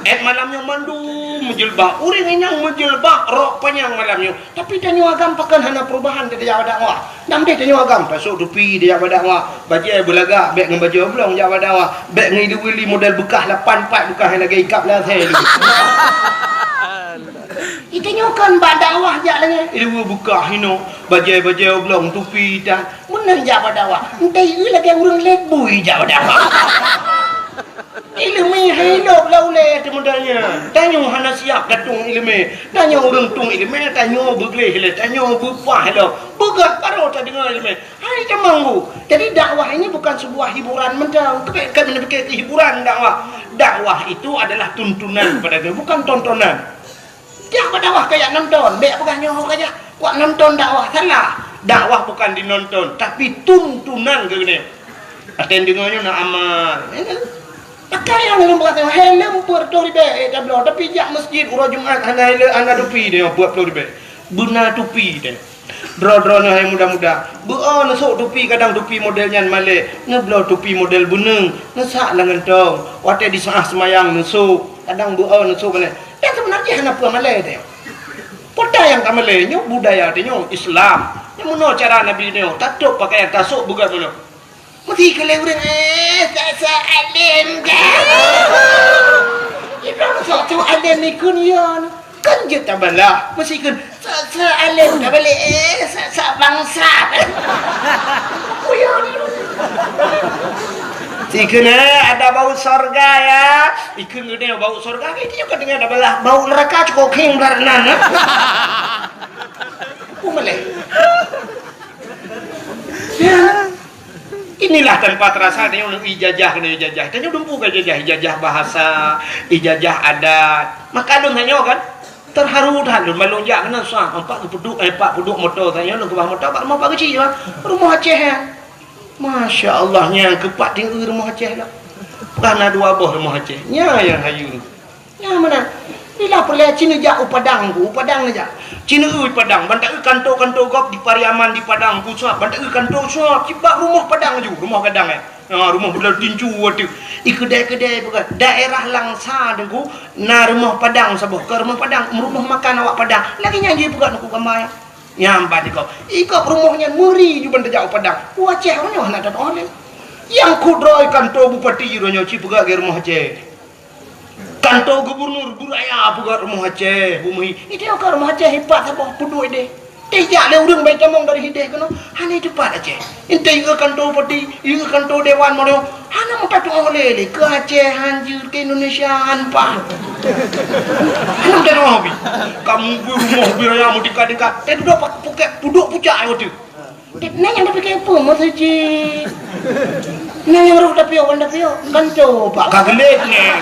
Èt malam nyoe mandum meujilbab. Ureueng inong meujilbab rok panyang malam nyoe. Tapi tanyoe agam pakon hana perubahan di dakwah. Nam deh tanyoe agam, tasok tupi di dakwah. Bajèe beulagak bèk ngon bajèe oblong jak bak dakwah. Bèk ngon ilu-ilu model beukah lapan pat beukah nyang lagèe ikab lasèe. Itanyoe kon bak dakwah jak lagèe. Ilu beukah inoe, bajèe-bajèe oblong tupi tan. Meunan jak bak dakwah. Entah ieu lagèe ureueng lé bui jak bak dakwah. Ileumèe hai lôb lam ulèe teuh model nyan. Tanyoe hana siap datong ileumèe. Tanyoe ureueng tueng ileumèe, tanyoe beugleh lé, tanyoe beupah lom. Beugah baroe tadeungoe ileumèe. Hai tamong bu. Jadi dakwah ini bukan sebuah hiburan mantong. Tapi kan pikir hiburan dakwah. Dakwah itu adalah tuntunan kepada Tuhan, bukan tontonan. Jak bak dakwah kajak nonton, bèk peugah nyoe ho kajak. Wak nonton dakwah salah. Dakwah bukan dinonton, tapi tuntunan keu geuneuk. Até deungoe nyoe na amal. Pakaian lom bukan helm peuet ploh ribèe, eh, tabloe, tapi jak masjid uroe Jumat hana helm, hana tupi deh, peuet ploh ribèe. Beuna tupi deh. Droe-droe nyoe hai muda-muda, beu-o neusok tupi, kadang tupi model nyan malèe, neubloe tupi model beuneung, neusak lam gantong, watèe disaah seumayang neusok, kadang beu-o neusok malèe. Nyan seubeuna jih hana peue malèe teuh. Peue nyang ka malèe nyoe budaya teuh nyoe Islam. Nyoe meunoe cara Nabi nyoe, tatôp pakaian, tasok beugèt meunoe. Meusti keu lé ureueng, eh, sa-sa além dah. Ibrahim sok-sok além ikun yon. Kan jeuet tabalah. Meusti keu sa-sa além dah balik, eh, sa-sa bangsat. Kuyon. Sikheun, eh, ada bau sorga ya. Ikheun geutanyoe bau sorga, itu juga dengan tabalah. Bau neraka cukup khing belah nan, eh. Peue malèe. Ya. Inilah tanpa terasa tanyoe ijazah keunoe ijazah. Tanyoe dumpeue ka ijazah, ijazah bahasa, ijazah adat. Maka lôn tanyoe kan terharu that lôn, ban lôn jak keunoe suah, empat geupeuduk, eh, empat peuduk moto tanyoe lôn keubah moto bak rumoh Pak Geuchik, bah. Rumoh Aceh, ya. Masya Allah, nyang keupat tinggi rumoh Aceh lah. Bukan na dua boh rumoh Aceh. Nya yang hayu. Nyang meunan, bila peureulèe ci neujak u Padang ku, u Padang neujak. Ci neueu Padang, ban taeu kanto-kanto gob di Pariaman di Padang ku suab, ban taeu kanto suab, ci bak rumoh Padang laju, rumoh gadang, eh. Ha, rumoh budal tincu ateueh. I keudè-keudè peugah, daerah Langsa Teungku, na rumoh Padang saboh, keu rumoh Padang, rumoh makan awak Padang. Lagèe nyan jih peugah Teungku gamba nyan. Nyan ban di gob. I gob rumoh nyan meuri ju ban tajak u Padang. U Aceh uroe nyoe hana tateupeue lé. Nyang kudroe kanto bupati uroe nyoe ci peugah lagèe rumoh Aceh. Kanto gubernur beuraya peugah rumoh Aceh, bumeuhi. Itu ka rumoh Aceh ipat saboh peuduek deh. Teuh jak lé ureueng bai tamong dari hideh keunoe, hana teupat Aceh. Enteuk yue kanto bupati, yue kanto dewan mono, hana meutateupeue lé, lé keu Aceh hanjeuet, keu Indonesia han paih. Hana meutateupeue bi. Kamu beurumoh beuraya meutingkat-tingkat. Teuh dudoe pak puket puduk pucak nyoe teuh. Nyan nyang tapike peue meuseujid? Nyan nyang rôh tapiôh, wan tapiôh, kan coba ka geulet nyan.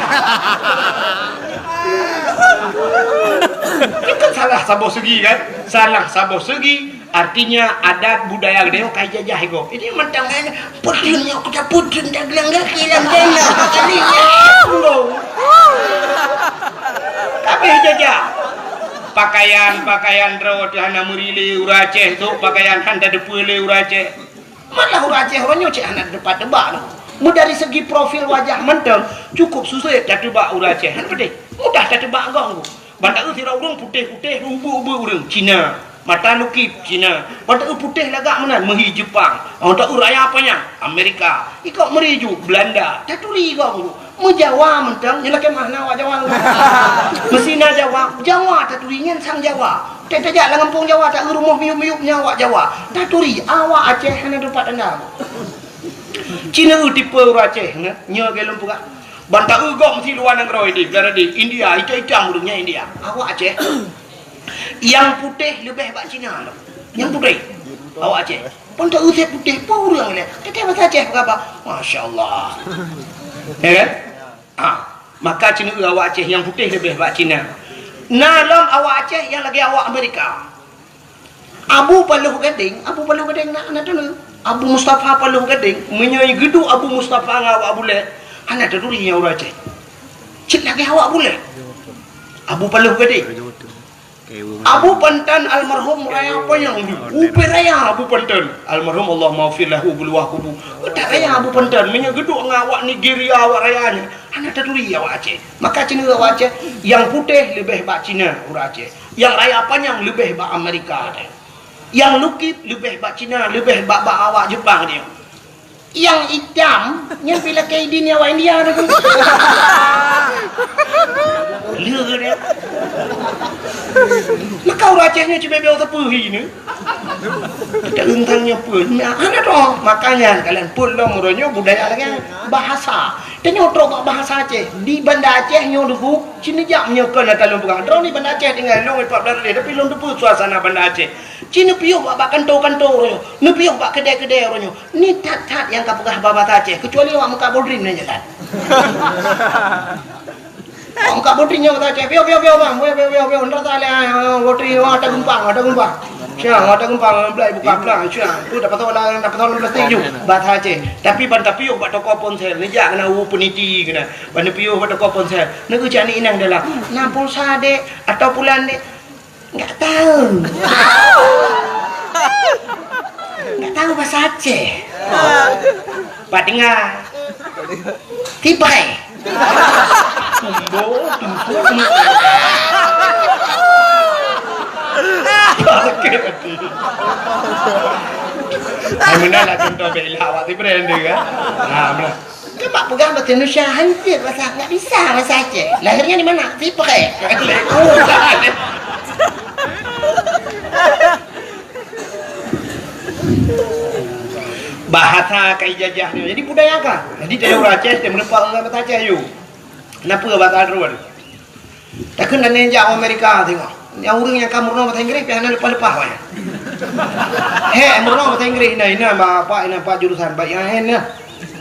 Itu kan salah saboh segi kan? Salah saboh segi, artinya adat budaya geutanyoe ka ijajah igob. Jadi mantong kan, putun nyok kita putun dagelang gaki lam dana. Kali nyan. Tapi jajah. Pakaian-pakaian droe teuh hana meuri lé ureueng Aceh, sôk pakaian han tateupeue lé ureueng Aceh. Malah ureueng Aceh uroe nyoe cit hana teupat teubak lom. Meudari segi profil wajah mantong, cukup susah tateupeue ureueng Aceh. Hana peudeh. Mudah tateupeue gob. Ban taeu sidroe ureueng putéh-putéh, ubeuek-ubeuek ureueng, Cina. Mata lukip, Cina. Ban taeu putéh lagak meunan, meuhi Jepang. Ban taeu raya panyang, Amerika. Igob meuri ju, Belanda. Taturi gob. Meujawa mantong, nyan lakèe meuh na awak Jawa. Meusina Jawa, Jawa taturi nyan sang Jawa. Teuh tajak lam gampông Jawa, taeu rumoh miyueb-miyueb nyan awak Jawa. Taturi, awak Aceh hana teupat tanda. Cina eu tipe ureueng Aceh, nyoe, nyoe lagèe lôn peugah. Ban taeu gob meusti luwa nanggroe idéh, bela idéh, India, itam-itam ureueng nyan India. Awak Aceh. Nyang putéh leubeh bak Cina lom. Nyang putéh. Awak Aceh. Pun tak usah putéh pun ureueng lé. Teuntèe bahasa Aceh peugah, masya Allah. Ya kan? Ah, maka Cina awak Aceh nyang putéh leubeh bak Cina. Na lom awak Aceh nyang lagèe awak Amerika. Abu Paloh Gadeng, Abu Paloh Gadeng na, na teuh. Abu Mustafa Paloh Gadeng, meunyoe geuduek Abu Mustafa ngon awak Bulèe, hana taturi nyan ureueng Aceh. Cit lagèe awak Bulèe. Abu Paloh Gadeng. Abu Pantan almarhum raya panyang, upi raya Abu Pantan. Almarhum Allah maghfir lahu buluwah kubu. Utak raya Abu Pantan, meunyoe geuduek ngon awak Nigeria, awak raya nyan, hana taturi awak Aceh. Maka Cina awak Aceh, nyang putéh leubeh bak Cina ureueng Aceh. Nyang raya panyang leubeh bak Amerika teuh. Nyang lukip leubeh bak Cina, leubeh bak, bak awak Jepang teuh. Nyang itam, nyan pih lakèe idin awak India teuh. Lé dia. Maka ureueng Aceh nyoe cibèe-bèe teupeu hi ni. Kita rentang nyoe pun. Nah, hana toh. Makanya kalian pun lom uroe nyoe budaya lagèe bahasa. Tanyoe trok bak bahasa Aceh. Di Banda Aceh nyoe Teungku, ci neujak meunyoe kon ata lôn peugah. Droeneuh di Banda Aceh tinggai lôn empat belas hari, tapi lôn teupeu suasana Banda Aceh. Ci neupiôh bak, bak kanto-kanto uroe nyoe. Neupiôh bak keudè-keudè uroe nyoe. Ni that-that nyang ka peugah bahasa Aceh, kecuali awak meukat bodrim nyan that. Angkat botri nyoe kata Aceh. Piôh, piôh, piôh, bang. Piôh, piôh, piôh, piôh. Ntar tak lé, ah, botri, ah, ata geumpang, ata geumpang. Siang, ata geumpang, belai buka pelang. Siang, tu dapat tolak, dapat tolak plastik ju. Bahasa Aceh. Tapi ban tapiôh bak toko ponsel. Neujak keunan u peniti keunan. Ban tapiôh bak toko ponsel. Neugeucak ni inong dalam. Na pulsa, dek, atau pulan, dek? Enggak tahu. Enggak tahu bahasa Aceh. Pak dengar. Tipai. Kumbo, tumpu, tumpu. Sakit hati. Hai, meunan lah contoh bela awak tipai dia kan. Ha, meunan. Kan bak peugah bahasa Indonesia hancit bahasa, enggak bisa bahasa Aceh. Lahirnya di mana? Tipai. Bahasa ka ijajah nyoe. Jadi budaya ka. Jadi teuh ureueng Aceh teuh meureumpok ngon bahasa Aceh yue. Kenapa bahasa droe? Takheun dan jak Amerika tengok. Nyang ureueng nyang ka meurunoe bahasa Inggris pih hana leupah-leupah wayah. He, meurunoe bahasa Inggris ina, ina bapak, ina pak jurusan, baik yang he na.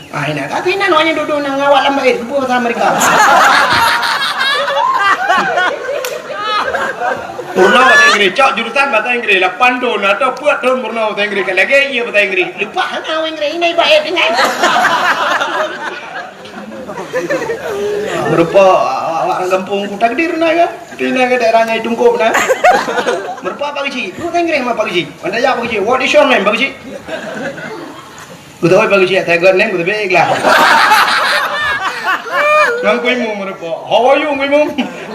Ah, ina. Kata ina nyoe nyang duduk nang awak lam bait, buku bahasa Amerika. Meurunoe bahasa Inggris, cok jurusan bahasa Inggris, lapan thon atau peuet thon meurunoe bahasa Inggris, ka lagèe iya bahasa Inggris. Leupah hana awak Inggris, ina ibaet tinggai. Meureumpok awak, awak ureueng gampông ku takdir na kan? Di na ke daerah Nyai Tungkop na. Meureumpok Pak Geuchik, tu bahasa Inggris mah Pak Geuchik. Anda ya Pak Geuchik, what is your name Pak Geuchik? Geutanyoe bagi siat, saya got nem, geutanyoe ikhlas. Ngon Kui Mum meureumpok. How are you, Kui Mum?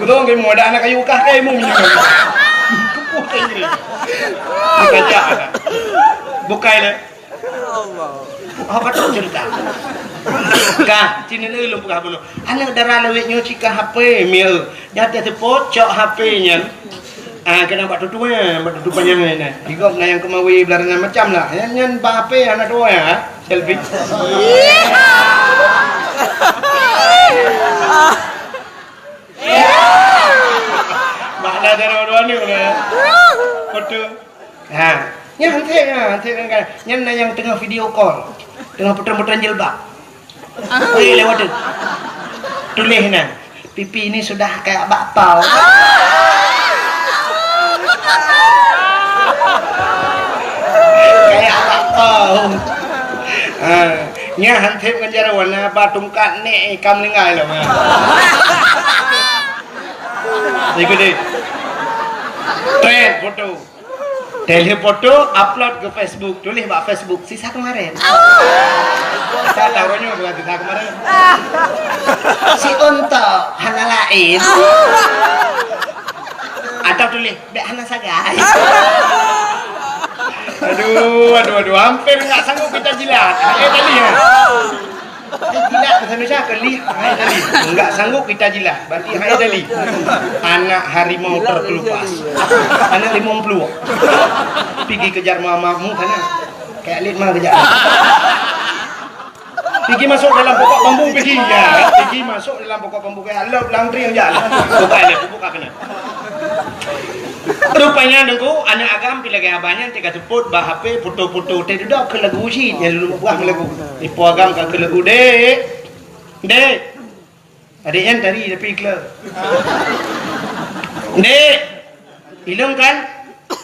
Geutanyoe Kui Mum, ada anak kayu kah, Kui Mum? Kupuh Kui Mum. Bukan cak, bukai le. Apa tu cerita? Kah, sini ni lôn peugah bunoe. Aneuk dara lawét nyoe cika H P, mieu. Nyan teuh teupot cok H P nyan. Ah, keunan bak tutu, eh, bak tutu panyang nyan, eh. Di gob na nyang keumawi beularenan macam lah. Nyan, nyan bak H P hana tuwoe, eh. Selfie. Bak na jaroe dua ni, eh. Foto. Ha. Nyan hanse, ha, hanse kan. Nyan na nyang teungoh video call. Teungoh putran-putran jilbab. Weh, lewat tu. Tuléh na, "Pipi ini sudah kayak bakpao." Kayak bakpao. Ha, nyan han sép ngon jaroe, na ba tungkat nek ka meuninggai lom. Ikut deh. Trend foto. Tuléh foto, upload ke Facebook. Tuléh bak Facebook, "Sisa kemarin." Sisa tahun nyoe bukan sisa kemarin. Si Untok, hana laén. Atau tuléh, "Bèk hana sagai." Aduh, aduh, aduh, hampir enggak sanggup kita jilat. Hai tadi, ya. Eh, jilat bahasa Indonesia ke lih? Hai tadi. Enggak sanggup kita jilat. Berarti hai tadi. Anak harimau terkelupas. Anak limong puluh. Pigi kejar mamamu sana. Kayak lit mah kejar. Pigi masuk dalam pokok bambu, pigi. Ya, pigi masuk dalam pokok bambu kayak lop langkring aja. Bukan, bukan kena. Rupanya nunggu aneuk agam pi lagèe abah nyan teuka seupôt bak H P foto-foto teuh dudoe keu lagu cit nyang lôn buah lagu. Ipo agam ka keu lagu, "Dek. Dek." Adék nyan tari tapi kleu. "Dek. Ilong kan?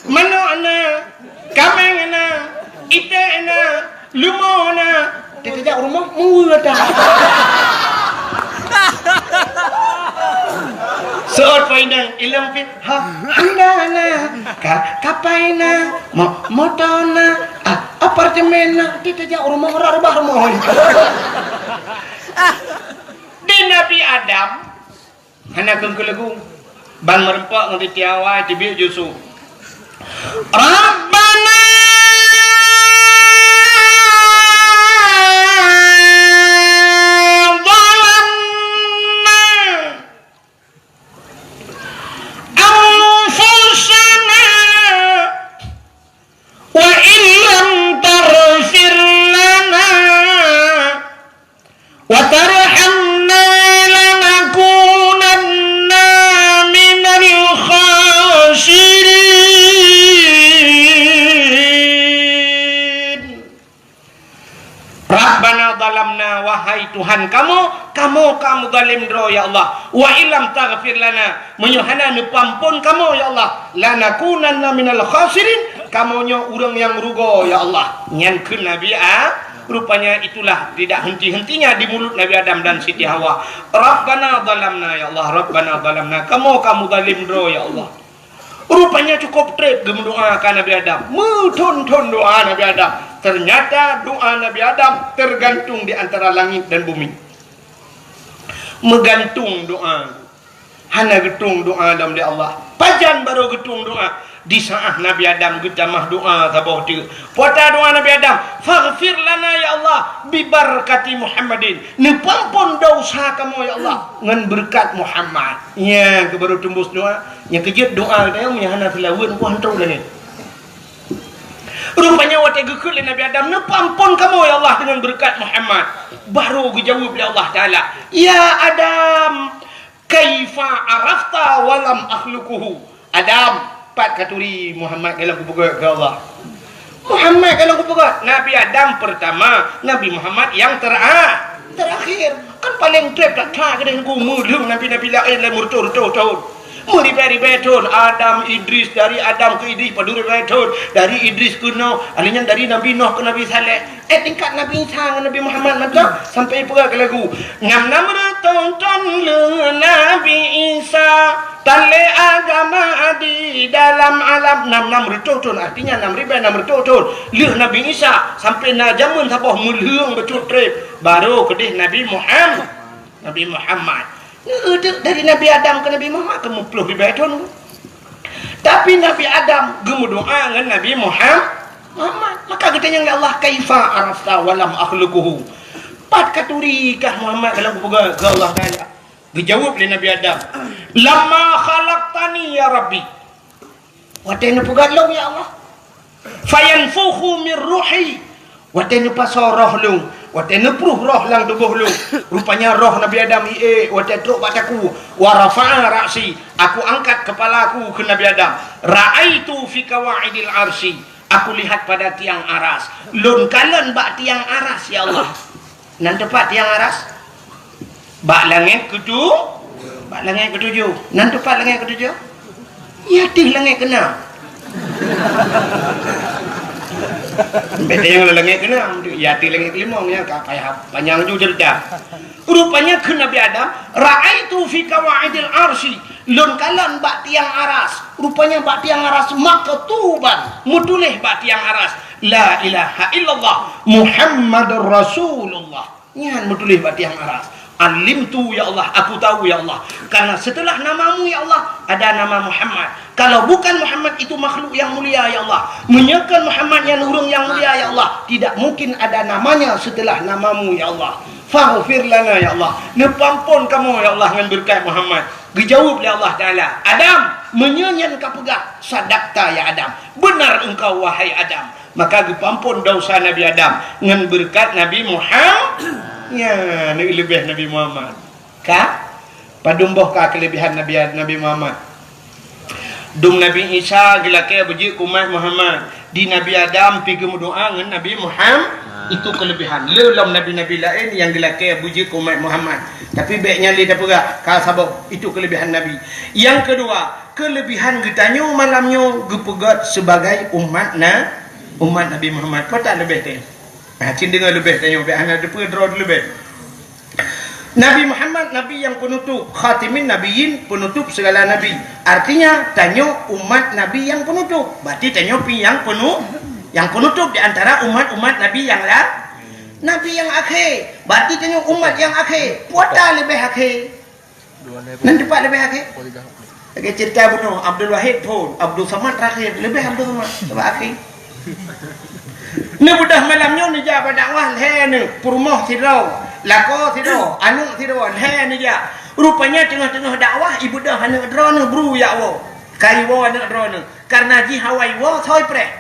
Manok na, kaméng na, iték na, leumo na." Teutajak rumoh, meuwe dah. Seuôt poh inong, ilong pih, ha, anda na, ka, kapai na, mo-, moto na, ah, apartemen na, teutajak rumoh, rak reubah rumoh. Di Nabi Adam, hana keukeuleugu. Ban meureumpok ngon Siti Hawa, teubiet ju su. Rabbana zalamna anfusana wa in lam taghfir lana wa tarhamna lanakunanna minal khasirin. Rabbana zalamna Wahai Tuhan kamoe, kamoe ka meuzalim droe, ya Allah. Wa illam taghfir lana, meunyoe hana neupeuamphon kamoe, ya Allah, lanakunanna minal khasirin, kamoe nyoe ureuëng nyang rugoe, ya Allah. Nyan kheun Nabi A-, rupanya itulah tidak henti-hentinya di mulut Nabi Adam dan Siti Hawa. Rabbana zalamna, ya Allah, Rabbana zalamna, kamoe ka meuzalim droe, ya Allah. Rupanya cukup treb geumeudoa ka Nabi Adam. Meuthon-thon doa Nabi Adam. Ternyata doa Nabi Adam tergantung di antara langit dan bumi. Meugantung doa. Hana geutueng doa lom lé Allah. Pajan barô geutueng doa? Di saat Nabi Adam geutamah doa saboh teuk. Peue doa Nabi Adam? "Faghfir lana ya Allah, bibarakati Muhammadin." Neupeuamphon desya kamoe ya Allah ngon beureukat Muhammad. Nyan keuh barô teumbus doa. Nyang keujeuet doa geutanyoe meunyo hana seulaweuet, meuhan trok lagée. Rupanya watée geukheun lé Nabi Adam, "Neupeuamphon kamoe ya Allah deungon beureukat Muhammad." Barô geujaweueb lé Allah Taala, "Ya Adam, kaifa arafta wa lam akhluquhu?" Adam, pat katuri Muhammad galak geupeugah keu Allah. Muhammad galak geupeugah, Nabi Adam pertama, Nabi Muhammad yang tera-, terakhir. Kan paleng treb that-that keudeh nunggu meulheueng nabi-nabi laén lé meureutoh-reutoh thon. Meuribée-ribée thon. Adam, Idris, dari Adam keu Idris padum ribée thon. Dari Idris keu Nuh, alheuh nyan dari Nabi Nuh keu Nabi Saleh. Eh, tingkat Nabi Isa ngon Nabi Muhammad mantong sampai peugah keu lagu, "Nam-nam reutôh thon lheueh Nabi Isa, tan lé agama di dalam alam." Nam-nam reutôh thon, artinya nam ribée nam reutôh thon lheueh Nabi Isa, sampai na jameun saboh meulheueng bacut treb, barô keudeh Nabi Muham-, Nabi Muhammad. Neudeuk dari Nabi Adam keu Nabi Muhammad keu meuploh ribée thon. Tapi Nabi Adam geumeudoa ngon Nabi Muham-, Muhammad. Maka geutanyong lé Allah, "Kaifa arafta wa lam akhluquhu?" Pat katuri kah Muhammad galak geupeugah keu Allah Taala? Geujaweueb lé Nabi Adam, "Lamma khalaqtani ya Rabbi." Watée neupeugah lôn ya Allah. "Fayanfukhu mir ruhi." Watée neupasoe roh lôn, watée neupruh roh lam tuboh lôn, rupanya roh Nabi Adam iék watée trok bak takue, "wa rafa'a ra'si," aku angkat kepala aku keu Nabi Adam, "ra'aitu fi qawaidil arsy," aku lihat pada tiang aras, lôn kalon bak tiang aras, ya Allah. Nan teumpat tiang aras? Bak langét keutu-, bak langét keutujoh. Nan teumpat langét keutujoh? Ya teuh langét keunam. Beda nyang langét keunam, ya teuh langét keulimong, ya ka payah panyang ju cerita. Rupanya kheun Nabi Adam, "Ra'aitu fi qawaidil arsy." Lôn kalon bak tiang aras. Rupanya bak tiang aras maktuban, meutuléh bak tiang aras, "La ilaha illallah Muhammadur Rasulullah." Nyan meutuléh bak tiang aras. "Alimtu ya Allah, aku tahu ya Allah. Karena setelah namamu ya Allah, ada nama Muhammad. Kalau bukan Muhammad itu makhluk yang mulia ya Allah. Meunyoe kon Muhammad nyan ureuëng nyang mulia ya Allah, tidak mungkin ada namanya setelah namamu ya Allah. Faghfir lana ya Allah. Neupeuamphon kamoe ya Allah ngon beureukat Muhammad." Geujaweueb lé Allah Taala, "Adam, meunyoe nyan kapeugah, sadakta ya Adam. Benar engkau wahai Adam." Maka geupeuamphon desya Nabi Adam ngon beureukat Nabi Muhammad. Nyan leubeh Nabi Muhammad. Ka? Padum boh ka keuleubehan Nabi, Nabi Muhammad? Dum Nabi Isa geulakée beujeuet keu umat Muhammad. Di Nabi Adam pi geumeudoa ngon Nabi Muhammad. Itu keuleubehan. Le lom nabi-nabi laén nyang geulakée beujeuet keu umat Muhammad. Tapi bék nyan lé tapeugah, ka saboh. Itu keuleubehan Nabi. Nyang keudua, keuleubehan geutanyoe malam nyoe geupeugét sibagai umat na-, umat Nabi Muhammad. Peue that leubeh teuh? Nah, cit deungoe leubeh tanyoe, bék hana teupeue droe leubeh. Nabi Muhammad, Nabi nyang peunutôp, khatimin nabiyyin, peunutôp sigala nabi. Artinya, tanyoe umat Nabi nyang peunutôp. Berarti tanyoe pi nyang peunu-, nyang peunutôp di antara umat-umat Nabi nyang la-, Nabi nyang akhé. Berarti tanyoe umat nyang akhé. Peue that leubeh akhé? Nan teumpat leubeh akhé? Lagée cerita bunoe, Abdul Wahid phon, Abdul Samad terakhir, leubeh Abdul Samad, teumpat akhé. Neubeudôh malam nyoe neujak bak dakwah lhée neuh, peurumoh sidroe, lakoe sidroe, aneuëk sidroe, lhée neujak. Rupanya teungoh-teungoh dakwah, ibeudôh aneuëk droeneuh bru jak woe. Ka iwoe aneuëk droeneuh, kareuna jih awai woe soe ipreh.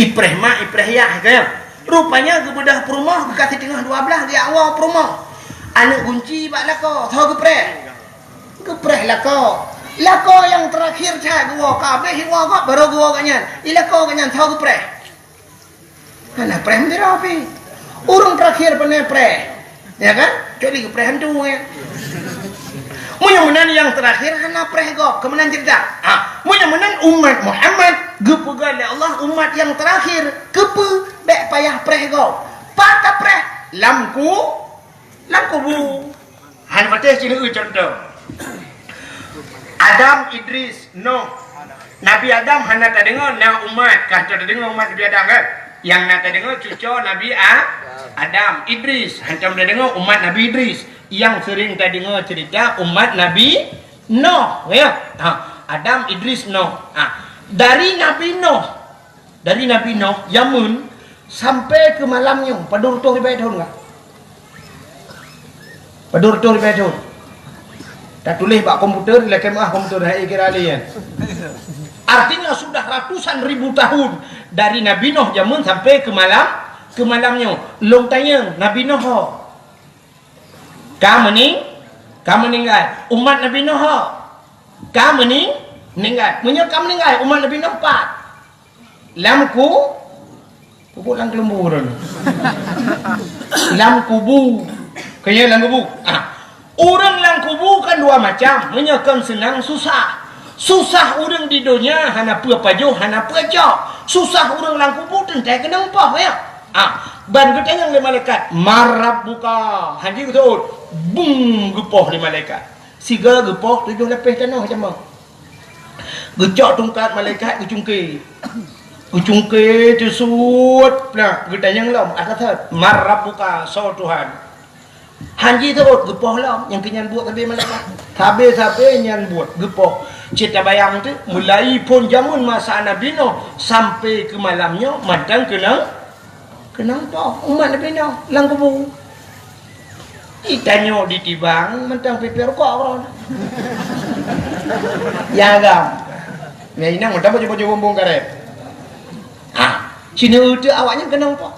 Ipreh mak, ipreh yah, ka. Rupanya geubeudôh peurumoh, geukasih teungoh dua blaih, geujak woe peurumoh. Aneuëk gunci bak lakoe, soe geupreh? Geupreh lakoe. Lakoe nyang terakhir that geuwoe, ka habéh iwoe gob, barô geuwoe gobnyan. I lakoe gobnyan, soe geupreh? Hana preh meudroe pih. Ureuëng terakhir pane preh. Ya kan? Kecuali geupreh hantu, ya. Meunyoe meunan nyang terakhir hana preh gob, keu meunan cerita. Ah, meunyoe meunan umat Muhammad geupeugah lé Allah umat nyang terakhir, keupeue bék payah preh gob? Pat tapreh? Lam ku, lam kubu. Hana patéh sineuk contoh. Adam, Idris, Noh. Nabi Adam hana tadeungoe na umat, ka tadeungoe umat Nabi Adam kan? Nyang na tadeungoe cuco Nabi A-, Adam, Idris. Hantom tadeungoe umat Nabi Idris. Nyang sering tadeungoe cerita umat Nabi Noh, ya. Ha, Adam, Idris, Noh. Ha, dari Nabi Noh, dari Nabi Noh jameun sampai keu malam nyoe, padum reutôh ribèe thôn ka? Padum reutôh ribèe thôn. Tatuléh bak komputer, lakèe meu'ah komputer, hai kira lé nyan. Artinya sudah ratusan ribu tahun dari Nabi Noh jameun sampai keu malam, keu malam nyoe. Lôn tanyong, Nabi Noh ho? Ka meuning-, ka meuninggai. Umat Nabi Noh ho? Ka meuning-, meuninggai. Meunyoe ka meuninggai, umat Nabi Noh pat? Lam ku-, Peubuet lam keuleumbô ureuëng. Lam kubu. Keu nyan lam kubu. Ah. Ureuëng lam kubu kan dua macam. Meunyoe kon seunang susah. Susah ureuëng di donya hana peue pajoh, hana peue cok. Susah ureuëng lam kubu teuntèe keunong poh, ya. Ah. Ban geutanyong lé malaikat, "Man rabbuka?" Hana geuseuôt. Bum, geupoh lé malaikat. Sigoe geupoh tujoh lapéh tanoh jameun. Geucok tungkat malaikat geucungké. Geucungké teusuet, nah, geutanyong lom, ata that, "Man rabbuka, soe Tuhan?" Hana jiseuôt, geupoh lom, nyang keu nyan buet sabe malaikat. Sabe-sabe nyan buet, geupoh. Cit tabayang teuh, mulai phon jameun masa Nabi Nuh sampai keu malam nyoe mantong keunong Keunong poh umat Nabi Nuh lam kubu. Itanyoe ditibang mantong pipée rukok keudroe. Ya agam. Ya inong mantong baju-baju bumbong karet. Ah, cina uteuk awaknyan keunong poh.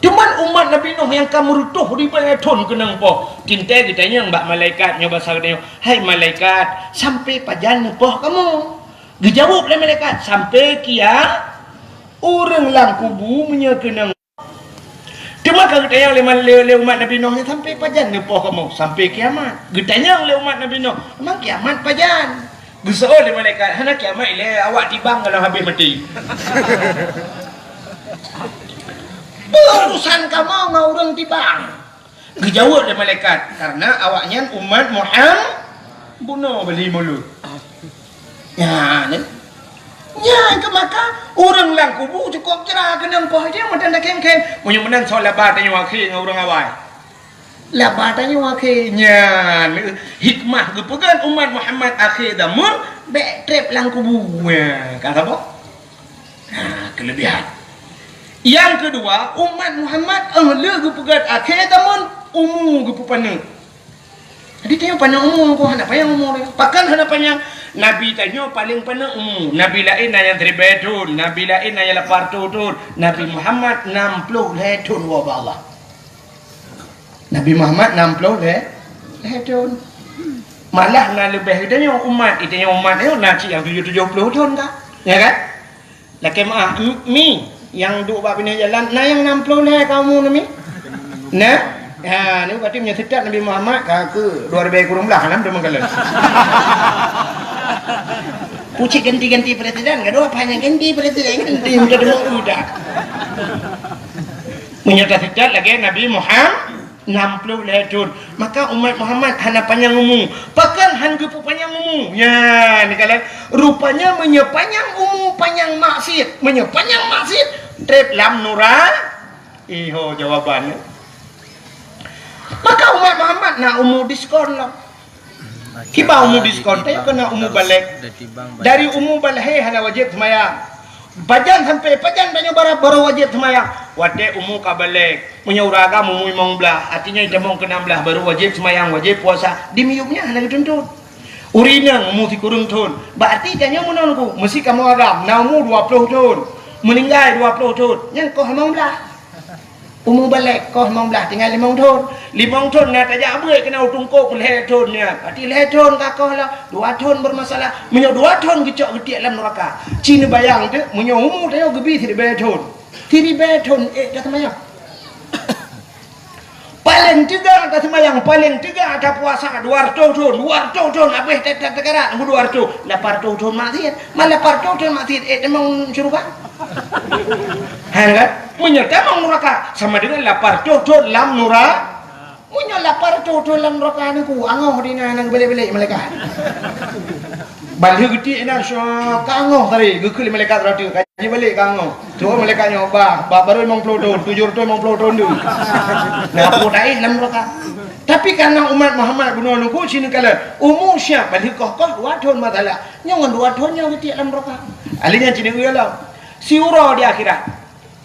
Cuman umat Nabi Nuh nyang ka meureutôh ribée thon keunong poh. Teuntèe geutanyong bak malaikat nyoe basa geutanyong, "Hai malaikat, sampai pajan neupoh kamoe?" Geujaweueb lé malaikat, "Sampai kia-, ureuëng lam kubu meunyoe keunong." Teuma ka geutanyong lé, lé, lé umat Nabi Nuh nyan, "Sampai pajan neupoh kamoe?" "Sampai kiamat." Geutanyong lé umat Nabi Nuh, "Memang kiamat pajan?" Geuseuôt lé malaikat, "Hana kiamat ilée, awak tibang goh lom habéh maté." "Peue urusan kamoe ngon ureuëng tibang?" Geujaweueb lé malaikat, "Karena awaknyan umat Muham-, bunoe beli mulut." Nyan, nyan keu maka ureuëng lam kubu cukôp jra keunong poh jih mantong dakeng-keng. Meunyoe meunan soe laba tanyoe akhé ngon ureuëng awai. Laba tanyoe akhé. Nyan, hikmah geupeugah umat Muhammad akhé zaman bék treb lam kubu. Nyan, ka saboh. Nah, keulebihan. Nyang keudua, umat Muhammad, eh, le geupeugét akhé zaman, umu geupeupaneuk. Jadi, tanyoe panjang umu, ko hana panjang umu. Pakon hana panjang? Nabi tanyoe paleng paneuk umu. Nabi laén na nyang siribée thon, nabi laén na nyang lapan reutôh thon, Nabi Muhammad nam ploh lhée thon woe bak Allah. Nabi Muhammad nam ploh lhée, lhée thon. Malah na leubeh geutanyoe umat, geutanyoe umat nyoe na cit nyang tujoh, tujoh ploh thon ka. Ya kan? Lakée meu'ah, mi, nyang duek bak binéh jalan, na nyang nam ploh lhée ka umu nyoe mi? Na? Ha, nyoe berarti meunyoe seutôt Nabi Muhammad ka keu dua ribée kureueng blaih lam teuma kalen. Kucik ganti-ganti presiden, gadoh apa nyang ganti presiden, ganti udah dua udah. Meunyoe taseutôt lagée Nabi Muhammad, nam ploh lhée thon. Maka umat Muhammad hana panyang umu. Pakon han geupeu panyang umu? Nyan, ni kalian. Rupanya meunyoe panyang umu, panyang maksiet. Meunyoe panyang maksiet, treb lam nura-, iho jawabannya. Maka umat Muhammad na umu diskon lah. Kiban umu diskon, tanyoe keuneuk umu balek. Dari umu balek hana wajéb seumayang. Pajan sampai pajan tanyoe bara-, baru wajéb seumayang. Watée umu ka balek, meunyoe ureuëng agam umu limong blaih, artinya itamong keu nam blaih baru wajéb seumayang, wajéb puasa. Di miyueb nyan hana geutuntut. Ureuëng inong umu sikureueng thon. Berarti tanyoe meunan ku, meusi kamoe agam, na umu dua ploh thon. Meuninggai dua ploh thon. Nyan koh limong blaih. Umu balek koh limong blaih tinggai limong thon. Limong thon na tajak beuet keunan u teungku lhée thon nyan. Berarti lhée thon ka koh lah, dua thon bermasalah. Meunyoe dua thon geucok geutiek lam neuraka. Ci neubayang teuh, meunyoe umu tanyoe geubi siribée thon. Siribée thon, eh, ka seumayang. Paléng teuga taseumayang, paléng teuga tapuasa dua reutôh thon, dua reutôh thon habéh ta-, ta-, takarat, dua reutôh, lapan reutôh thon maksiat. Man lapan reutôh thon maksiat, ék tamong syeuruga? Hán kan? Meunyoe tamong nuraka, sama dengan lapan reutôh thon lam nura-, meunyoe lapan reutôh thon lam nuraka, Teungku, angoh di na, na geubalek-balek malaikat. Ban lheueh geutiek inan, syok, ka angoh tadi, geukheun lé malaikat rot, ka jibalek ka angoh. Troh malaikat nyoe, bah, bah, barô limong ploh thon, tujoh reutôh limong ploh thon deuh. Nah, peue taéh lam nuraka. Tapi karena umat Muhammad bunoe Teungku, sineukala umu siap, ban lheueh koh-koh dua thon masalah. Nyoe ngon dua thon nyoe geutiek lam nuraka. Ahli nyan sineuk lom. Siuroe di akhirat.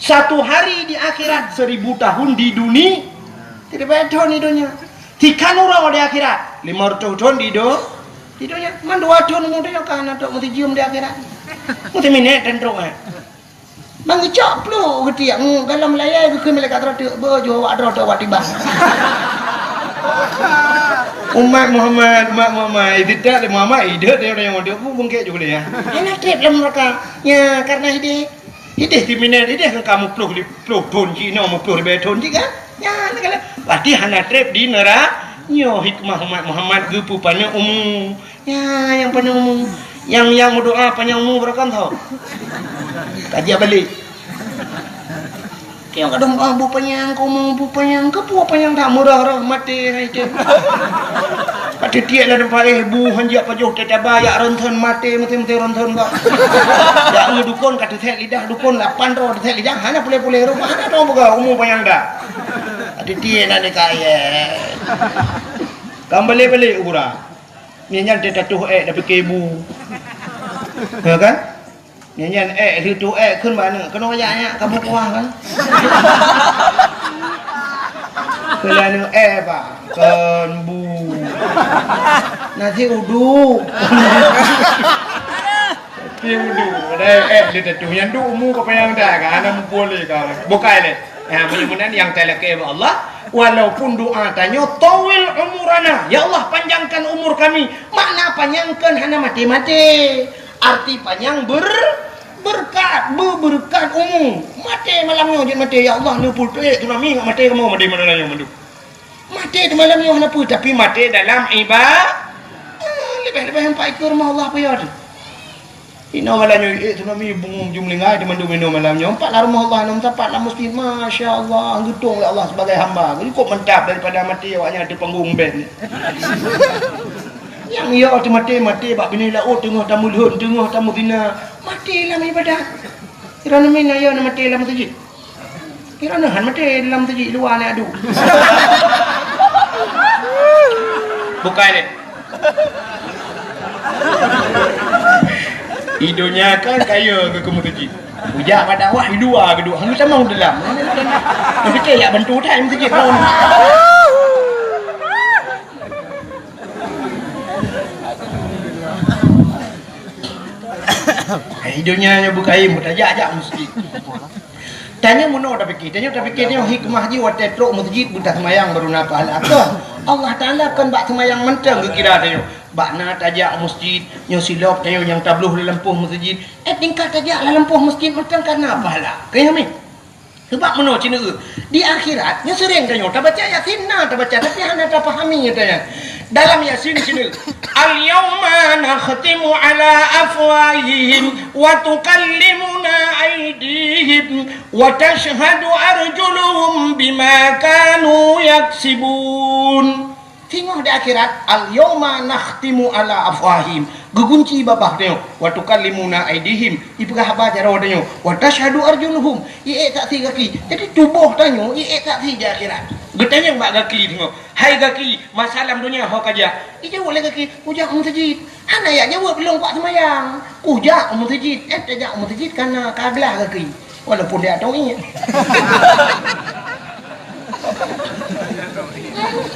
Satu hari di akhirat, seribu tahun di duni-, tidak payah thon di dunia. Tikan uroe di akhirat, lima reutôh thon di do-, di dunia. Man dua thon umu tanyoe ka hana trok meusijeuem di akhirat. Meuteumé nyan tan trok, eh. Ban geucok pluek geutiek, ngu, galom layai geukheun malaikat rot, beuh, jeuet awak droe teuh awak tiba. Umat Muhammad, umat Muhammad, tidak ada Muhammad, tidak ada yang ada, bu bungkek juga dia. Hana treb lam nuraka. Ya, karena ideh. Ideh teuminan, ideh kan kamoe ploh li-, ploh thon cit, inoe meuploh ribèe thon cit kan? Nyan kan. Berarti hana treb di neura-, nyoe hikmah umat Muhammad geupeupaneuk umu. Nya, nyang paneuk umu. Nyang, nyang meudoa panyang umu barokah tho. Kaji balek. Nyang kadang, "Ah, bu panyang, keu umu bu panyang, keu peue panyang that murah-murah maté hai teuh." Ka teutiek lam teumpat, eh, bu hanjeuet pajoh teuh taba, jak ronson maté, maté-maté ronson bak. Jak ngon dukon ka teusék lidah, dukon lapan droe teusék lidah, hana puléh-puléh rupa, hana tong buka umu panyang dah. Ka teutiek na nikah, ye. Kan balek-balek u gura. Nyan nyan teutatôh ék dah pike bu. Ha kan? Nyan nyan ék, lheueh tu ék kheun bak aneuk, keunoe jak nyak ka bu kuah kan? Kheun lé aneuk, ék bah, kon bu. Nasi uduk. Nasi uduk. Padahai ék lheueh teutatôh. Nyan duek umu ka panyang dah kan? Hana muphom lé ka. Bukai lé. Ha, meunyoe meunan nyang talakée bak Allah, walaupun doa tanyoe, "Tawwil umurana," "Ya Allah, panjangkan umur kami." Makna panjangkan hana maté-maté. Arti panyang ber-, berkat, beubeureukat umu. Maté malam nyoe jeuet maté, "Ya Allah, neupeutrok tsunami ngat maté kamoe maté malam nyoe mandum." Maté di malam nyoe hana peue, tapi maté dalam iba-, ah, leubeh-leubeh empat ikeu rumoh Allah peue teuh. Inoe malam nyoe, eh, tsunami bungong ju meuninggai di mandum inoe malam nyoe. Empat lah rumoh Allah, enam sapat lah masjid. Masya Allah, geutong lé Allah sebagai hamba. Cukup mantap daripada maté awak nyan di panggung band. Nyang yo teumaté, maté bak binéh laôt teungoh tameulhon, teungoh tameuzina. Maté lam ibadat. Droeneuh mina yo na maté lam masjid. Kira neuhan maté dalam masjid luwa na adu. Bukai deh. Idunya kan kaya ke kamu masjid. Ujak pada wah di luwa ke duk. Hang sama dalam. Tapi ke yak bantu dah masjid. Hai, donya nyoe beukaim, tajak-jak masjid. Tanyoe meunoe tapike, tanyoe tapike nyoe hikmah jih watée trok masjid beutaseumbayang baru na pahala. Keuh, Allah Taala kon bak seumayang mantong geukira tanyoe. Bak na tajak masjid, nyoe silop tanyoe nyang tabloh lam lampôh masjid. Eh, tingkat tajak lam lampôh masjid mantong ka na pahala. Keuh nyoe mi. Sabab meunoe ceuneuk, di akhirat nyoe seuréng tanyoe tabaca Yasin, na tabaca, tapi hana tapahami, katanya. Dalam Yasin ceuneuk, "Al-yauma nakhtimu ala afwahihim wa tukallimuna aydihim wa tashhadu arjuluhum bima kanu yaksibun." Singoh di akhirat, "Al-yauma nakhtimu ala afwahihim." Geugunci babah tanyoe, "Wa tukallimuna aydihim." Ipeugah haba jaroe tanyoe, "Wa tashhadu arjuluhum." Iék saksi gaki. Jadi tuboh tanyoe iék saksi di akhirat. Geutanyong bak gaki singoh, "Hai gaki, masa lam donya ho kajak?" Ijaweueb lé gaki, "Kujak u masjid." Hana yak jaweueb lôn kuat seumayang. "Kujak u masjid." Eh, tajak u masjid kana ka glah gaki. Walaupun dia tong iék.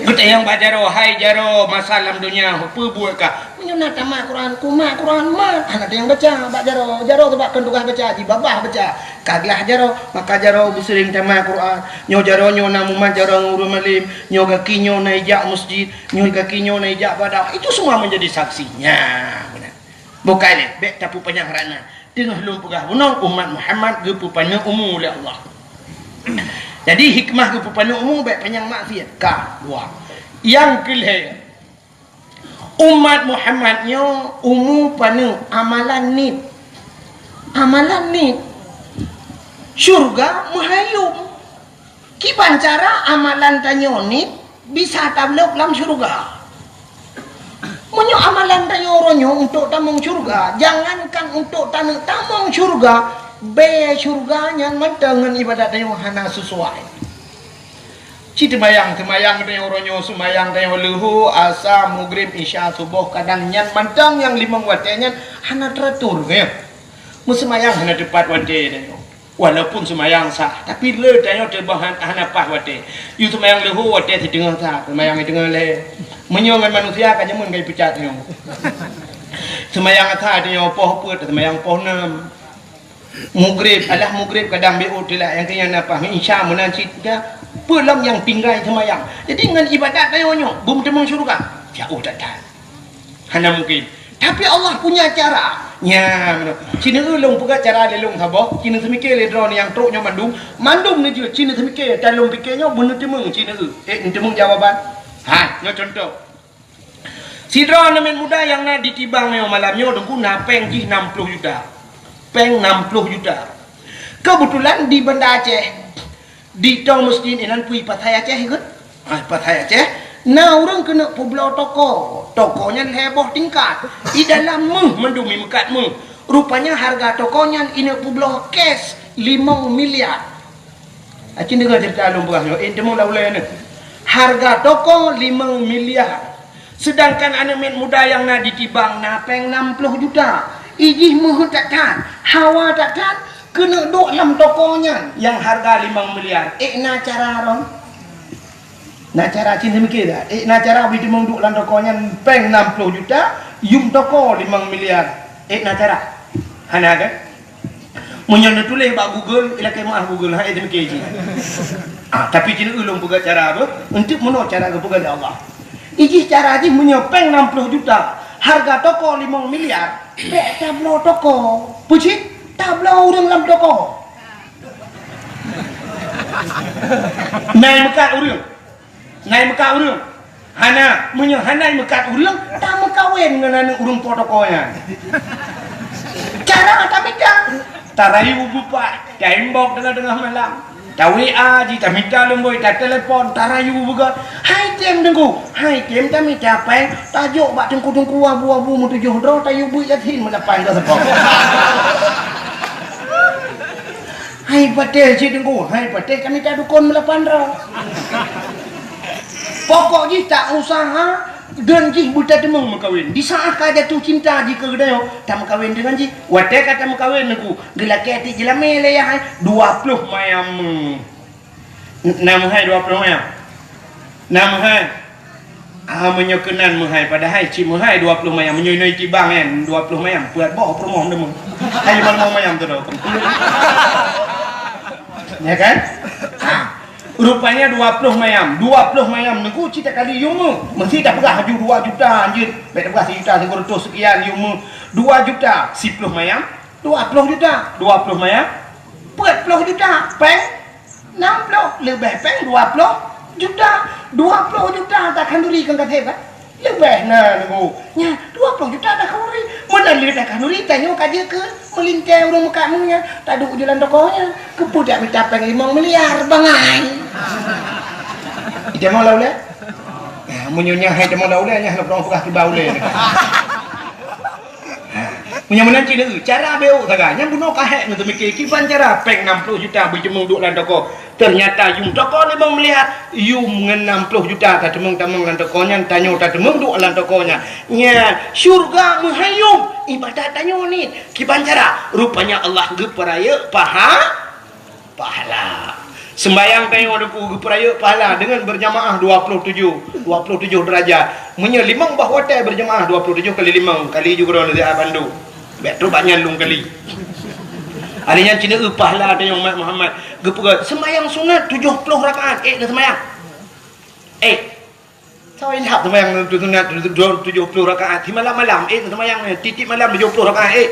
Geutanyong bak jaroe, "Hai jaroe, masa lam donya ho peue buet kah?" "Meunyoe na tamat Quran, kumat Quran mat." Hana teunyang baca bak jaroe. Jaroe sabab kon tugaih baca, jibabah baca. Ka glah jaroe, maka jaroe beuseuréng tamat Quran. Nyoe jaroe nyoe na mumat jaroe ngon ureuëng malém. Nyoe gaki nyoe na ijak masjid. Nyoe gaki nyoe na ijak badak. Itu semua menjadi saksinya. Beuna. Bukai lé, bék tapeupanyang rana. Teungoh lôn peugah bunoe, umat Muhammad geupeupaneuk umu lé Allah. Jadi hikmah geupeupaneuk umu bèk panyang maksiat. Ka, dua. Nyang keu lhèe, umat Muhammad nyoe umu paneuk amalan nit. Amalan nit. Syurga meuhayum. Kiban cara amalan tanyoe nit bisa tabloe lam syurga. Meunyoe amalan tanyoe uroe nyoe untuk tamong syurga, jangankan untuk taneuk tamong syurga, bèe syurga nyan mantong ngon ibadat tanyoe hana sesuai. Ci teumayang, teumayang tanyoe uroe nyoe, seumayang tanyoe leuhô, asa, mugrib, isya, suboh, kadang nyan mantong nyang limong watèe nyan hana teratur, ya. Meuseumayang hana teupat watèe tanyoe. Walaupun seumayang sah, tapi le tanyoe teuboh han-, hana paih watèe. Yue seumayang leuhô watèe siteungoh sah, seumayang siteungoh lhèe. Meunyoe ngon manusia ka jameun ka jipeucat nyoe. Seumayang asa tanyoe poh peuet, seumayang poh nam. Mugrib, alah mugrib kadang B O telat, nyang keu nyan na paih. Isya meunan cit dah, peue lom nyang tinggai seumayang. Jadi ngon ibadat tanyoe nyoe, beumeuteumong syurga. Jauh that-that. Hana mungkin. Tapi Allah punya cara. Nya, meunan. Ci neueu lôn peugah cara lé lôn saboh, ci neuseumiké lé droeneuh nyang trok nyoe mandum, mandum neujeuet ci neuseumiké, dan lôn piké nyoe beuneuteumong ci neueu. Eh, neuteumong jawaban? Hai, nyoe contoh. Sidroe aneuk muda nyang na di Tibang nyoe malam nyoe, Teungku, na péng jih nam ploh juta. Péng nam ploh juta. Keubeutulan di Banda Aceh, di Tong Mesjid inan peue, Pasai Aceh ikôt? Ah, Pasai Aceh. Na ureueng keuneuk peubloe toko. Toko nyan lhèe boh tingkat. Di dalam méuh mandum, imeukat méuh. Rupanya hareuga toko nyan ineuk peubloe cash limong miliar. Aci deungö ceurita lôn peugah nyoe, eh, teumeung lam ulèe nyoe. Hareuga toko limong miliar. Seudangkan aneuk miet muda nyang na di Tibang na péng nam ploh juta. Ijih meuheuet that-that, hawa that-that, keuneuk duek lam toko nyan nyang hareuga limong miliar. Eh, na cara droen? Na cara, ci neuseumiké dah? Eh, na cara bri teumeung duek lam toko nyan péng nam ploh juta, yum toko limong miliar. Eh, na cara? Hana kan? Meunyoe neutuléh bak Google, ilakèe meu'ah Google, hai teumiké jih. Ah, tapi ci neueu lôn peugah cara apa? Untuk meunoe cara geupeugah lé Allah. Ijih cara jih meunyoe péng nam ploh juta, hareuga toko limong miliar, bèk tabloe toko. Peue cit? Tabloe ureueng lam toko. Na imeukat ureueng. Na imeukat ureueng? Hana. Meunyoe hana imeukat ureueng, tameukawen ngon aneuk ureueng po toko nyan. Cara tamita. Tarayu beupat, taimbok teungoh-teungoh malam. Ta-W A jih, tamita lumbôi, tatelepon, tarayu beugöt. Hai tem Teungku, hai tem tamita péng, tajok bak teungku-teungku abu-abu meutujoh droe, tayue beuet Yasin meulapan droe seupôt. Hai patéh cit Teungku, hai patéh tamita dukon meulapan droe. Pokok jih ta usaha, dan jih beutateumeung meukawen. Di saat ka jatuh cinta jih keu geutanyoe, tameukawen deungon jih. Watèe ka tameukawen Teungku, geulakèe tiep jeulamé lé yah hai, dua ploh mayam. Na meuhai dua ploh mayam? Na meuhai? Ah, meunyoe keunan meuhai, padahai cit meuhai dua ploh mayam. Meunyoe inoe Tibang nyan, dua ploh mayam, peuet boh peurumoh deungon. Hai limong mayam tu dah. Ya kan? Ah, rupanya dua ploh mayam. Dua ploh mayam Teungku cit takali yum meuh. Meusti tapeugah laju dua juta anjeut. Bèk tapeugah sijuta sikureueng reutôh seukian yum meuh. Dua juta, siploh mayam, dua ploh juta. Dua ploh mayam, peuet ploh juta. Péng Nam ploh, leubeh péng dua ploh juta. Dua ploh juta takhanduri kon ka sép, kan? Leubeh na Teungku. Nyan, dua ploh juta takhanduri. Meunan lé takhanduri, tanyoe ka jeuet keu meulintèe ureueng meukat meuh nyan. Taduek ju lam toko nyan. Keupeue dak mita péng limong miliar, bangai. Ita mau lam ulèe? Nah, meunyoe nyan hai ita mau lam ulèe, nyan hana peudong peugah kiban ulèe. Ha, meunyoe meunan cit, cara beuôt sagai. Nyan bunoe ka hék ngon teumike kiban cara péng nam ploh juta beujeumeung duek lam toko. Teunyata yum toko limong miliar, yum ngon nam ploh juta tateumeung-tamong lam toko nyan, tanyoe tateumeung duek lam toko nyan. Nyan, syeuruga meuhai yum, ibadat tanyoe nit. Kiban cara? Rupanya Allah geupeurayeuk paha- Pahala. Seumbayang tanyoe Teungku geupeurayeuk pahala deungon beurjamaah dua ploh tujoh, dua ploh tujoh deurajat. Meunyoe limong boh watèe beurjamaah dua ploh tujoh kali limong, kali ju keudroe neusiat bandum. Bèk trok bak nyan lôn kali. Hari nyan cit neueu pahala tanyoe umat Muhammad. Geupeugah, seumbayang sunat tujoh ploh rakaat, ék neuseumbayang. Ék. Sawa ilhab seumayang sunat tujoh ploh rakaat, simalam-malam, ék seumayang tiep-tiep malam tujoh ploh rakaat, ék.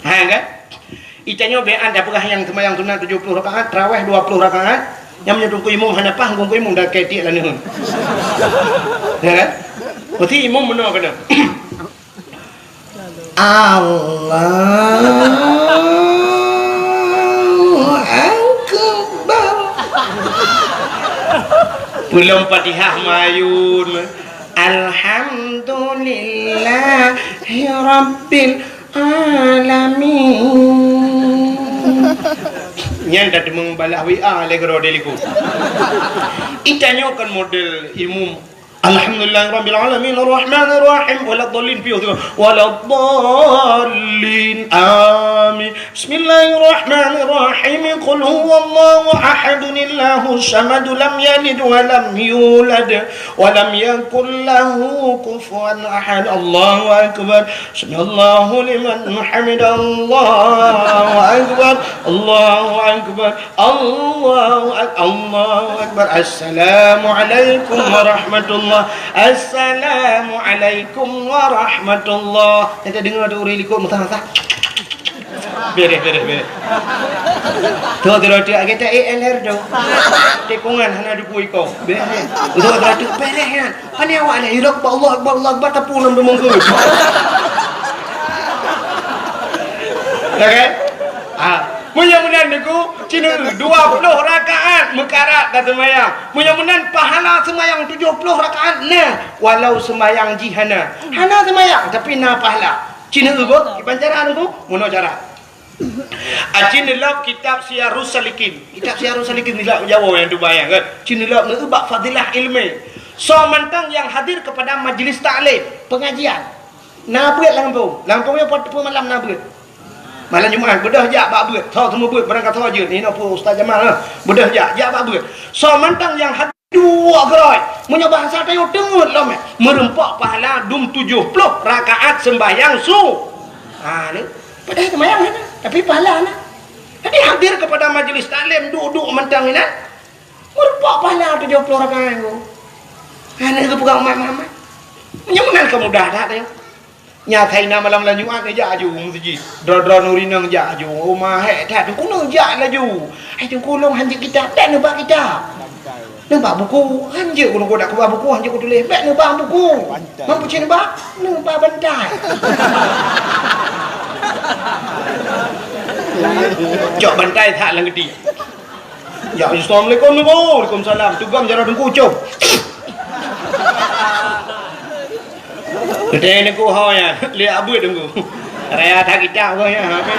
Ha, kan? Itanyoe bèk an tapeugah nyang seumayang sunat tujoh ploh rakaat, traweh dua ploh rakaat, Nyam nyoe teungku imum hana paih, teungku imum dah keu tiek laneuen. Ya kan? Berarti imum meunoe keunan. Allahu Akbar. Peulom Fatihah mayun. Alhamdulillahi Rabbil Alamin. Nyan dah teumeubalah W A lé keudroe di likot. Itanyoe kan model imum. Alhamdulillahirabbil alamin, arrahmanirrahim, waladdallin, piôh tu. Waladdallin. Amin. Bismillahirrahmanirrahim. Qul huwallahu ahad, Allahus samad, lam yalid wa lam yulad, wa lam yakul lahu kufuwan ahad. Allahu akbar. Sami'allahu liman hamidah. Allahu akbar. Allahu akbar. Allahu ak-, Allahu akbar. Assalamualaikum warahmatullah. Assalamualaikum warahmatullah. Nyang tadeungoe tu ureueng likot meusaha-saha. Bereh, bereh, bereh. Tu, tu, tu, tu, kita E L R tu. Tikungan hana duku iko. Bereh. Tu, tu, tu, bereh kan. Pane awak ni, Allahu Akbar, Allahu Akbar, Allahu Akbar, tapi ulôn tu mungkut. Ya kan? Ah, meunyoe meunan Teungku, cina dua puluh rakaat meukarat ka seumayang. Meunyoe meunan pahala seumayang tujoh ploh rakaat na, walau seumayang jih hana. Hana seumayang, tapi na pahala. Cina beuh, kiban cara Teungku, meunoe cara. Acin lom kitab Siyarus Salikin. Kitab Siyarus Salikin nilai Jawa nyang tubai kan. Cin lom neu bak fadilah ilmu. Soe mantong nyang hadir kepada majlis taklim, pengajian. Na beuet lam gampông. Lam gampông nyoe pat peue malam na beuet. Malam Jumat beudôh jak bak beuet. Tho teumeu beuet barang ka tho jeuet. Inoe peue Ustaz Jamal, ha. Beudôh jak, jak bak beuet. Soe mantong nyang hadir Duek keudroe. Meunyoe bahasa tanyoe teungeut lom, eh. Meureumpok pahala dum tujoh ploh rakaat seumbahyang su-, ha, ni. Padahai seumbahyang hana, tapi pahala na. Jadi hadir kepada majlis taklim, duek-duek mantong inan. Meureumpok pahala tujoh ploh rakaat tu. Ha, ni geupeugah umat Muhammad. Meunyoe meunan ka mudah that tanyoe. Nyan asai na malam Jumat neujak aju u meuseujid. Droe-droe nuri neujak aju. Uma hék that, Teungku neujak laju. Hai Teungku, lôn hanjeuet kitab, bèk neubak kitab. Neubak buku, hanjeuet ku, Teungku, dak kubah buku, hanjeuet kutuléh, bèk neubak buku. Bantai. Mampu cit neubak? Neubak bantai. Cok bantai that lam geuti. Ya, assalamualaikum, Teungku. Waalaikumsalam. Tugam jaroe Teungku, com. Geutanyoe Teungku ho nyan, lé abeuet Teungku. Raya that kitab geuh nyan, habéh.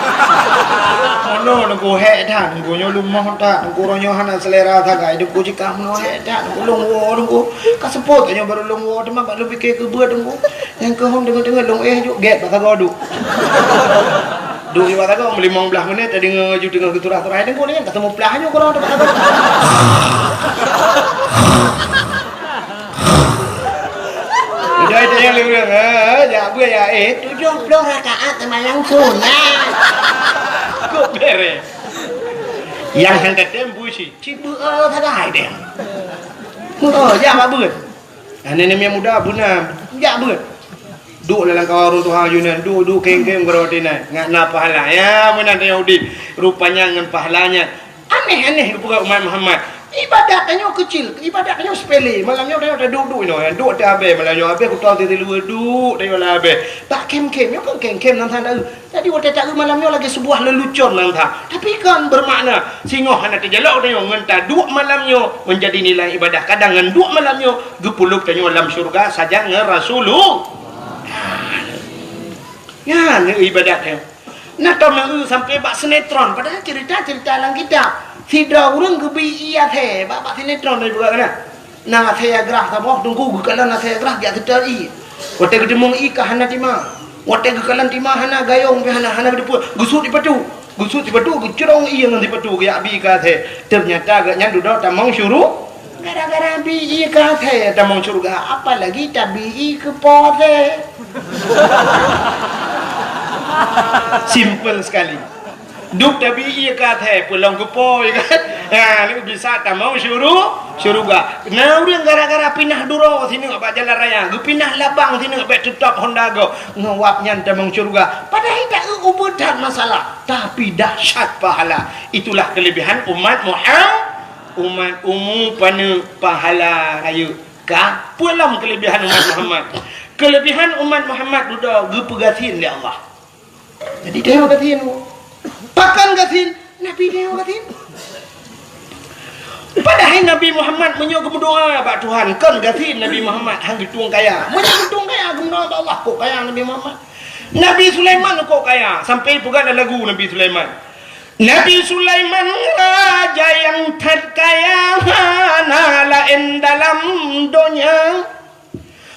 Ono Teungku hék that, Teungku nyoe leumoh that, Teungku roh nyoe hana selera sagai, Teungku jikah meunoe hék that, Teungku lôn woe Teungku. Ka seupôt nyoe barô lôn woe, teuma bak lôn pike keu beuet Teungku. Nyang keuh hom deungon-deungon lôn éh juk gét bak sagoe duek. Duek di bak sagoe limong blaih menit, tadeungoe ju teungoh geuturah-turah, Teungku nyan ka teumuplah nyoe keudroe bak sagoe. Udah itu yang lurus, ha, jak beuet ya, eh, tujuh puluh rakaat sembahyang sunat. Kok beres? Yang hang katem busi, cibeu, eh, sagai deh. Oh, jak bak beuet. Aneuk-aneuk muda beuna, jak beuet. Duek lam kawan ureueng tuha yunan, duek-duek keng-keng beuroti nai, ngat na pahala. Ya, meunan tanyoe udép. Rupanya ngon pahala nyan. Aneh-aneh geupeugah umat Muhammad. Ibadat tanyoe keucil, ibadat tanyoe sepele. Malam nyoe tanyoe taduek-duek inoe, duek teuh abée, malam nyoe abée kutoe teuh siluweue duek tanyoe lam abée. Bak kem-kem, nyoe kon kem-kem nan hana eu. Jadi watée taeu malam nyoe lagée sebuah lelucon nan that. Tapi kon bermakna singoh hana teujalok tanyoe ngon taduek malam nyoe menjadi nilai ibadah. Kadang ngon duek malam nyoe geupeuleub tanyoe lam syeuruga sajan ngon Rasulullah. Nyan ibadat nyoe. Nah, tom nyoe sampai bak sinetron, padahal cerita-cerita lam kitab. Sidroe ureueng geubi ié até bak, bak sinetron dari buka kana. Na asèe grah saboh, Teungku geukalon asèe grah jak seutôt ié. Watèe geuteumeung ié ka hana tima. Watèe geukalon tima hana, gayong pih hana, hana geuteupeue. Geusut sipatu. Geusut sipatu, geucrong ié ngon sipatu geujak bi ié keu asèe. Teunyata gobnyan dudoe tamong syuru-, gara-gara bi ié keu asèe tamong syeuruga, apalagi tabi ié keu po asèe. Simple sekali. Duek tabi ié keu asèe, peulom keu po, ya kan? Ha, lé bisa tamong syuru-, syeuruga. Na ureueng gara-gara pinah duroe sineuk bak jalan raya, geupinah labang sineuk bèk teutap Honda gob, ngon wab nyan tamong syeuruga. Padahai taeu ubeut that masalah, tapi dahsyat pahala. Itulah kelebihan umat Muhammad. Umat umu paneuk pahala rayeuk. Ka, peue lom keulebihan umat Muhammad? Keulebihan umat Muhammad dudoe geupeugasien lé Allah. Jadi tanyoe gasien. Pakon gasien? Nabi tanyoe gasien. Padahai Nabi Muhammad meunyoe geumeudoa bak Tuhan, kon gasien Nabi Muhammad, han geutueng kaya. Meunyoe geutueng kaya geumeudoa bak Allah, kok kaya Nabi Muhammad. Nabi Sulaiman kok kaya, sampai peugah lam lagu Nabi Sulaiman. Nabi Sulaiman raja nyang that kaya, hana laén dalam donya.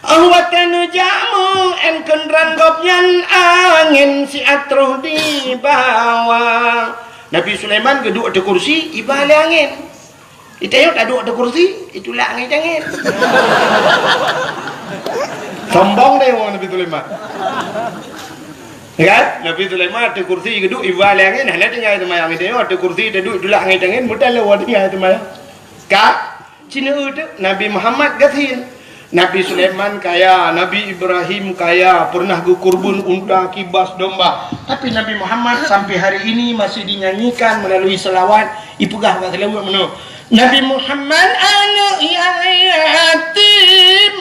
Óh watée neujak meu-én keudroe gobnyan, angén siat troh dibawa. Nabi Sulaiman geuduek ateueh kursi, iba lé angén. Di tanyoe taduek ateueh kursi, itulak angén-angén. Sombong deh wong Nabi Sulaiman. Kan? Nabi Sulaiman ateueh kursi geuduek, iba lé angén, hana tinggai seumayang. Di tanyoe ateueh kursi taduek, itulak angén-angén, meuteuleu tinggai seumayang. Ka? Cina teuk Nabi Muhammad gasien. Nabi Sulaiman kaya, Nabi Ibrahim kaya, pernah geukurban unta, kibas, domba. Tapi Nabi Muhammad sampai hari ini masih dinyanyikan melalui selawat, ipeugah bak selawat meunoe, "Nabi Muhammad aneuk nyang yatim,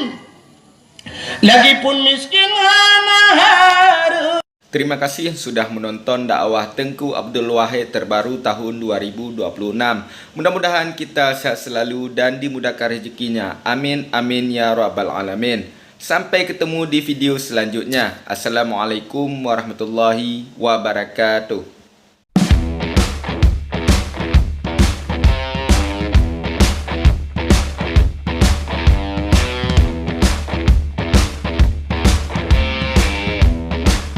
lagipun miskin hana hareuem." Terima kasih sudah menonton dakwah Teuku Abdul Wahid terbaru tahun dua ribu dua puluh enam. Mudah-mudahan kita sehat selalu dan dimudahkan rezekinya. Amin, amin, ya rabbal alamin. Sampai ketemu di video selanjutnya. Assalamualaikum warahmatullahi wabarakatuh.